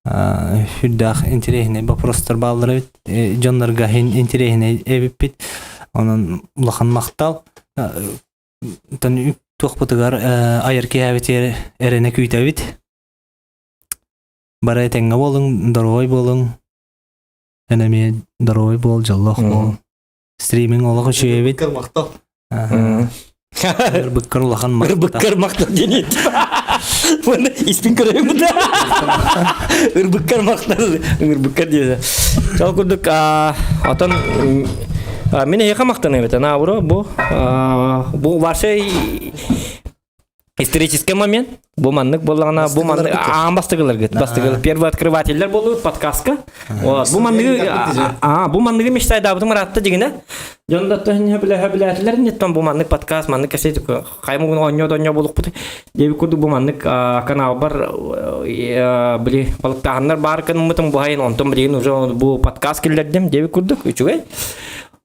Сүрдээх интэриэһинэй боппуруостар бааллар эбит. Дьоннорго интэриэһинэй эбиппит. Онон улахан махтал. Оттон туохпутугар айар киһибитигэр эрэнэ күүтэбит. Бары этэҥҥэ буолуҥ, доруобай буолуҥ. Эн эмиэ доруобай буол, дьоллоох буол. Стриминг олох үчүгэйбит. Махтал. Ырбыккар улахан махтал. Ырбыккар махтал диэн Уонна испин көрөйүм да. Ырбыккар махтал, ырбыккар диэн. Ол курдук отон мин эһиэхэ махтаныам этэ наоборот бу бу вообще исторический момент бу маннык буоллаҕына бу маннык аан бастыгыларгыт бастыгыл первый открывателлер буолуут подкастка вот бу манныгы а бу манныгы мечтайдаабытым ыраатта дигинэ дьон да билэһэ билээтилер бу маннык подкаст маннык кэсэ хаймугун оонньоо донньоо буолукпут Диэбит курдук бу маннык каналбар били балыктааһыннар баар гынмытым буһайын онтон билигин уже бу подкаст киллэрдим диэбит курдук үчүгэй.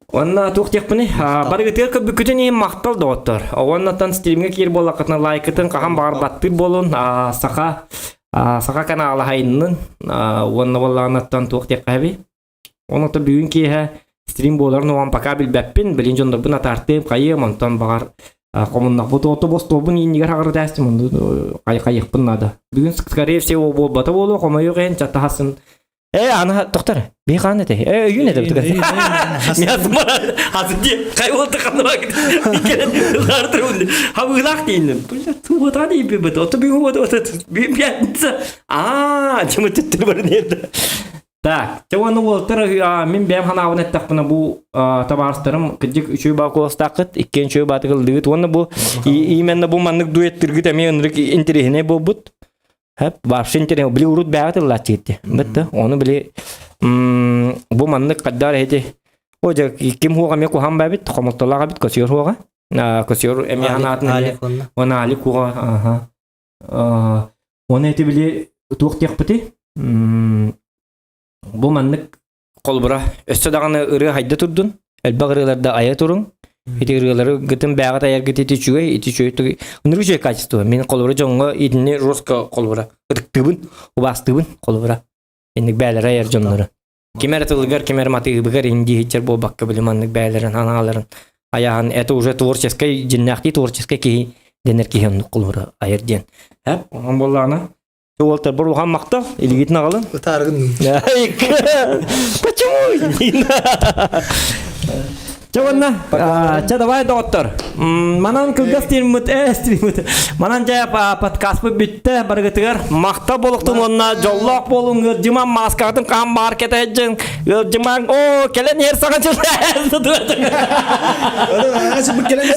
Уонна туох диэхпиний барыгытыгар көрбүккүтүн иһин махтал доҕоттор. Уоннаттан стримҥэ киир буоллаххытына лайкытын хаһан баҕар баттыыр буолун саха саха канала хайыннын уонна буоллаҕынаттан туох диэххэ Онон бүгүн киэһэ стрим буоларын уон пока билбэппин, билин дьоннорбун атаартыым, хайыам, онтон баҕар хомуннахпыт ото бостуобун ииннигэр хаҕырытаастым, онну хайыахпын наада. Бүгүн скорее всего буолбата буолуо, хомойуох иһин чаттаһасын. Э, аны тоқтар, би хаан эте. Э, өйүн эте бутугар. Хазы ди, кай болду каныма кирен. Хабылак дейин. Бля, туота дей бит. Ото би вот вот би пятница. А, чему түттүр бар нерде. Так, чэ уонна уолаттар мин бэйэм ханаабын эттэхпинэ бу табаарыстарым кырдьык үчүгэй баа куоластааххыт, иккиэн үчүгэй баатык ыллыгыт уонна бу именно бу маннык дуэттыргыт эмиэ ынырык интэриэһинэй буолбут. Хэп, вообще интэриэһинэй. Били урут бэйэҕит ыллааччыгыт дии. Бытты, ону били бу маннык хаддаар эһити О, дьэ, ким хуоҕа эмиэ куһаҕан бэбит, хомолтолоох эбит, көсүөр хуоҕа. Көсүөр эмиэ ханаатын эмиэ. Уонна Алик хуоҕа, аха. Оны эти били туох диэхпитий? Бу маннык холобура өссө даҕаны ырыа хайда турдун, элбэх ырыаларда айа туруҥ. Ити ырыалары гытын бээҕит айаргыт ити үчүгэй, ити үчүгэй ынырык үчүгэй качество. Мин холобура дьоҥҥо итини жестко холобура ытыктыыбын, убаастыыбын холобура. Инник бээлэри айар дьоннору. Ким эрэ тылыгар, ким эрэ матыыбыгар индиһиччэр буолбакка били маннык бээлэрин анааларын айаһан это уже творческий дьиннээхтии творческий киһи дэнэр киһи оннук холобура айар диэн. Хэп, онон буоллаҕына уолтар бу улахан махтал, илигитин аҕалын. Ытааргын. Почему? Чэ уонна, чэ давай доҕоттор. Манан кылгас стриммыт, э стриммыт. Манан дьэ подкастпыт бүттэ барыгытыгар. Махтал буолуохтун уонна дьоллоох буолуҥ ыалдьыман мааскаҕытын хаһан баар кэтэһэдьин. Ыалдьымаҥ, оо, кэлэн иһэр саҥа дьыл. Кэлэн.